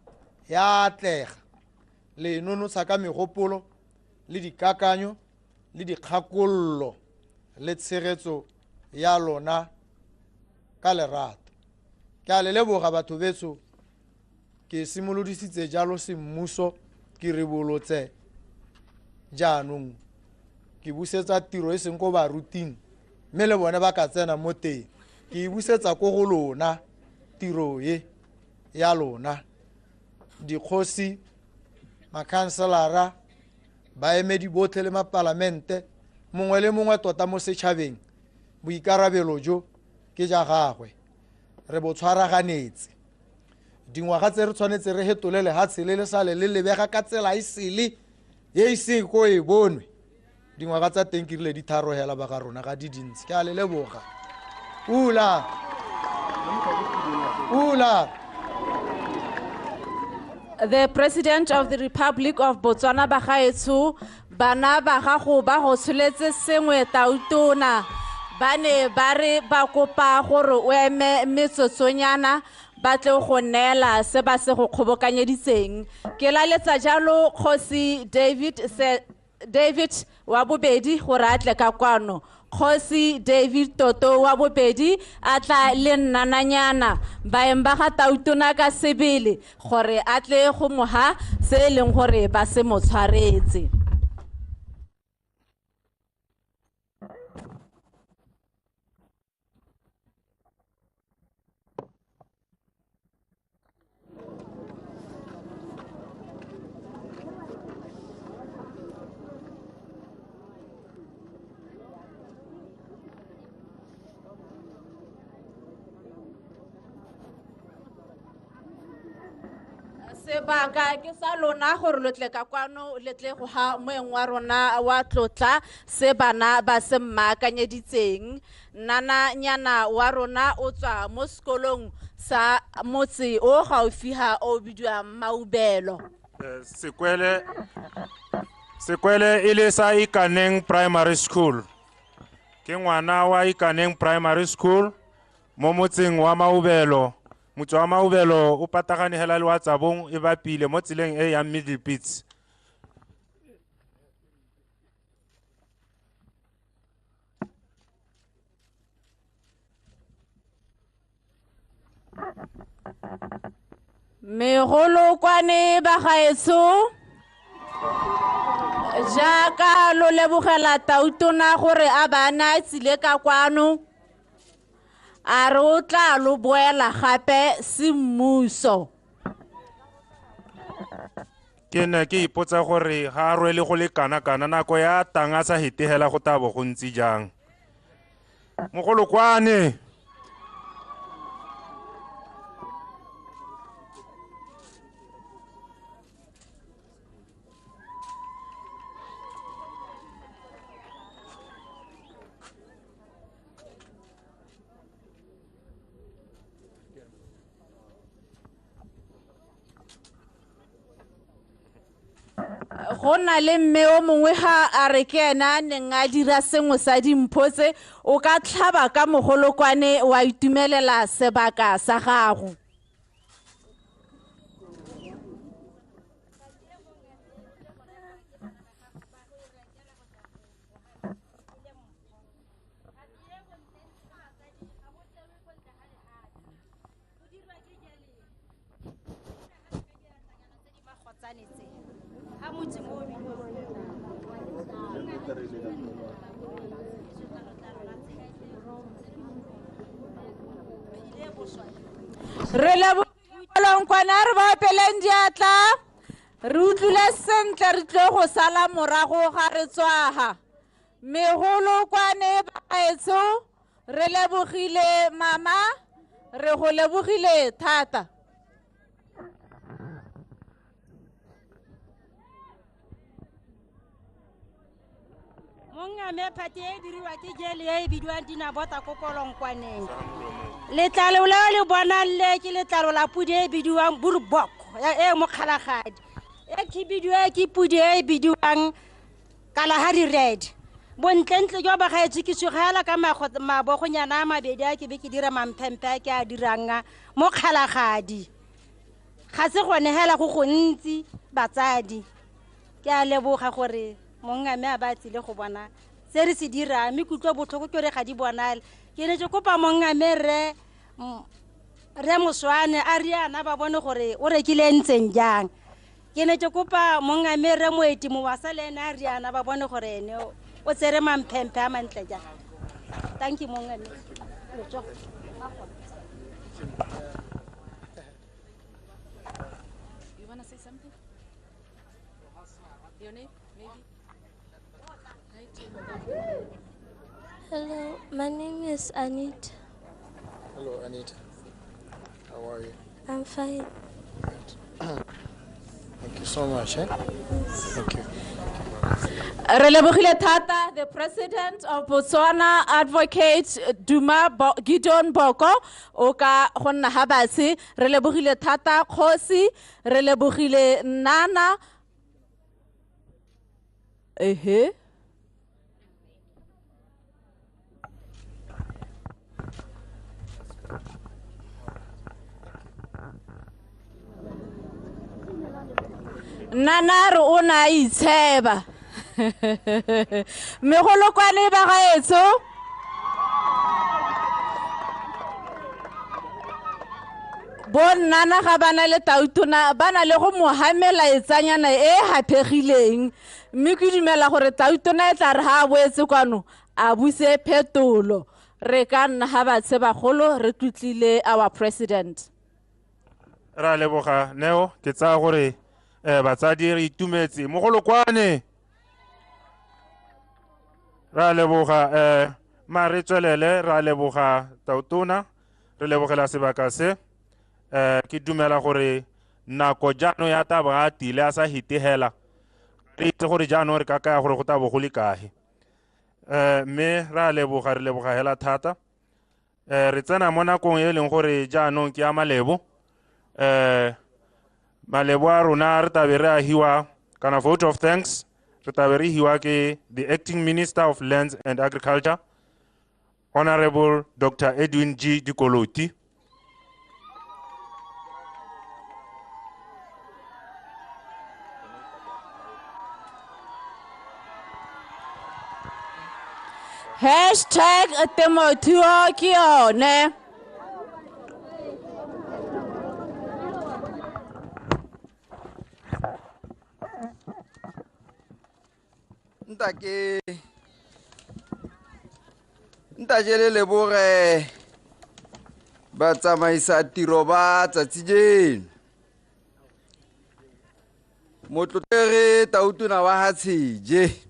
ya atlega, le nonotsha ka megopolo le dikakanyo le dikgakololo le tshegetso ya lona ka lerato. Ke a le leboga batho betsho, ke simolodisitse jalo semmuso, ke ribolotse jaanong ke busetsa tiro e seng ko baruting, mme le bone ba ka tsena mo teng, ke e busetsa ko go lona tiro e ya lona, dikgosi, makhanselara, baemedi botlhe le mapalamente, mongwe le mongwe tota mo setšhabeng, boikarabelo jo ke ja gagwe, re bo tshwaraganetse. Dingwaga tse re tshwanetse re hetole lehatshe le le sale le lebega ka tsela e sele e ise ko e bonwe. Dingwaga tsa teng ke rile di tharo hela ba ga rona, ga di dintsi. Ke a le leboga. Pula. Pula. The President of the Republic of Botswana bagaetsho, bana ba gago ba go tsholetse sengwe tautona, ba ne ba re ba kopa gore o eme metsotsonyana ba tle go neela se ba se go kgobokanyeditseng. Ke laletsa jalo Kgosi David wa bobedi gore a tle ka kwano. Kgosi David Toto wa bobedi a tla le nnananyana baeng ba ga tautona ka sebele gore a tle go moha se e leng gore ba se mo tshwaretse. Sebaka ke sa lona gore lo tle ka kwano, le tle go ha moeng wa rona wa tlotla se bana ba se mmaakanyeditseng. Nnananyana wa rona o tswa mo sekolong sa motse o gaufi ha o bidiwang Maubelo. Sekwele e le sa Ikaneng Primary School. Ke ngwana wa Ikaneng Primary School mo motseng wa Maubelo Motse wa Maubelo o patagane hela le wa Tsabong e bapile mo tseleng e yang Middle Pits. Megolokwane ba gaetsho, jaaka lo lebogela tautona gore a bana a tsile ka kwano, a re o tla lo boela gape semmuso. Ke ne ke ipotsa gore ga a rwele go le kana-kana nako ya tang a sa hetegela go tabo go ntse jang. Mogolokwane. Go na le mme o mongwe ga a re ke ena a neng a dira sengwe sa dimpho tse, o ka tlhaba ka mogolokwane wa itumelela sebaka sa gago. Re leboga re ba opeleng diatla, re utlwile sentle, re tlile go sala morago ga re tswaga. Megolokwane baetsho, re lebogile mama, re go lebogile thata. Mongame phate e diriwa ke jele e bidiwang dinabota ko Kolonkwaneng. Letlalo leo le bonang le ke letlalo la pudi e bidiwang burbok e mokgalagadi. E khibidu e ke pudi e bidiwang Kalahari Red. Bontlentle jwa bagaetsho ke sugela ka mabogonyana a mabedi a ke be ke dira mamphempe a ke a dirang mo Kgalagadi. Ga se gone hela go gontsi batsadi. Ke a leboga gore mongame a ba tsile go bona se re se dirang, mme kutlwa botlhoko ke gore ga di bonale. Ke ne ke kopa mongame rre Moswane a riana ba bone gore o rekile ntseng jang. Ke ne ke kopa mongame rre Moeti Mowasa le ene a riana ba bone gore ene o tsere mamphempe a mantle jang. Thank you mongame. You wanna say something? Your name? Maybe. Hello, my name is Anita. Hello, Anita. How are you? I'm fine. Good. Thank you so much. Eh? Yes. Thank you. Re lebogile thata, the President of Botswana, Advocate Duma Gideon Boko, o ka go nna ha batshe. Re lebogile thata kgosi, re lebogile Nana. Ehe. Nana re o na itsheba. Megolokwane ba gaetsho. Bo nnana ga ba na le tautona, ba na le go mo hamela etsanyana e haphegileng. Mme ke dumela gore tautona e tla re ha a boetse kwano a buse phetolo. Re ka nna ha batshe bagolo re tlotlile our president. Ra leboga Neo, ke tsaya gore batsadi re itumetse. Mogolokwane. Ra leboga ma re tswelele, ra leboga tautona, re lebogela sebaka se. Ke dumela gore nako jaanong ya taba a tile a sa hitegela. Re itse gore jaanong re ka kaya gore go tabo go le kae. Mme ra leboga, re leboga hela thata. Re tsena mo nakong e leng gore jaanong ke ya malebo. Malebo a rona re tabe re a hiwa kana vote of thanks, re tabe re hiwa ke the Acting Minister of Lands and Agriculture, Honorable Dr. Edwin G. Dikoloti. Hashtag temothuo ke yone. Ntate le leboge batsamaisa tiro ba tsatsi jeno. Motlotlegi Tautona wa Hatsheje,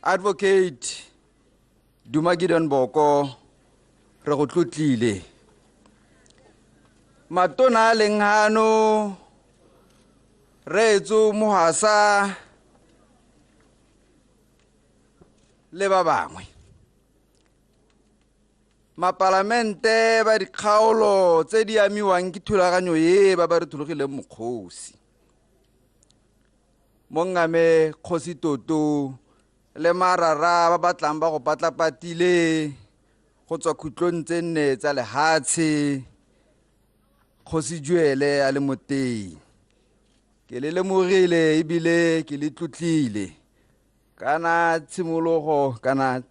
Advocate Duma Gideon Boko, re go tlotlile. Matona a leng hano, Reetso Mohwasa le ba bangwe. Mapalamente ba dikgaolo tse di amiwang ke thulaganyo e ba ba re thologileng mokgosi. Mongame Kgosi Toto le marara ba batlang ba go patlapatile go tswa khutlong tse nne tsa lehatshe, Kgosi Juele a le moteng. Ke le lemogile ebile ke le tlotlile. Kana tshimologo kana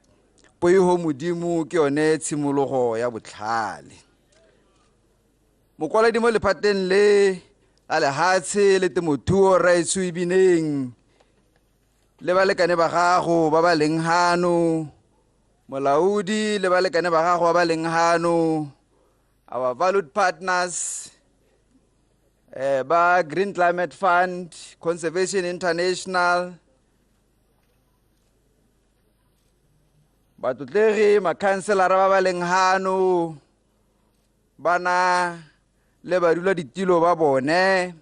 poiho modimo ke yone tshimologo ya botlhale. Mokwaledi mo lephateng le la lehatshe le temothuo Raetsho Ibineng le balekane ba gago ba ba leng hano, molaodi le balekane ba gago ba ba leng hano, our valued partners ba Green Climate Fund, Conservation International, batlotlegi makhanselara ba ba leng hano, bana le badula ditilo ba bone,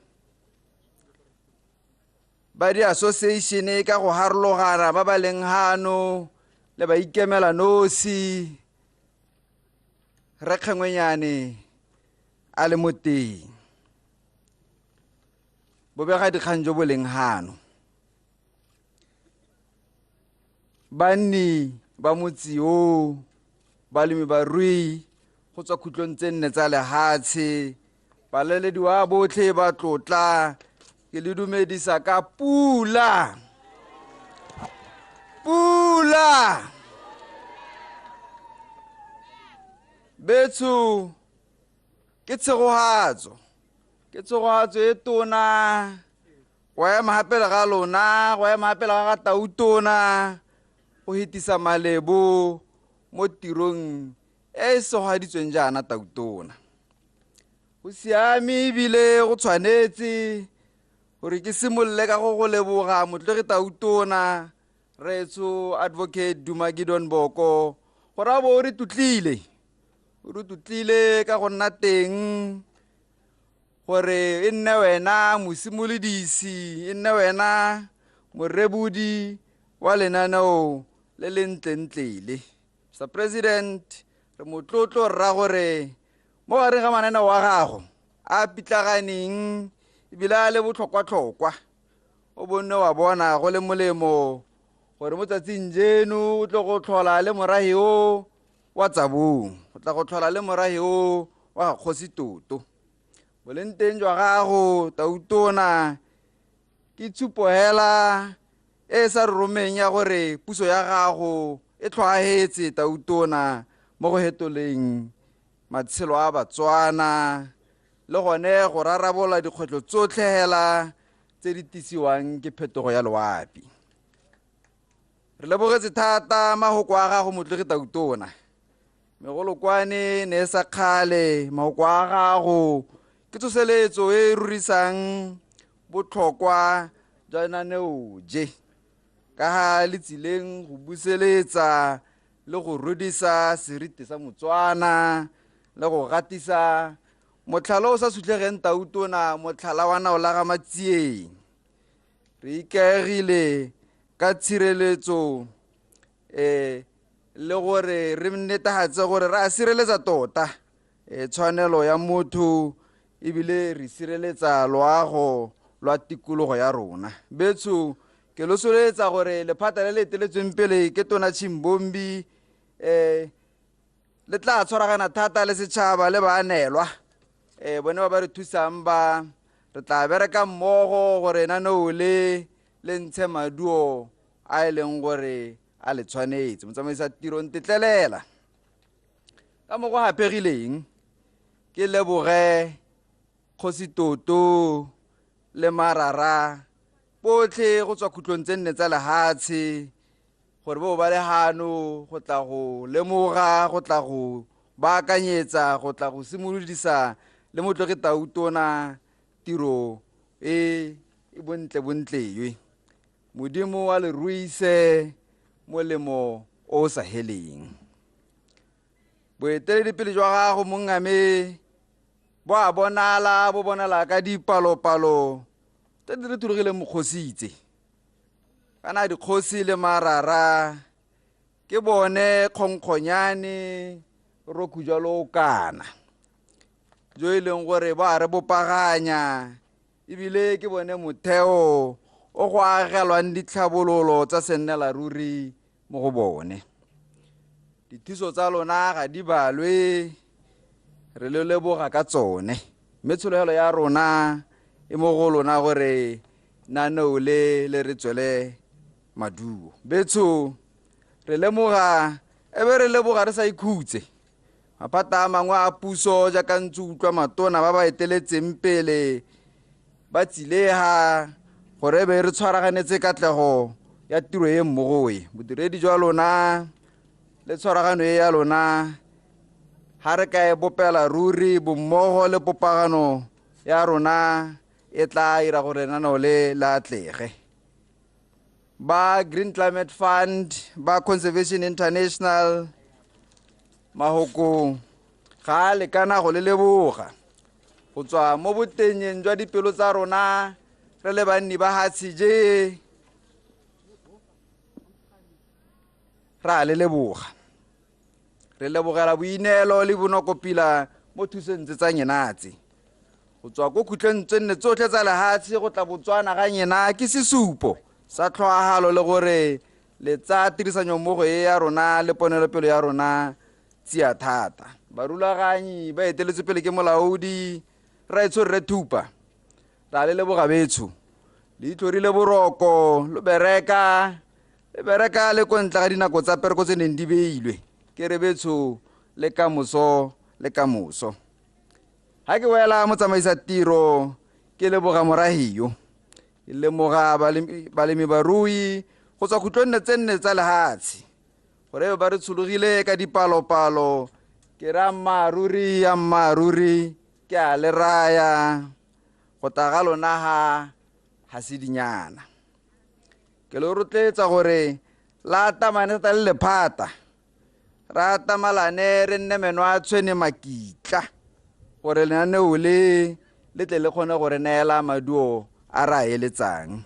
ba di-association ka go harologana ba ba leng hano le ba ikemela nosi, re kgengwenyane a le mo teng. Bobega dikgang jo bo leng hano. Banni ba motse o, balemi barui go tswa khutlong tse nne tsa lehatshe, balelediwa botlhe ba tlotla, ke le dumedisa ka pula. Pula. Betsho ke tshegohatso. Ke tshegohatso e tona go ema gape le ga lona, go ema gape le ga Tautona, go hetisa malebo mo tirong e e segaditsweng jaana Tautona. Go siame ebile go tshwanetse gore ke simolole ka go go leboga motlotlegi Tautona Reetso Advocate Duma Gideon Boko gore a bo o re tlotlile, o re tlotlile ka go nna teng gore e nne wena mosimolodisi, e nne wena morebodi wa lenaneo le le ntlentle le. Mr President, re motlotlo rra gore mo gareng ga mananeo wa gago a pitlaganeng ebile a le botlhokwa-tlhokwa, o bonne wa bona go le molemo gore mo tsatsing jeno o tlo go tlhola le morahi o wa Tsabong, o tla go tlhola le morahi o wa Kgosi Toto. Boleng teng jwa gago Tautona ke tshupo hela e sa re romeng ya gore puso ya gago e tlhwaetse Tautona mo go hetoleng matshelo a Batswana le gone go rarabola dikgwetlho tsotlhe hela tse di tisiwang ke phetogo ya loapi. Re lebogetse thata mahoko a gago motlotlegi Tautona. Megolokwane ne e sa kgale, mahoko a gago ke tsoseletso e rurisang botlhokwa jwa lenaneo je ka ga le tsileng go buseletsa le go rudisa seriti sa Motswana le go gatisa motlhala o sa sutlhegeng Tautona, motlhala wa nao la ga Matsieng. Re ikaegile ka tshireletso le gore re netefatse gore re a sireletsa tota tshwanelo ya motho ebile re sireletsa loago lwa tikologo ya rona. Betsho ke lo soletsa gore lephata le le eteletsweng pele ke Tona Chimbombi le tla tshwaragana thata le setšhaba le baanelwa bone ba ba re thusang ba re tla bereka mmogo gore lenaneo le le ntshe maduo a e leng gore a le tshwanetse. Motsamaisa tiro ntetlelela ka mo go hapegileng ke leboge Kgosi Toto le Marara botlhe go tswa khutlong tse nne tsa lehatshe gore bo ba le hano go tla go lemoga, go tla go baakanyetsa, go tla go simolodisa le motlogi Tautona tiro e e bontle bontle. Modimo wa le ruise molemo o sa heleng. Boeteledipele jwa gago mongame bo a bonala, bo bonala ka dipalopalo tse di re thulogileng mokgositse. Kana dikgosi le Marara ke bone kgonkgonyane roku jalo kana jo e leng gore ba re bopaganya, ebile ke bone motheo o go agelwang ditlhabololo tsa sennela ruri mo go bone. Dithuso tsa lona ga di balwe, re le leboga ka tsone, mme tshologelo ya rona e mo go lona gore naneo le le re tswele maduo. Betsho re lemoga ebe re leboga re sa ikhutse. Maphata a mangwe a puso jaaka ntse utlwa matona ba ba eteletseng pele ba tsileha gore ebe re tshwaraganetse katlego ya tiro e mmogo e. Bodiredi jwa lona le tshwaragano e ya lona ha re ka e bopela ruri bommogo le popagano ya rona e tla ira gore lenaneo le le atlege. Ba Green Climate Fund, ba Conservation International, mahoko ga a lekana go le leboga go tswa mo botenyeng jwa dipelo tsa rona re le banni ba Hatsije, ra le leboga. Re lebogela boineelo le bonokopila mo thusong tse tsa nyenatse go tswa ko khutlong tse nne tsotlhe tsa lehatshe go tla Botswana ga nyena ke sesupo sa tlhoahalo le gore le tsa tirisanyommogo e ya rona le ponelopele ya rona tsia thata. Barulaganyi ba eteletswe pele ke molaodi Raetsho Rre Thupa, ra le leboga betsho. Le itlhorile boroko lo bereka, le bereka le ko ntle ga dinako tsa pereko tse neng di beilwe. Ke re betsho le kamoso le kamoso. Ha ke wela motsamaisa tiro ke leboga morahio, ke lemoga balemi barui go tswa khutlong tse nne tsa lehatshe gore ba re tshologile ka dipalopalo. Ke ra mmaruri ya mmaruri ke a le raya go tla ga lona ha se dinyana. Ke lo rotloetsa gore la atamane thata le lephata, ra atamalane re nne meno a tshwene makitla gore lenaneo le le tle le kgone gore neela maduo a re a eletsang.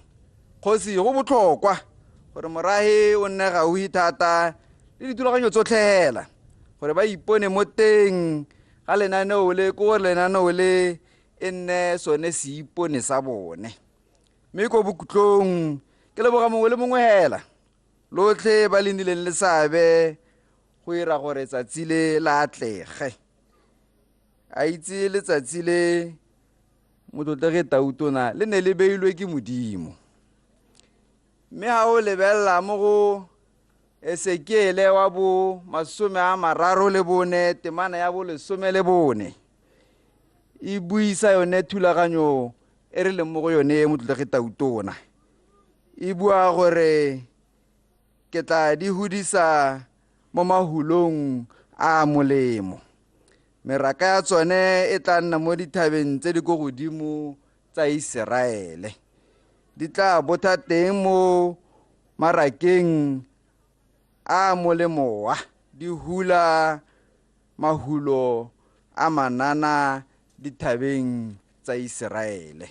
Kgosi go botlhokwa gore morahe o nne gaufi thata le dithulaganyo tsotlhe hela gore ba ipone mo teng ga lenaneo le, ke gore lenaneo le e nne sone seipone sa bone. Mme ko bokhutlong ke leboga mongwe le mongwe hela lotlhe ba le nnileng le seabe go ira gore tsatsi le la atlege. A itse letsatsi le motlotlegi Tautona le ne le beilwe ke Modimo, mme ha o lebelela mo go Esekiele wa bo 34 temana ya bo 14 e buisa yone thulaganyo e re leng mo go yone motlotlegi Tautona. E bua gore ke tla di hudisa mo mahulong a molemo, meraka ya tsone e tla nna mo dithabeng tse di ko godimo tsa Iseraele, di tla botha teng mo marakeng a molemoa, di hula mahulo a manana dithabeng tsa Iseraele.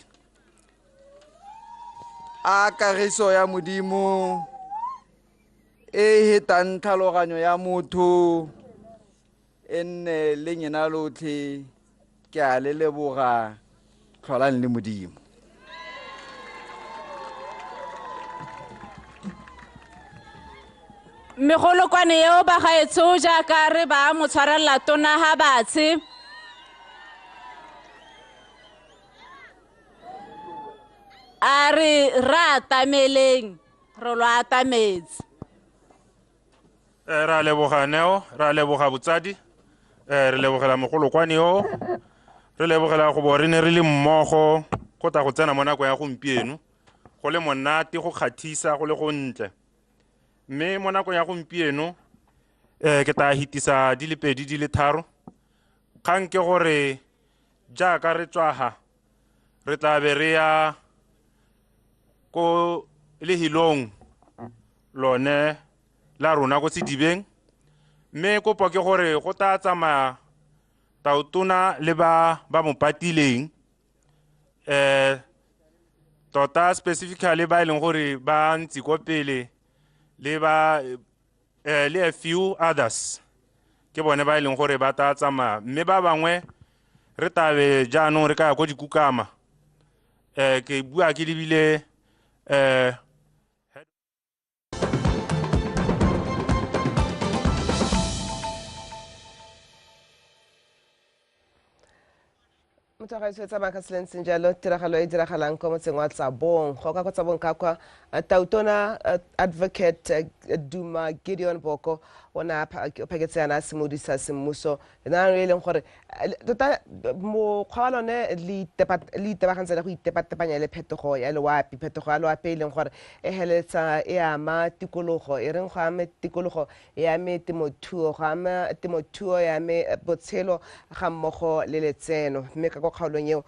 A kagiso ya Modimo e hetang tlhaloganyo ya motho e nne le nyena lotlhe. Ke a le leboga, tlholang le Modimo. Megolokwane eo bagaetsho jaaka re ba mo tshwarella tona ha batshe. A re ra atameleng, Re lo atametse. Ra leboga Neo, ra leboga botsadi, re lebogela mogolokwane yo, re lebogela go bo re ne re le mmogo go tla go tsena mo nako ya gompieno, go le monate, go kgathisa, go le gontle. Mme mo nakong ya gompieno ke tla hitisa di le pedi di le tharo. Kgang ke gore jaaka re tswaga re tla be re ya ko lehilong lone la rona ko sedibeng, mme kopo ke gore go tla tsamaya tautona le ba mo patileng, tota specifically ba e leng gore ba ntse ko pele le ba le a few others ke bone ba e leng gore ba tla tsamaya, mme ba bangwe re tabe jaanong re ka ya ko dikukama. Ke bua ke lebile Motho ga e tsamaya ka tsela e ntseng jalo, tiragalo e diragalang kwa motseng wa Tsabong, go ka kwa Tsabong ka kwa Tautona Advocate Duma Gideon Boko o ne a phaketse yana a simolodisa semmuso lenaane le e leng gore tota mokgwa wa lone le itebagantse le go itepatepanya le phetogo ya loapi, phetogo ya loapi e leng gore e heletsa e ama tikologo, e reng go ame tikologo e ame temothuo, go ama temothuo e ame botshelo ga mmogo le letseno. Mme ka kwa kgaolong eo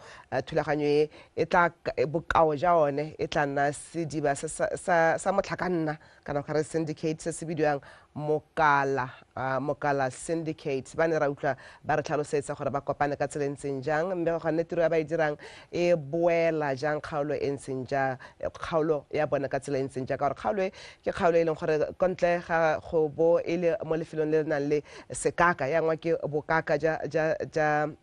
thulaganyo e e tla bokao ja one e tla nna sediba sa motlhakanna kana ga re syndicate se se bidiwang Mokala, Mokala Syndicate. Ba ne ra utlwa ba re tlhalosetsa gore ba kopane ka tsela e ntseng jang, mme go nne tiro ya ba e dirang e boela jang kgaolo e ntseng ja kgaolo ya bone ka tsela e ntseng ja, ka gore kgaolo e ke kgaolo e leng gore kontle ga go bo e le mo lefelong le le nang le sekaka ya ngwa ke bokaka ja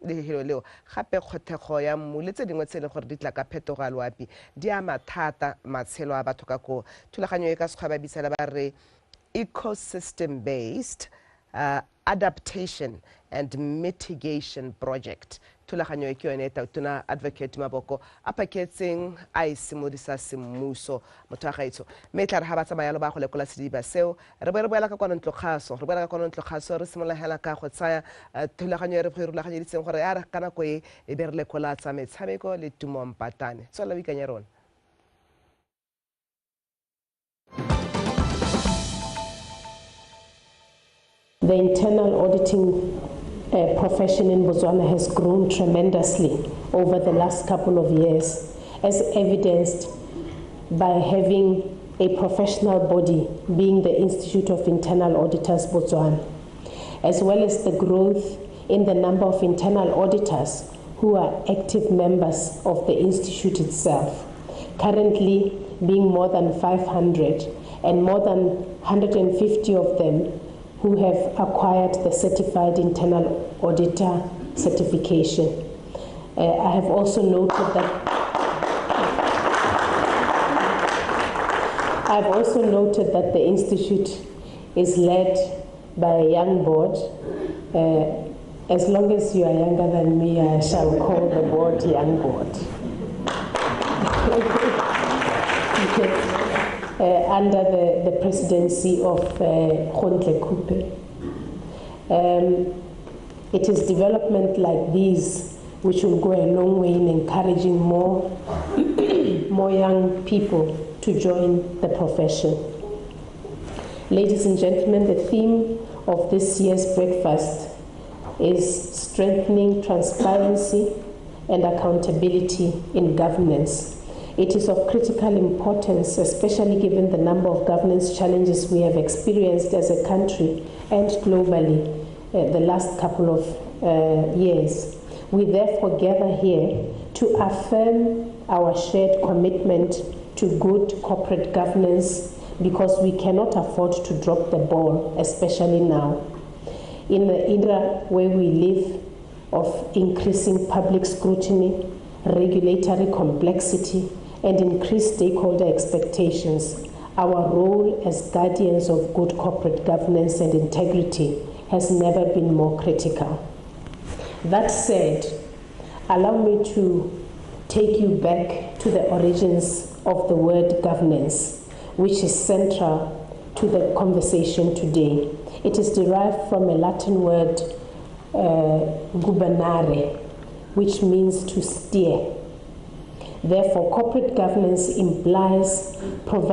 lehelo leo, gape kgothego ya mmu le tse dingwe tse e leng gore di tla ka phetogo ya loapi di ama thata matshelo a batho ka koo. Thulaganyo e ka sekgwa ba bitsela ba re ecosystem based adaptation and mitigation project. Thulaganyo e ke yone Tautona Advocate Maboko a phaketseng a e simolodisa semmuso. Motho wa gaetsho, mme tla re ga ba tsamaya lo ba go lekola sediba seo, re bo re boela ka kwano ntlokgaso, re boela ka kwano ntlokgaso, re simolola hela ka go tsaya thulaganyo e re go e rulaganyeditseng gore ya re ka nako e e be re lekola tsa metshameko le Tumo Mpatane. Tswelela o ikanye rona. The internal auditing profession in Botswana has grown tremendously over the last couple of years, as evidenced by having a professional body being the Institute of Internal Auditors Botswana, as well as the growth in the number of internal auditors who are active members of the institute itself, currently being more than 500 and more than 150 of them who have acquired the Certified Internal Auditor certification. I have also noted that the institute is led by a young board. As long as you are younger than me, I shall call the board young board. Under the presidency of Khontle Kupe. It is development like these which will go a long way in encouraging more, more young people to join the profession. Ladies and gentlemen, the theme of this year's breakfast is strengthening transparency and accountability in governance. It is of critical importance, especially given the number of governance challenges we have experienced as a country and globally the last couple of years. We therefore gather here to affirm our shared commitment to good corporate governance, because we cannot afford to drop the ball, especially now. In the era where we live of increasing public scrutiny, regulatory complexity, and increased stakeholder expectations, our role as guardians of good corporate governance and integrity has never been more critical. That said, allow me to take you back to the origins of the word governance, which is central to the conversation today. It is derived from a Latin word, gubernare, which means to steer. Therefore, corporate governance implies providing